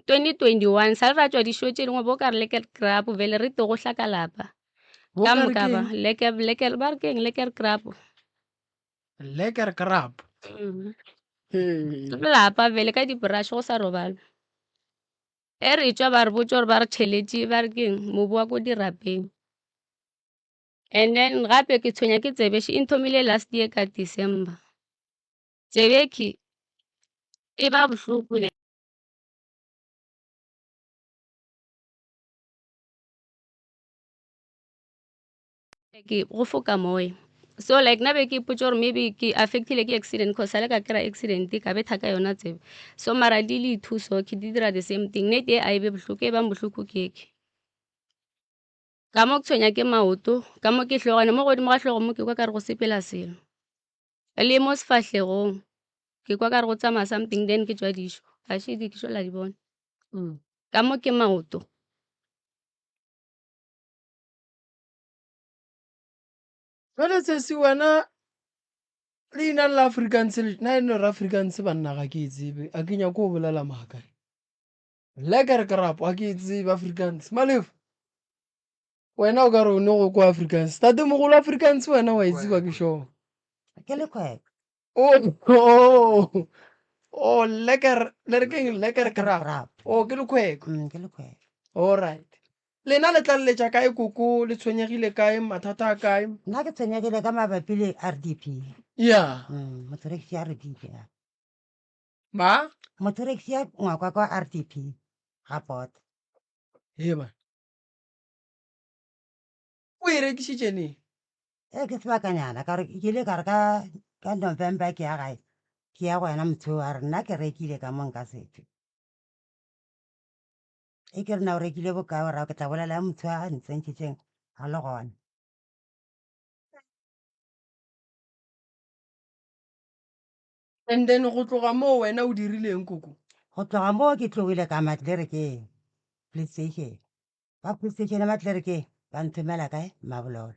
2021 sa le ra tšwa dišo tše dingwe bo ka re lekker krap vele re te gohla ka lapa Bo ka ka re moka ba keng? lekker lekker ba re keng lekker krap Lekker krap. Lapa vele ka di-brush go sa robalwe e re tšwa ba re botša gore ba re tšheletše ba re keng mobu wa ko dirapeng. And then gape ke tshwenya ke tsebe e nthomile last year ka December. Tsebe ke e ba bohloko ne. Ke go foka moya. So like nna be ke ipotša gore maybe ke affectile ke accident cause sale ka kry-a accident ka betha ka yona tsebe. So mara di le two so ke di dira the same thing. Nnete e a e be bohloko e bang bohloko ke eke. Ka mo ke tshwenya ke maoto, ka mo ke hlogo, ene mo godimo ga hlogo mo ke kwa ka re go sepela selo. Le mo sefahlegong ke kwa ka re go tsamaya something then ke tšwa dišo, ga še dišo la di bona. Ka mo ke maoto. Jwale sesi wena. Leina la Afrikaans le na e no re Afrikaans banna ga ke e tsebe a ke nyako go bolela maaka. Lekker krap ga ke e tsebe Afrikaans. Malefo wena o ka re o ne go kwa Afrikaans. Tate mogolo Afrikaans wena wa e tseba ke sure. Ke lekhwekwe. Oh, oh, oh, lekker le re keng lekker krap. Oh, ke lekhwekwe. Ke lekhwekwe. All right. Lena le tlaleletša kae koko? Le tshwenyegile kae? Mathata a kae? Nna ke tshwenyegile ka mabapi le RDP. Ya. Motho rekiša RDP ya. Ma? Motho rekiša ngwakwa kwa RDP ga pota. Hee bana. O e rekišitše neng? Ee ke sebakanyana ka re ke ile ka re ka ka November ke ya gae ke ya go yena motho a re nna ke rekile ka mo nka setšwe. E ke re na o rekile bokae o ra ke tla bolela ya motho a ntsentšhitšeng a le gona. And then go tloga moo wena o dirileng koko? Go tloga moo ke tlogile ka matlerekeng police station. Ba police station ya matlerekeng ba nthomela kae Mmabololo.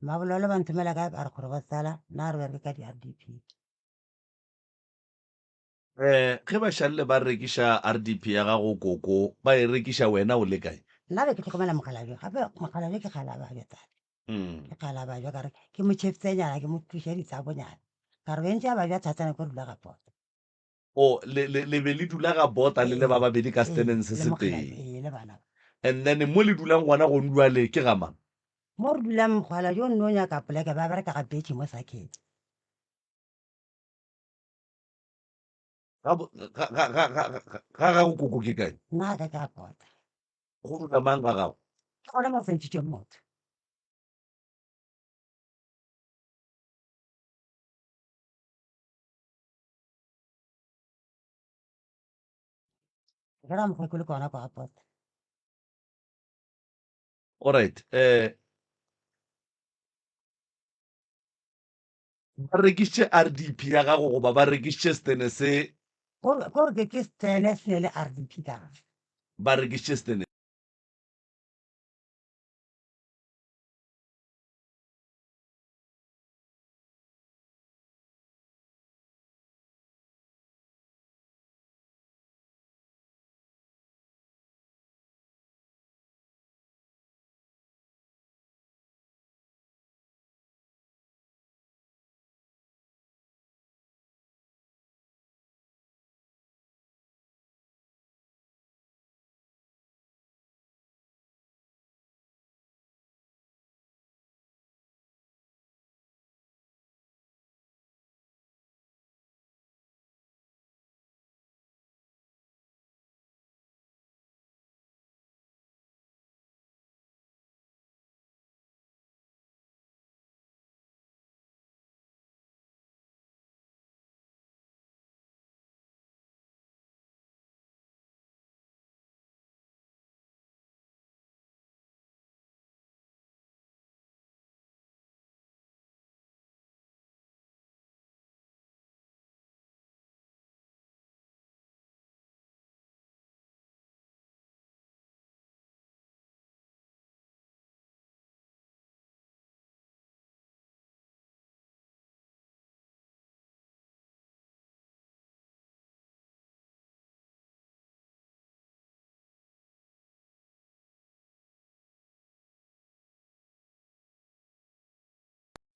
Mmabololo ba nthomela kae ba re gore ba sala nna re bereke ka di-R_D_P. Um ge ba šalle ba rekiša RDP ya gago koko, ba e rekiša wena o le kae? Nna be ke hlokomela mokgalabje, gape mokgalabje ke kgale a babja tate. Ke kgale a babja ka re ke mo tšhefitsenyana ke mo tliše ditsabonyana. Ka re bentše a babja thatana ko re dula ga bota. O, le, le, le be le dula ga bota le le ba babedi ka steneng se le se mokgalabje, tee. ee, le bana ba. And then mo le dulang gona gone bjale ke ga mang? Mo re dulang mokgalabje o nno nyaka poleke ba bereka ga betšhe mo Sakeng. Ga bo- ga- ga- ga- ga- ga- ga gago koko ke kae? Nna ga ka ke a pota. Go dula mang ga gago? Ke gona mo fentšitšeng motho. Ke ra mokgekolo ke gona kwa ga pota. Alright, eh Ba rekišitše RDP ya gago goba ba rekišitše setene se? Ko re ke ke setene se ne le RDP ka gare. Ba rekišitše setene.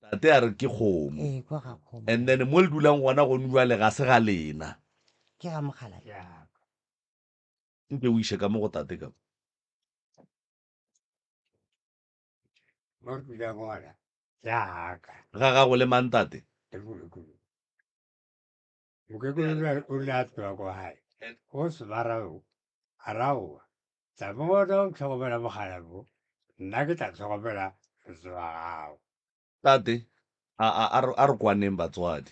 Tate a re ke kgomo. Ee, kwa ga kgomo. And then mo le dulang gona gone jwale ga se ga lena. Ke ga mokgalabje. Nke o iše ka mo go tate ka mo. Mo re dulang gona ke ga ka. Ga gago le mang tate? Le mokekolo. Mokekolo o ile a tloga ko gae. Go sebara o, a ra aowa, tla mo bona o tlhokomela mogala bo, nna ke tla tlhokomela motse wa gago. Tate, a, a, a re, a re kwaneng batswadi.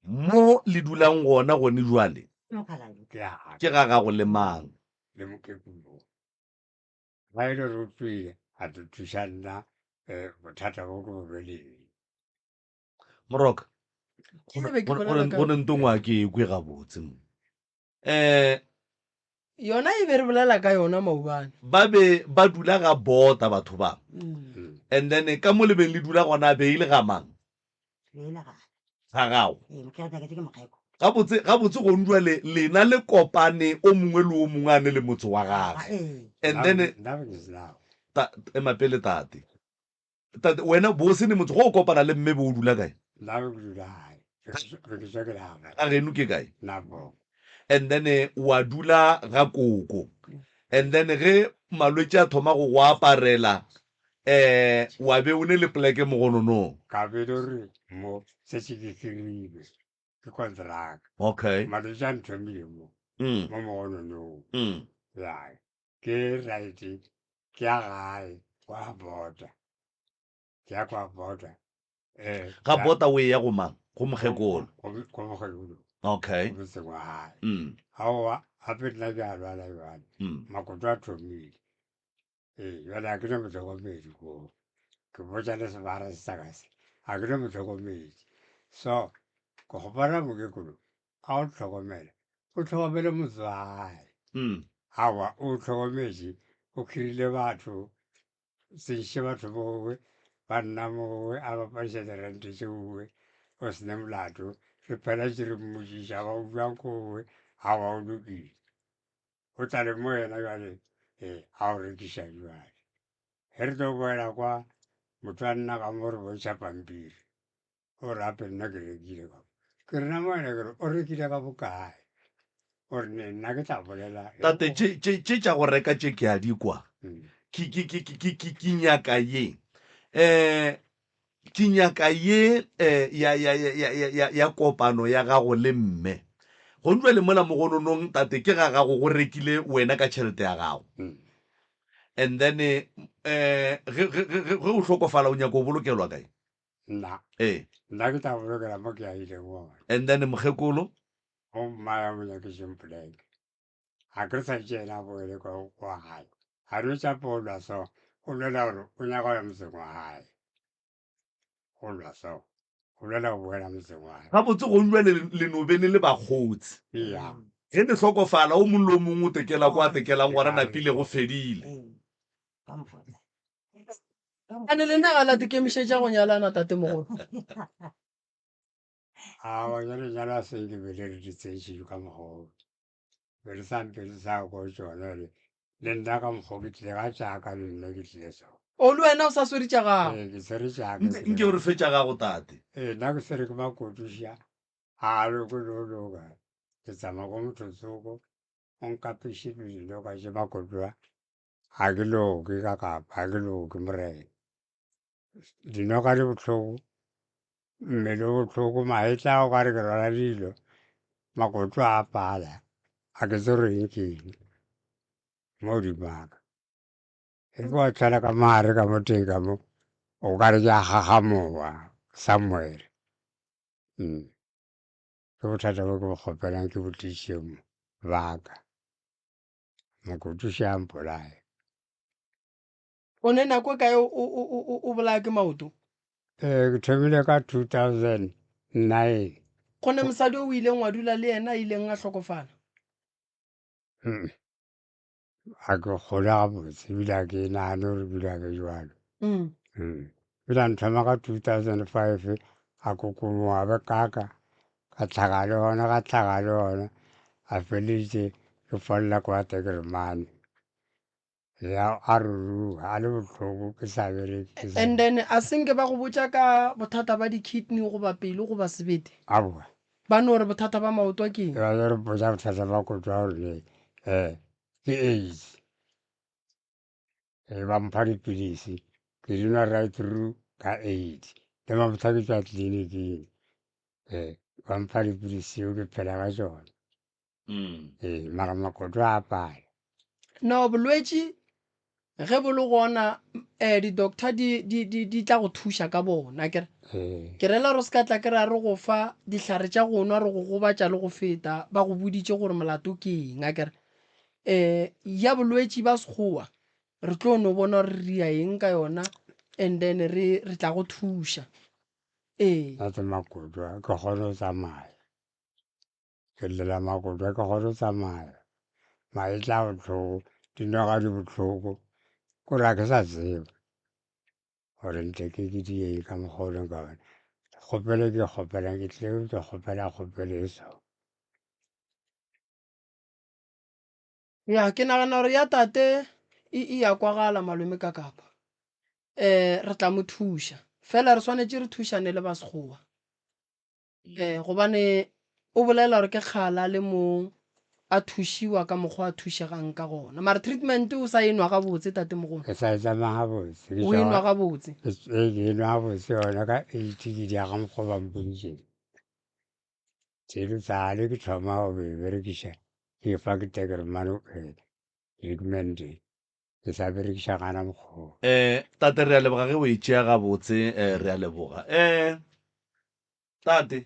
Mo le dulang gona gone jwale, Ke ga ka. ke ga gago le mang? Le mokekolo. Ga e le gore o tloile a tlo thuša nna um bothata bo ke bo beleng. Moroka, Ke be ke bolela ka go ne ntongwa ke e kwe gabotse mo. Um yona e be re bolela ka yona maobane. Ba be ba dula ga bota batho ba. And then ka mo le beng le dula gona be e le ga mang? Be e le gae. Ga gago. Ee, mokgekolo ke nyaketše ke mokgekolo. Gabotse, gabotse gong jwale lena le kopane o mongwe le o mongwe a ne le motse wa gagwe. Ee. And then Nna be ke se nawo. Ta, ema pele tate. Tate, wena bo o se ne motse, go o kopana le mme be o dula kae? Nna be ke dula gae. Be ke tswa ke le gae. Ga geno ke kae? Nabong. And then wa dula ga koko. And then ge malwetši a thoma go go aparela, um wa be o ne le poleke mogononong. Ka be le gore mo šetše ke hirilwe ke kontraka. Okay. Malwetši a nthomile mo, mo mogononong. Ya, ke right, ke ya gae kwa bota. Ke ya kwa bota. Eh, Ga bota o eya go mang? Go mokgekolo. Go mokgekolo. Okay. Go motseng wa gae. Aowa, gape nna ke a lwala jwale. Makoto a thomile. Ee, bjale ga ke na mohlokomedi koo. Ke botša le sebara se sa ka se, ga ke na mohlokomedi. So, ke kgopela mokekolo a o hlokomele, o hlokomele motse wa gae. Aowa, o hlokometše, o hirile batho, tsentšitše batho mowe, ba nna mowe, a ba padiša dirente tšeowe, o se ne molato. Re phela tše re mmotšiša, ba o bjang kowe, aowa o lokile. O tla le mo yena bjale ee a o rekiša bjale. Ge re tlo boela kwa motho a nna ka mo re bontšha pampiri o re ape nna ke rekile ka ke re na mo yena ke re o rekile ka bokae o re ne nna ke tla bolela Tate, tše tše tše tša go reka tše ke a di kwa. Ke ke ke ke ke ke nyaka ye. Eh Ke nyaka ye eh, ya, ya, ya, ya, ya, ya, ya kopano ya gago le mme. Gong jwale mola mogononong, tate, ke ga gago go rekile wena ka tšhelete ya gago. And then eh, ge, ge, ge, ge o hlokofala o nyaka o bolokelwa kae? Nna. Ee. Nna ke tla bolokela mo ke ahileng gona. And then mokgekolo? Mo mma ya mo nyaketšeng poleke. A ke re tshwanetše yena a boele kwa kwa gae. A no tša po lwa so, o lwela gore o nyaka go ya motseng wa gae. O lwa so, o lwela go boela motseng wa gae. Gabotse gong jwale le no be le le bakgotsi. Ya. Ge le hlokofala, o mong le o mongwe o tekela kwa a tekelang gona, napile go fedile. Ane lena ga la tikemišetša go nyalana tatemogolo? Aowa, jwale nyalwa se ke be le re di tsentšhitšwe ka mokgwa oo. Be re sa mpe re sa kwa tšona le le nna ka mokgwa ke tlile ga tšaka le nna ke tlile so. O le wena o sa swere tša gago? Ee, ke swere tšaka. Nke nke o re fe tša gago tate. Ee, nna ke swere ke makotoša a loke le go loka. Ke tsamaya ko motho tsoko o nkapeše dilo ka tše makotoa ga ke loke ka kapa ga ke loke morena. Dinoka di bohloko, mmele o bohloko, magetla o ka re ke rwala dilo, makoto a pala, a ke tsebe gore eng ke eng mo godimo ga ka. Ge ke wa tshwara ka mo gare ka mo teng ka mo, o ka re ke a gagamowa somewhere. Ke bothata bo ke bo kgopelang ke bo tlišitše mo baka, mokoto še a mpolaya. O ne nako e kae o, o, o, o, o bolaya ke maoto? Ee, ke thomile ka 2009. Go ne mosadi o o ileng wa dula le yena a ileng a hlokofala? Mm. Ga ke kgolwe gabotse ebile ga ke nagane gore ebile ga ke jwalo. Mm. Ebile a nthoma ka 2005 a kokomoga be kaka ka tlhaga le gona ka tlhaga le gona a feleleditše ke folela kwa Tekeremane. Ya a ruruga a le bohloko ke sa bereke ke sa And then a se nke ba go botša ka bothata ba di-kidney goba pelo goba sebete? Aowa. Ba no re bothata ba maoto ke eng? Ba re botša bothata ba koto gore ne eh ke AIDS. E ba mpha dipilisi ke di nwa right through ka AIDS. Le mabotha ke tšwa tleliniking. Eh ba mpha dipilisi tseo ke phela ka tšona. Ee mara makoto a pala. No bolwetši ge bo le gona um di-doctor di, di, di, di tla go thuša ka bona akere. Ee. Ke rela gore se ka tla ke ra re go fa dihlare tša go nwa re go gobatša le go feta ba go boditše gore molato ke eng akere. Um ya bolwetši ba sekgowa re tlo no bona gore re ria eng ka yona and then re, re tla go thuša. Ee. Nna tse makoto a ke kgone go tsamaya. Ke llela makoto a ke kgone go tsamaya, magetla a bohloko, dinoga di bohloko, kore ga ke sa tseba gore ntle ke ke di eng ka mokgwa o leng ka gona. Kgopelo ke kgopelang ke tlile ke kgopela kgopelo e so. Ya, ke nagana gore ya tate e e ya kwagala malome ka kapa. Eh, re tla mo thuša. Fela re swanetše re thušane le ba Sekgowa. Eh, gobane o bolela gore ke kgale a le mo a thušiwa ka mokgwa a thušegang ka gona. Mara treatment o sa e nwa gabotse tatemogolo? Ke sa e tsamaya gabotse. Ke O e nwa gabotse? Ee, ke e nwa gabotse yona ka eight ke di ya ga mokgwa ba mpoditšeng. Tselo tsale ke thoma go e berekiša ke fa ke tekermane treatment ke sa berekiša gana mokgwa. Eh, tate re a leboga ge o e tšea gabotse, eh, re a leboga. Eh, tate,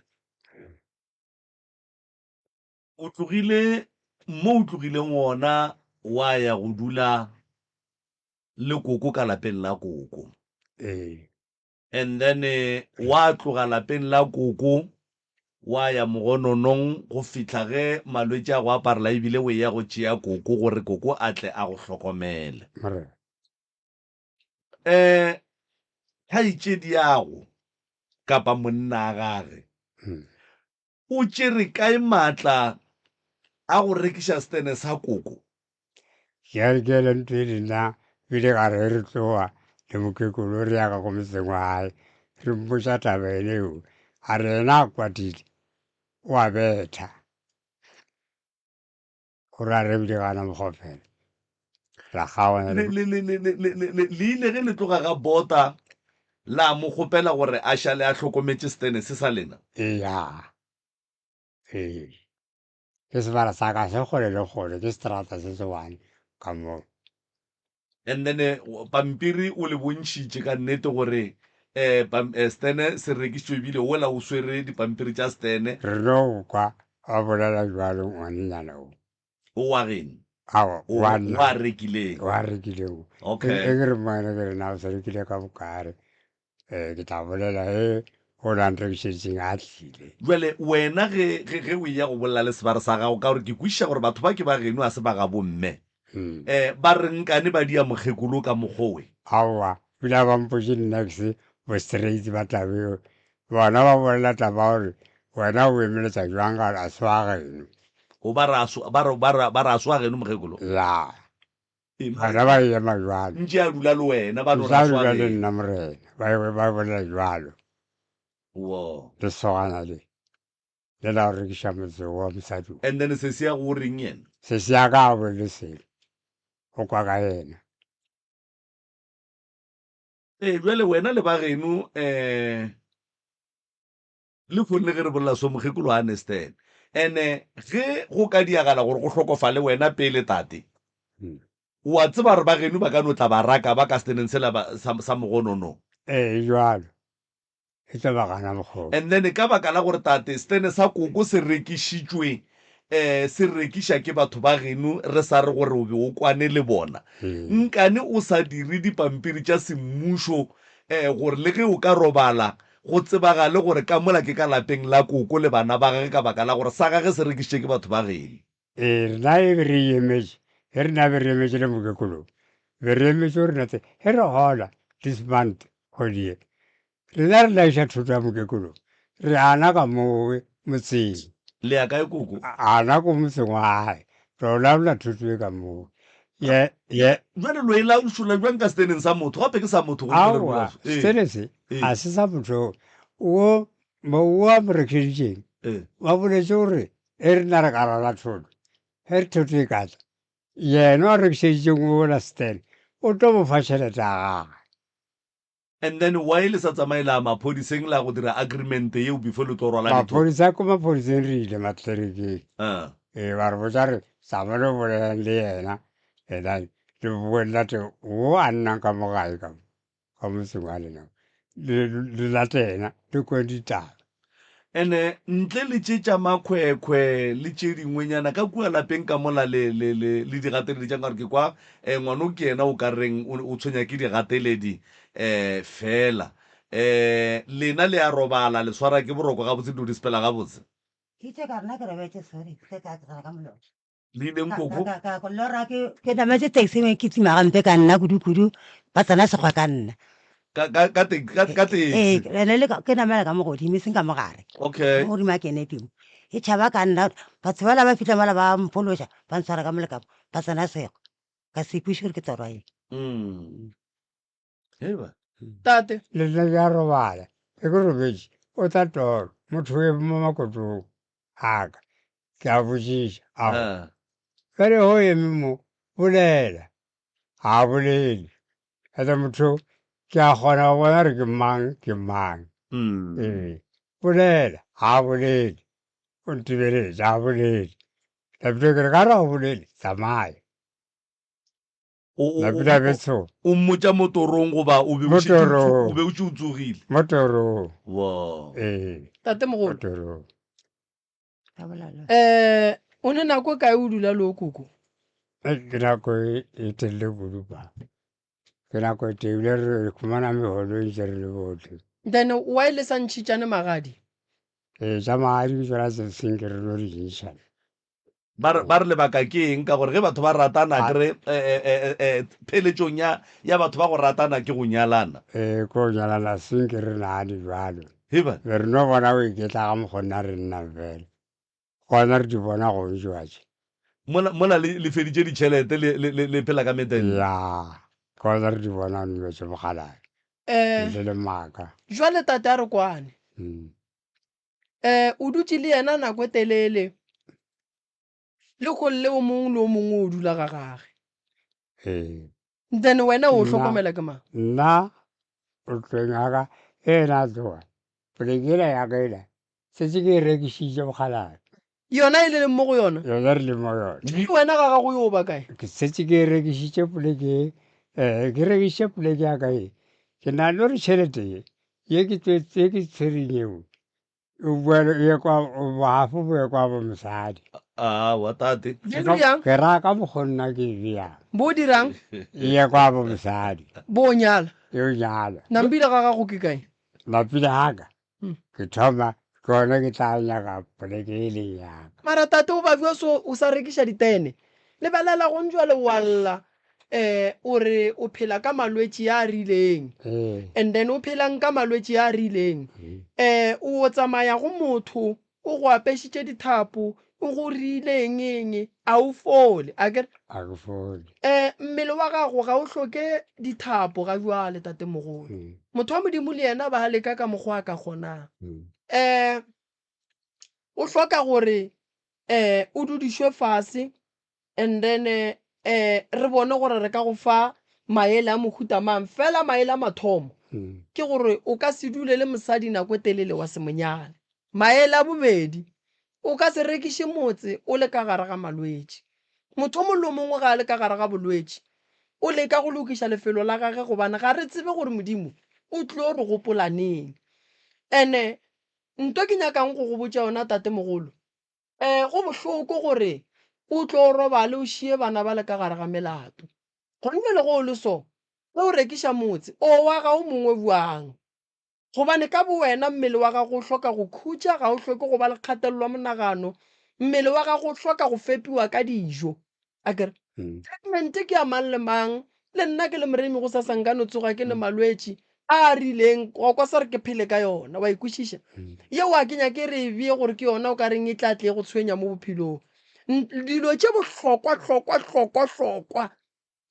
o tlogile mo o tlogileng gona wa ya go dula le koko ka lapeng la koko. Ee. And then wa tloga lapeng la koko wa ya mogononong go fihla ge malwetši a go aparela ebile o eya go tšea koko gore koko a tle a go hlokomele. Morena. Um kgaetšediago kapa monna a gage o tšere kae maatla a go rekiša setene sa koko? Ke re ke le ntho e nna bile ka re re tloga le mokekolo re ya ka ko motseng wa gae re mmotša taba ene eo a re yena a kwatile o a betha o re a re bile gana mokgopela ra kgaogana le le le le le le le le ile ge le tloga ga bota la mo kgopela gore a šale a hlokometše setene se sa lena? Eya ee ke sebala sa ka se kgole le kgole ke seterata se se one ka moo. And then pampiri o le bontšhitše ka nnete gore um setene se rekišitšwe ebile wola o swere dipampiri tša setene. Re no kwa ba bolela bjalo ngwanenyana o. O wa geno? Aowa, O wa nna. wa rekileng? Wa rekileng. Okay. E ke re moena ke re na o se rekile ka bokae? Eh, ke tla bolela he o la nrekišeditseng a tlile. Bjale wena ge, ge, ge o eya go bolela le sebare sa gago, ka gore ke kwešiša gore batho ba ke ba geno a se ba gabo mme, um ba re nkane ba dia mokgekolo ka mokgowe? Aowa, ebile ga ba mpotše niks, bo straight ba tla be bona ba bolela taba gore wena o emeletša bjang ga a se wa geno. O ba re a se, ba re, ba re, ba re a se wa geno mokgekolo? Ya. Bona ba ema bjalo. Ntše a dula le wena ba no Ntše re a a se wa dula le geno. nna morena, ba, ba bolela bjalo. Wo. Lesogana le, le la go rekiša motse wa mosadi wo. And then sesi ya go o reng yena? Sesi ya ka ga a bolele selo, o kwa ka yena. Ee, bjale wena le ba geno um le kgonne ge re bolela so mokgekolo a understand. And-e ge go ka diagala gore go hlokofale wena pele tate, o a tseba gore ba geno ba ka no tla ba raka ba ka seteneng sela ba, sa, sa mogonono. Ee, e bjalo. E tlo ba gana mokgobo. And then ka baka la gore tate setene sa koko se rekišitšwe um se rekiša ke batho ba geno re sa re gore o be o kwane le bona, nkane o sa dire dipampiri tša semmušo um gore le ge o ka robala go tsebagale gore ka mola ke ka lapeng la koko le bana ba gage ka baka la gore sa gage se rekišitše ke batho ba geno. Ee, rena e be re e emetše, ge rena be re emetše le mokekolo, be re emetše gore nate ge re gola this month kgwedi ye, rena re laiša thoto ya mokekolo, re ana ka mowe motseng. Le ya kae koko? Ana ko motseng wa gae, re o laola thoto ye ka mowe. Ye, ye. Bjale lo e laošola bjang ka seteneng sa motho? Gape ke sa motho gomme le re Aowa, bua so. Ee. setene se Ee. ga se sa motho wo, mo wo a mo rekišeditšeng, Ee. ba boletše gore E re nna re ka rwala thoto, ge re thoto e ka tla, yena a rekišeditšeng ola stand o tlo mo fa tšhelete ya gagwe. And then why le sa tsamaye la ya maphodiseng la go dira agreement yeo before le tlo rwala dithoto? Maphodisa ko maphodiseng re ile matlerekeng. Ah. Ee, ba re botša re tsamaya le bolelang le yena, ena le boe le late wo a nnang ka mo gae ka mo. Ka motseng wa lena le le late yena le kwe ditaba. Ene ntle le tše tša makhwekhwe le tše dingwenyana ka kua lapeng ka mola le le le le digateledi tša nkare ke kwa eh, ngwano ke yena o ka reng o o tshwenya ke digateledi eh fela eh lena le a robala le swara ke boroko gabotse dilo di sepela gabotse. Ke itše ka re nna ke robetše sorry ke ka tsena ka molomo. Le ileng koko? Ka, ka, ka lora ke, ke nametše taxi engwe ke tima gampe ka nna kudu-kudu, ba tsena sekgwa ka nna. Ka ka ka te ka ka Ee, taxi. ene le ka- ke namela ka mo godimo e seng ka mogare. Okay. Mo godimo a kene teng. E tšhaba ka nna batho bala ba fihla mola ba mphološa ba ntshwara ka molekamo ba tsena sego. Ka se kweše gore ke toro eng. Mm. Hei ba. Tate. Le nna ke a robala, ge ke robetše o tla toro, motho o eme mo makotong a ka. Ke a botšiša, a go, Ah. Bjale ge o eme mo, bolela. Ga a bolele. Ene motho ke a kgona go bona gore ke mang, ke mang. Mm. Ee, bolela, ga a bolele. O ntebeletše, ga a bolele. Napile ke re ka re ga o bolele, tsamaya. O o Napile a o be tsho. o mmotša mo torong goba o be o Mo šetše o tso- o torong. be o šetše o tsogile? Mo torong. Wow. Ee, Tatemogolo. mo torong. Um o ne nako e kae o dula le o koko? Ke nako e e telele kudu pa. Ke nako e telele re khumana megolo ntse re le botlhe. Then why le sa ntšhitšane magadi? Ee, tša magadi ke tšona tse seng ke re no di ntšha. Ba re ba re lebaka ke eng? Ka gore ge batho ba ratana kere eh, eh, eh, pheletšong ya ya batho ba go ratana ke go nyalana. Ee, ko nyalana seng ke re nagane bjalo. Heba. Be re no bona o iketla ga mokgwa nna re nnang fela. Gona re di bona gong jwatše. Mola mola le le feditše ditšhelete le le le le phela ka metente. Ya, gona re di bona dilo tše bokgalabje. Eh, Ntle le maaka. jwale tate a re kwane. Mm. Eh, o dutše le yena nako e telele. Le golle o mongwe le o mongwe o dula ga gage. Ee. Then wena o Nna hlokomela ke mang? nna o tlweng ya ka e na tloga poleke ela ya ka ela setse ke e rekišitše bokgalabje. Yona e le leng mo go yona? Yona re le mo yona. Le wena ga gago yo ba kae? Ke setse ke e rekišitše poleke e, eh, ke rekišitše poleke ya ka e. Ke na le gore tšhelete ye, ye ke ye ke tshwereng eo, o boele o ye kwa bohafo bo ye kwa bo mosadi. Aowa tate. Di dirang? Ke raya ka mokgo nna ke e beyang. Bo dirang? E ye kwa bo mosadi. Bo nyala. E o nyala. Nampile ga gago ke kae? Napile ga ka. Ke thoma ke gona ke tla nyaka poleke e leng ya ka. Mara tate o babja so o sa rekiša ditene. Lebelela go njwale wa lla um o re o phela ka malwetši a rileng and then o phelang ka malwetši a rileng um o tsamaya go motho o go apešitše dithapo o go rile eng eng a o fole akere? A ke fole. Um mmele wa gago ga o hloke dithapo ga jwale tatemogolo. Motho wa Modimo le yena ba leka ka mokgwa a ka kgonang. Um o hloka gore um o dudišwe fase and then um re bone gore re ka go fa maele a mohuta mang. Fela maele a mathomo ke gore o ka se dule le mosadi nako e telele wa se mo nyale. Maele a bobedi, o ka se rekiše motse o le ka gare ga malwetši. Motho o mongwe le o mongwe ga a le ka gare ga bolwetši, o leka go lokiša lefelo la gage gobane ga re tsebe gore Modimo o tlo re gopola neng. Ene nto ke nyakang go go botša yona tatemogolo, um go bohloko gore o tlo robale o šie bana ba le ka gare ga melato. Gonne le ge o le so, ge o rekiša motse, o wa ga o mongwe bjang? Gobane ka bowena mmele wa gago o hloka go khutša, ga o hloke go ba le kgatelelo ya monagano. Mmele wa gago o hloka go fepiwa ka dijo. Akere? Treatment ke ya mang le mang. Le nna ke le moremi gosasa nka no tsoga ke ne malwetši a a rileng, wa kwa sa re ke phele ka yona, wa e kwešiša? Yeo a ke nyake re e bee gore ke yona o ka reng e tla tle e go tshwenya mo bophelong. Dilo tše bohlokwa hlokwa hlokwa hlokwa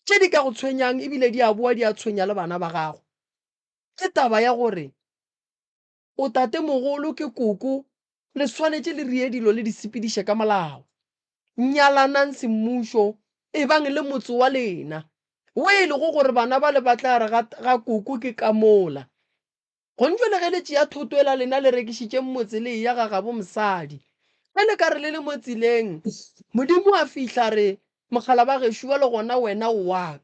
tše di ka go tshwenyang ebile di a boa di a tshwenya le bana ba gago. Ke taba ya gore o tatemogolo ke koko, le swanetše le rie dilo le di sepediše ka molao. Nyalanang semmušo, ebang le motse wa lena, wo e lego gore bana bale ba tla re ga, ga koko ke ka mola. Gontšwe le ge le tšea thoto ela lena le rekišitšeng motse le eya ga gabo mosadi. Ge le ka re le le mo tseleng, Modimo a fihla re, Mokgalabje wa gešo bjale gona wena o wa ka.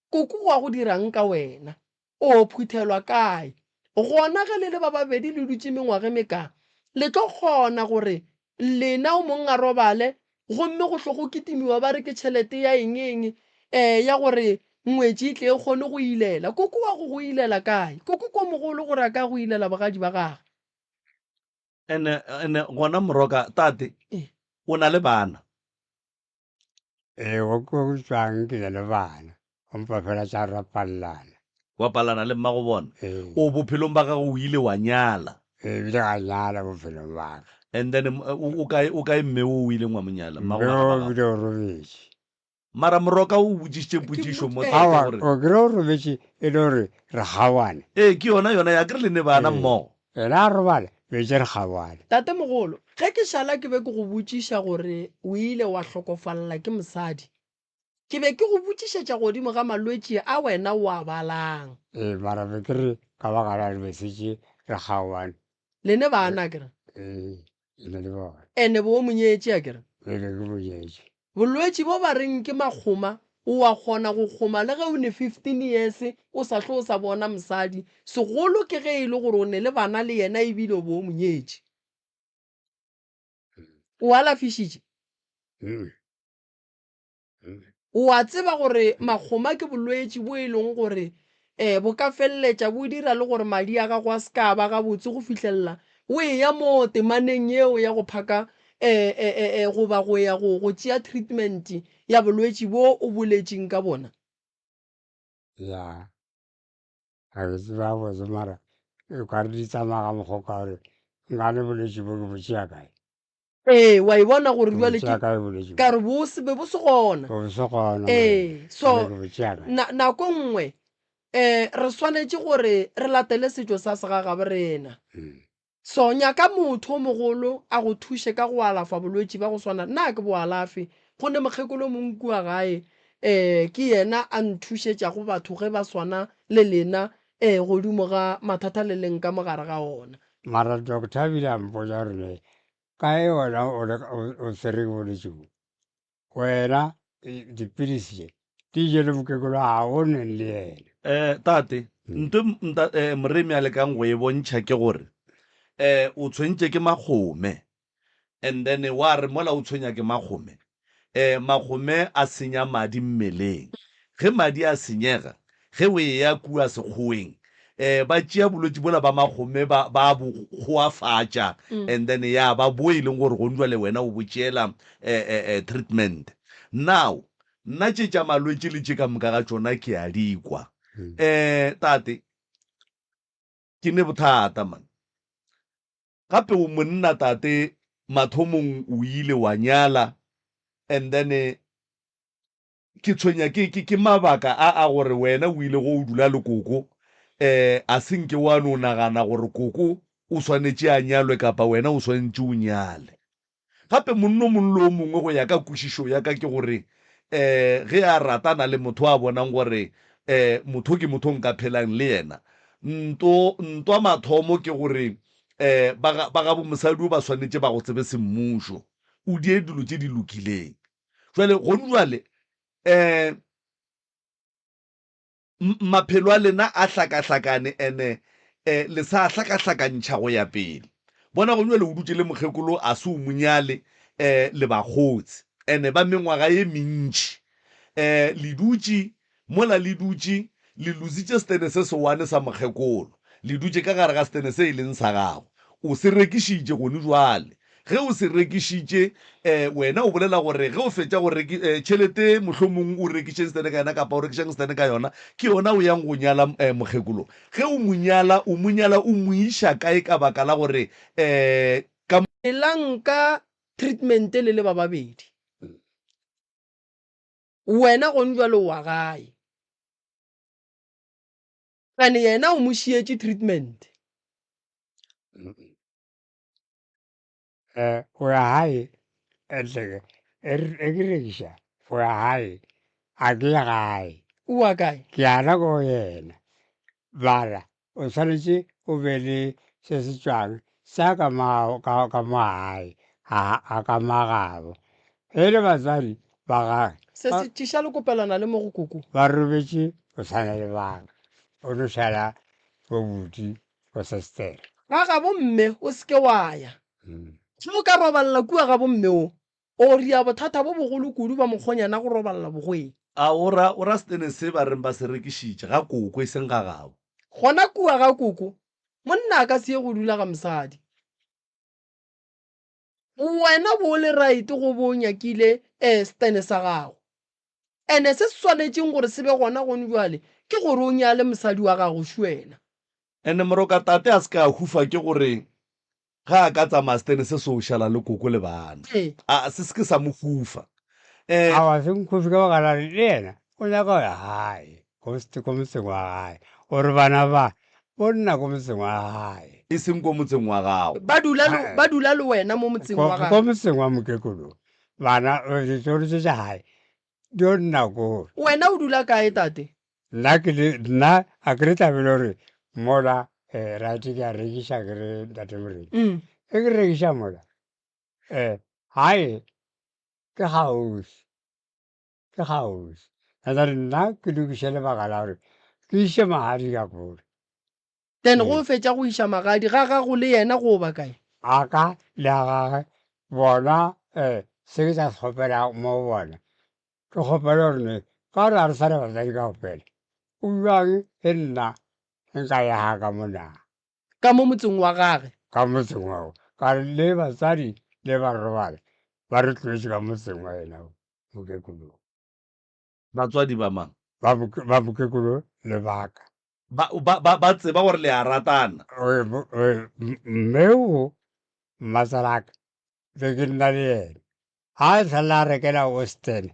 Koko wa go dira'ng ka wena? O phuthelwa kae? Gona ge le le ba babedi le dutše mengwaga e mekaa, le tlo kgona gore lena o mong a robale gomme go hlo go kitimiwa ba re ke tšhelete ya eng eng um ya gore ngwetši e tle e kgone go ilela. Koko wa go go ilela kae? Koko ko mogolo gore a ka go ilela bogadi ba gagwe. Ene, ene gona moroka, tate, o na le bana. Ee, go ko go tšwang ke na le bana, go mpa fela tša rapallana. Wa palana le mmago bona? Ee. O bophelong ba gago o ile wa nyala? Ee, bile ka nyala bophelong ba ka. And then o, o kae, o kae mme o o ileng wa mo nyala? Mmago Mme bana ba o gago? bile o robetše. Mara Moroka o botšišitše potšišo mo tate Aowa, gore. o kry o robetše e le gore re kgaoane. Ee, ke yona yona ya, ke re le ne bana Ee, mmogo. yena a robala, betše re kgaoane. Tatemogolo, ge ke šala ke be ke go botšiša gore o ile wa hlokofalela ke mosadi, ke be ke go botšišetša godimo ga malwetši a wena o a balang. Ee, mara be ke re ka baka la re be šetše re kgaoane. Le ne bana, akere? Ee, ke ne le bona. Ene bo o mo nyetše, akere? Ee, be ke mo nyetše. Bolwetši bo ba reng ke makgoma, o a kgona go kgoma le ge o ne 15 years o sa hlwe o sa bona mosadi, segolo ke ge e le gore o ne le bana le yena ebile o be o mo nyetše. O alafišitše? O a tseba gore makgoma ke bolwetši bo e leng gore um bo ka feleletša bo dira le gore madi a gago a se ka ba gabotse go fihlelela o eya mo temaneng yeo ya go phaka um goba go ya go go tšea treatment ya bolwetši bo o boletšeng ka bona. Ya, ga ke tsebe gabotse mara e ka re di tsamaya ka mokgwa o ka gore nkane bolwetši bo ke bo tšea kae. Ee, wa e bona gore bjale tšea ke kae bolwetši bo? ka re bo se be bo se gona. Bo se gona Ee, so bjale ke bo tšea kae? na, nako nngwe um re swanetše gore re latele setšo sa segagabo rena. So nyaka motho o mogolo a go thuše ka go alafa bolwetši ba go swana nna ga ke bo alafe. Go ne mokgekolo o mongwe kua gae um ke yena a nthušetšago batho ge ba swana le lena um godimo ga mathata le leng ka mo gare ga ona. Mara doctor bile a mpotša gore ne kae wena o le o tshwere ke bolwetši bo wena dipilisi tše di je le mokekolo ga o neng le yena. Eh, tate, nto nta, eh, Moremi a lekang go e bontšha ke gore eh, o tshwentše ke makgome and then wa re mola o tshwenya ke makgome um magome a senya madi mmeleng. Ge madi a senyega, ge o eya kua sekgoweng, um ba tšea bolwetši bola ba magome ba, ba bo kgoafatša and then ya ba bo e leng gore gong jwale wena o bo tšeela um um treatment. Now, nna tše tša malwetši le tše ka moka ga tšona ke a di kwa. Um tate, ke ne bothata man. Gape o monna tate mathomong o ile wa nyala and then ke tshwenya ke ke ke mabaka a a gore wena o ile go o dula le koko eh a se nke wa no nagana gore koko o swanetše a nyalwe kapa wena o swanetše o nyale. Gape monna o mongwe le o mongwe go ya ka kwešišo ya ka ke gore um ge a ratana le motho a bonang gore um motho ke motho o nka phelang le yena, nto ntwa mathomo ke gore um ba ga ba gabo mosadi o ba swanetše ba go tsebe semmušo, o die dilo tše di lokileng. Jwale gonu jwale um Maphelo a lena a hlakahlakane ene le sa hlakahlakantšha go ya pele. Bona go bjale o dutše le mokgekolo a se o mo nyale le bakgotsi ene ba mengwaga ye mentši. Le dutše mola le dutše le lositše setene se sewane sa mokgekolo. Le dutše ka gare ga setene se e leng sa gago. O se rekišitše gone jwale. Ge o se rekišitše, eh, wena o bolela gore ge o fetša go reki, eh, tšhelete mohlomong o rekišeng setene ka yona kapa o rekišang setene ka yona, ke yona o yang go nyala eh, mokgekolo. Ge o mo nyala, o mo nyala o mo iša kae ka baka la gore eh, ka. Phelang ka treatment le le ba babedi. Wena gone jwale o wa gae. Kane yena o mo šietše treatment. Eh, go ya gae etleke e e ke rekiša go ya gae a ke ye gae. O wa kae? Ke ya la ko yena. Mara o swanetše o be le se se tšwang sa ka mo ka ka mo gae a a ka mo gabo. Ge e le batswadi ba gage Se se tšiša le kopelana le mo go koko. ba robetše go tshwana le ba ka. O no šala bo buti go sestere. Ga gabo mme o se ke wa ya. Ge o ka robalela kua gabo mme o, o ria bothata bo bogolo kudu ba mokgonyana go robalela bogweng. A o ra, o ra setene se ba reng ba se rekišitše ga koko e seng ga gabo? Gona kua ga koko, monna a ka se ye go dula ga mosadi. Wena bo o le right go bo o nyakile setene sa gago. Ene se se swanetšeng gore se be gona gone bjale Ke gore o nyale mosadi wa gago wena. Ene moroka tate a se ka a hufa ke gore ge a ka tsamaya setene se se o šala le koko le bana. Ee. A se se ke sa mo hufa. Eh. Aowa se nkhufe ka baka la gore le yena o nyaka go ya gae ko ko motseng wa gae. O re bana ba bo nna ko motseng wa gae. E seng ko motseng wa gago. Ba dula le, ba dula le wena mo motseng wa Ko gago. motseng wa mokekolo. Bana ditšolo tše tša gae di yo nna koo. Wena o dula kae tate? Nna ke le nna a ke re tla be le gore mola um right ke a rekiša ke re ntate Moremi. Mm. E ke rekiša mola um gae ke kgauswi ke kgauswi. And then nna ke lokiše lebaka la gore ke iše magadi ka kole. Then go o fetša go iša magadi ga gago le yena go ba kae? A ka le a gagwe bona um se ke tla se kgopelago mo go bona ke kgopela gore ne ka gore ga re sa le batswadi ka gopela o bjang ge nna nka ya ga ka mo na? Ka mo motseng wa gage. Ka motseng wa go ka re le batswadi le ba robala ba re tloetše ka motseng wa yena mokekolo. Batswadi ba mang? Ba mokekolo le baka. Ba, ba, ba, ba tseba gore le a ratana. Mme o mmatsalaka be ke nna le yena a tlhela a rekela Austin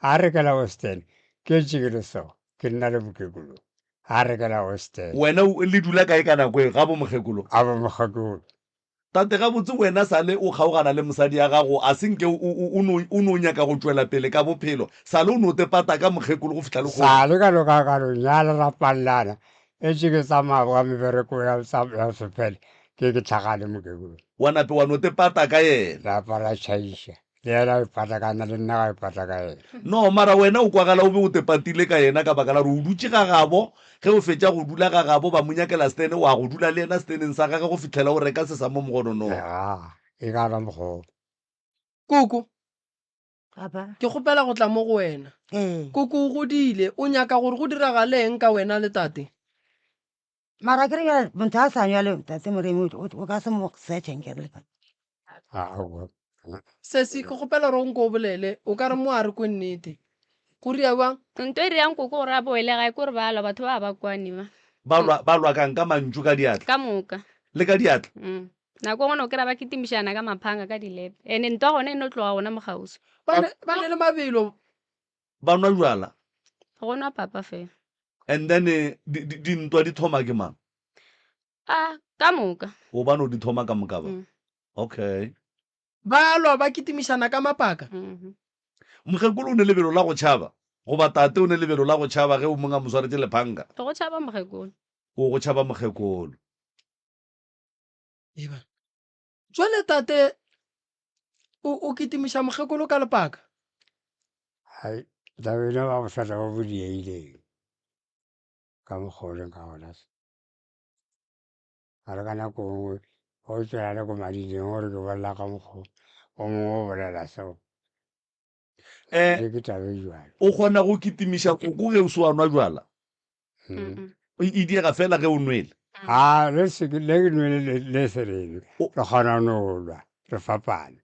a rekela Austin ke tše ke le so ke nna le mokekolo a rekela Austin. Wena le dula kae ka nako e ga bo mokgekolo? A bo mokgekolo. Tate, gabotse wena sale o kgaogana le mosadi ya gago, a se nke o, o, o no, o no nyaka go tšwela pele ka bophelo? Sale o no te pata ka mokgekolo go fihla lehono. Sale ka no ka ka no nyala ra pallana, etše ke tsamaya ka mebereko ya, ya sefela, ke ke hlagane mokekolo. Wa nape wa no te pata ka yena. Lapa la tšhaiša. Le yena a ipata ka nna, le nna ka ipata ka yena. No, mara wena o kwagala o be o te patile ka yena ka baka la gore o dutše ga gabo. Ge o fetša go dula ga gabo, ba mo nyakela stene, wa go dula le yena steneng sa gage go fihlela o reka se sa mo mogonono. Ega, e ka ba mokgwa wo. Koko, Papa. ke kgopela go tla mo go wena. Ee. Koko, o godile, o nyaka gore go diragale eng ka wena le tate? Mara ke re bjale motho a sa nyale tate Moremi o ka se mo searche nke re lefa. Aowa. Sesi, ke kgopela gore o nko o bolele, o ka re mo a re kwe nnete. Go ria bjang? Nto e dirang koko gore a boele gae ke gore ba lwa, batho ba ba kwane ba. Ba lwa, ba lwa kang? Ka mantšu, ka diatla? Ka moka. Le ka diatla? Mm. Nako e nngwe no kry-a ba kitimišana ka maphanga, ka dilepe. And-e ntwa gona e no tloga gona mo kgauswi. Ba ne, ba ne le mabelo. Ba nwa jwala? Go nwa papa fela. And then di, di, dintwa di thoma ke mang? A, ka moka. O ba no di thoma ka moka ba? Mm. Okay. Ba lwa ba kitimišana ka mapaka. Mm -hmm. Mokgekolo o ne lebelo la go tšhaba goba tate o ne lebelo la go tšhaba ge o mongwe a mo swaretše lephanka? Go tšhaba mokgekolo. O go tšhaba mokgekolo. Eba. Jwale tate o, o kitimiša mokgekolo ka lepaka? Hai, taba eno ba bothata bo bo dieileng ka mokgwa o leng ka gona. Ga re ka nako nngwe o tswela le ko madileng gore ke bolela ka mokgwa o mongwe o bolela seo. Eh, Le ke taba e jwalo. o kgona go kitimiša koko ge o se wa nwa jwala? Mm. E, e diega fela ge o nwele. A le se ke le ke nwele le, le se re nwe, O- re kgona no lwa, re fapane.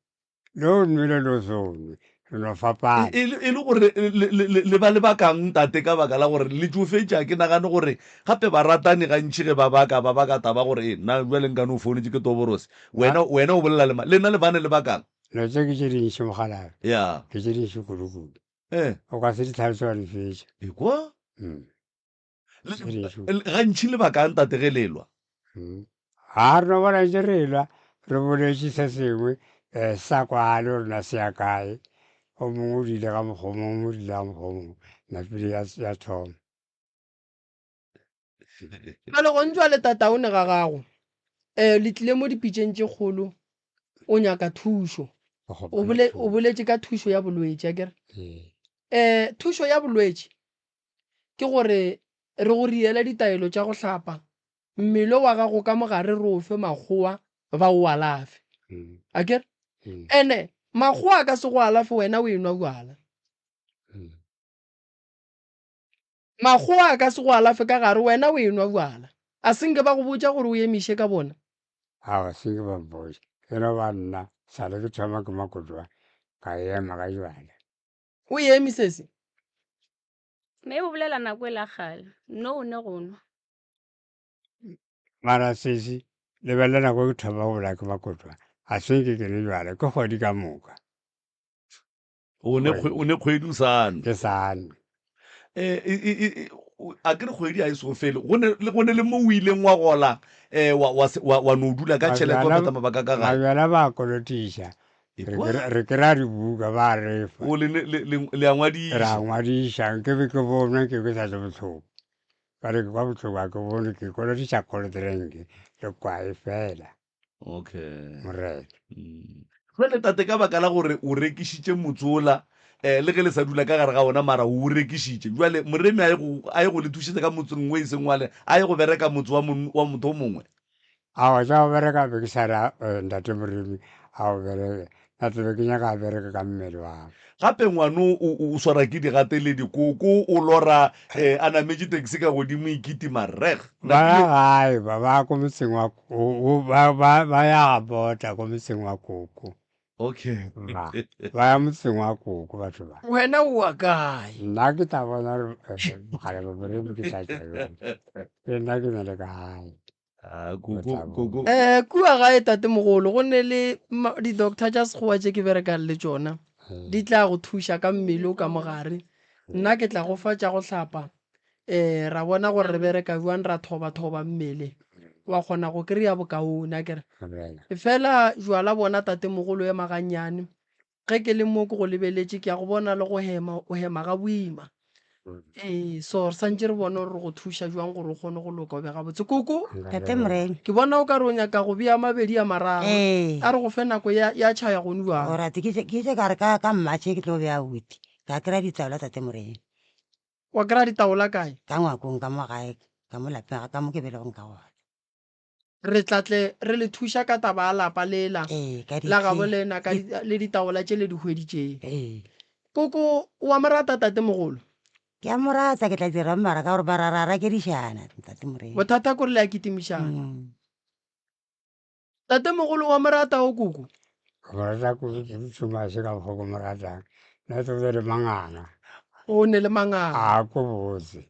Le o nwele le o se o nwe, re no fapana. E, e, e le gore le, le, le, le ba le bakang tate ka baka la gore le tšofetše, a ke nagane gore gape baratani gantši ge ba baka, ba baka taba gore e nna bjale nka no founetše ke toborose. Wena, wena o bolela le ma, le nna le bane le bakang? Dilo tše ke tše dintši mokgalabje. Ya. Ke tše dintši kudu-kudu. Eh. O ka se di tlhalose wa di fetša. Ekwa? Mm. Le, Tše dintši. gantši le bakang tate ge le lwa? Mm. Ga re no bona ntše re lwa, re boletše se sengwe um sa kwale gore na se ya kae. O mongwe o rile ka mokgwa o mongwe, o rile ka mokgwa o mongwe. Napile ya, ya thoma. Bjale go ntšwa le tataone ga gago, um le tlile mo dipitšeng tše kgolo, o nyaka thušo. O bole, o boletše ka thušo ya bolwetši, akere? Ee. Um thušo ya bolwetši ke gore re go riele ditaelo tša go hlapa mmele wa gago ka mogare re o fe makgowa ba o alafe. Akere? Ene makgowa a ka se go alafe wena o enwa bjala. Makgowa a ka se go alafe ka gare wena o enwa bjala. A se nke ba go botša gore o emiše ka bona? Aowa, se nke ba mpotša. E no ba nna, sa le ke thoma ke makotoa, ka ema ka jwala. O eme sesi? Maybe o bolela nako e la kgale. No o ne go nwa. Mara sesi, lebelela nako ke thoma go bolaya ke makotwa. A se nke ke ne jwale, ke kgwedi ka moka. O ne kgwe- o ne kgwedi o sa nwe. Ke sa nwe. Eh, e- e- e- e- o- a ke re kgwedi ga e so fele go ne le go ne le mo o ileng wa gola um wa, wa, se- wa, wa no dula ka tšhelete wa Majwala- phetha mabaka ka gae Majwala ba a kolotiša. Re Ekwa. kry- re kry-a dibuka ba re fa. o le le- le- le- le Re a a ngwadiša ngwadiša, nke be ke bonwe ke ke sa tle bohloko. Ka re ke kwa bohloko ga ke bone ke kolotiša cold drink le kwae fela. Okay. Morena. Mm. Jwale tate ka baka la gore o rekišitše motse ola eh, le ge le sa dula ka gare ga ona mara o o rekišitše. Jwale Moremi a ye go a ye go le thušetša ka motseng o e seng wa le a ye go bereka motse wa mon, wa motho o mongwe. Aowa tša go bereka be ke sa re eh, ntate Moremi a o bereke. Nna tsebe ke nyaka a bereke ka mmele wa ka. Gape ngwano o, o, o swara ke digateledi koko o lora eh, a nametše taxi ka godimo e kitima reg. Ba ya gae ba ba ko motseng wa o, ba, ba, ba ya ga bota ko motseng wa koko. Okay. Ba, ba ya motseng wa koko batho ba. Wena o wa kae? Nna ke tla bona gore eh, mogala Moremi ke tla tšwa jwang. Le nna ke na le ka gae. Ah, koko, koko. Eh, kua gae tatemogolo go ne le di-doctor tša sekgowa tše ke berekang le tšona di tla go thuša ka mmele o ka mogare nna ke tla go fa tša go hlapa um ra bona gore re bereka bjang ra thoba-thoba mmele wa kgona go kry-a bokaone akere fela jwala bona tatemogolo ema gannyane Ge ke le mo ke go lebeletše, ke a go bona le go hema, o hema ga boima. Ee, so re santše re bone gore re go thuša jwang gore o kgone go loka o be gabotse. Koko, Tate Morena. ke bona o ka re o nyaka go bea mabedi a mararo. Ee. A re go fe nako ya, ya tšhaya gone bjang. Alright, ke tše, ke tše ka re ka, ka March ke tlo bea buti. Ka kry-a ditaola Tate Morena. Wa kry-a ditaola kae? Ka ngwakong ka mo gae, ka mo lapeng, ka mo ke belegweng ka gona. Re tla tle re le thuša ka taba ya lapa lela Ee, ka la gabo di- lena ka di- le ditaola tše le di hweditšeng. Ee. Koko, o a mo rata tatemogolo? Ke a mo rata, ke tla dira mara ka gore ba ra ra rakedišana, ntate Morena. Bothata kore le a kitimišana. Mm. Tatemogolo o a mo rata o koko? Ke mo rata kudu kudu too much ka mokgwa ke mo ratang. Nna ke be le manganga. O ne le manganga. A ko botse.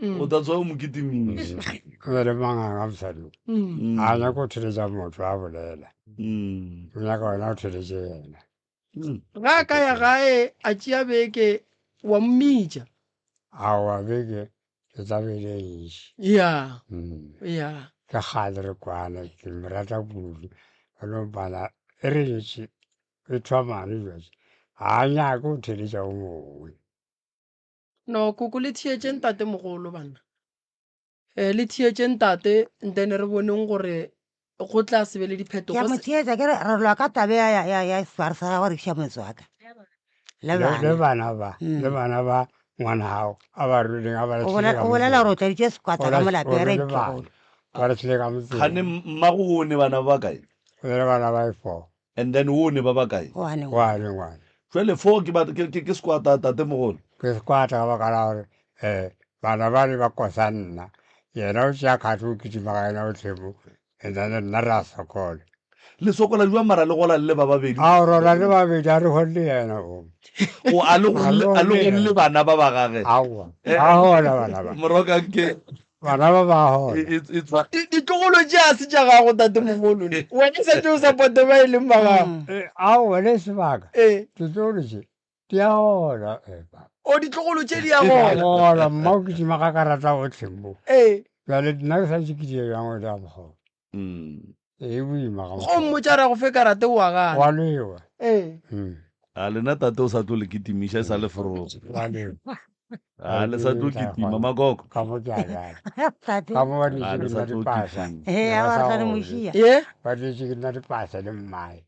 Mm. O tla tswa o mo kitimiša. O be le manganga mosadi o. Mm. A nyaka go theletša motho a bolela. Mm. O nyaka wena o theletše yena. Mm. Ga a ka ya gae a tšea beke wa mmitša. Aowa beke e tla be e le e ntši. Ya. Mm. Ya. Ke kgale re kwana ke mo rata kudu. Ba no bala e re ntši e thomane jwale. Ga a nyake go theletša o mongwe. No, koko le theetše ntatemogolo banna. Eh, le theetše ntate ntene re boneng gore go tla se be le Ke a diphetogo. mo theetša ke re re lwa ka tabe ya, ya, ya, ya sefare sa gagwe rekiša motse wa ka. Le Le le bana. bana ba, le Mm. bana ba ngwana gago a ba rweleng a ba O lahlile bolela ka o bolela motseng. gore o tladitše O sekwata ka mo lahl- o lapeng re rwele bana ditlogolo. ba lahlile ka Kgane motseng. mmago o ne bana ba bakae? O na le bana ba e four. And then o ne ba bakae? One One ngwana. Jwale foo ke ba ke ke ke sekwata tatemogolo. Ke sekwata ka baka la gore um bana bale ba kosa nna. Yena o tšea kgato o kitima ka yena o tlhemo and then nna re a sokola. Le sokola jwang mara le gola le le ba babedi? Ao rona le babedi a re gole le yena o. O a le Ga re a le gole gole le yena. bana ba ba gage. Aowa Eh, ba gola bana ba. Moroka nke Bana ba ba gola. e e e tswa Di- Ditlogolo tše a se tša gago tatemogolo. Wena santše o supporte ba e leng ba gago. Mm. Eh, Aowa le sebaka. Ee. Ditlogolo tše di a gola. Eh, papa. O ditlogolo tše di a Di a gola. gola mma o kitima ka karata otlhe mo. Ee. Bjale nna ke santše ke die bjang o le a mokgwa. Mm. E boima ga Go mokgwa. mmotša ra go fe karate o a gana. Wa lewa. Ee. Mm. A lena tate o sa tlo le kitimiša e sa le forogo. Wa lewa. A le sa tlo kitima makoko. Ka mo ke a bjala. Tate. Ka mo ba A dietše le ke sa nna tlo dipasa. kitima. Ee, Ne a ba ba sa re tla re gole. mošia. Ye? Ba dietše ke nna dipasa le mmae.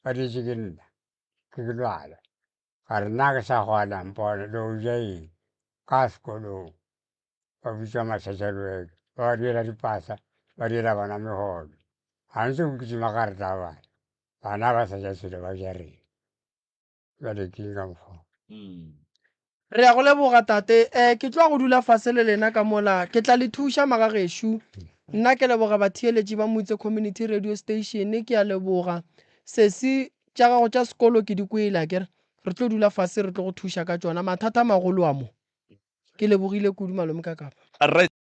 Ba dietše ke nna. Ke ke lwala. Ka re nna ke sa gona mpone le o ja eng. Ka sekolong. Ba bitša mašašalweke. Ba ba diela dipasa. Ba diela bana megolo. Ga ntse o kitima ka re tla bana. Bana ba sa ja selo ba ja reng. Bjale ke eng ka mokgwa. Re ya go leboga tate. Eh, ke tloga go dula fase le lena ka mola. Ke tla le thuša magagešo. Nna ke leboga batheeletši ba Motse Community Radio Station. Ke a leboga. Sesi, tša gago tša sekolo ke di kwele akere. Re tlo dula fase re tlo go thuša ka tšona. Mathata a magolo a mo. Ke lebogile kudu malome Kakapa. Right.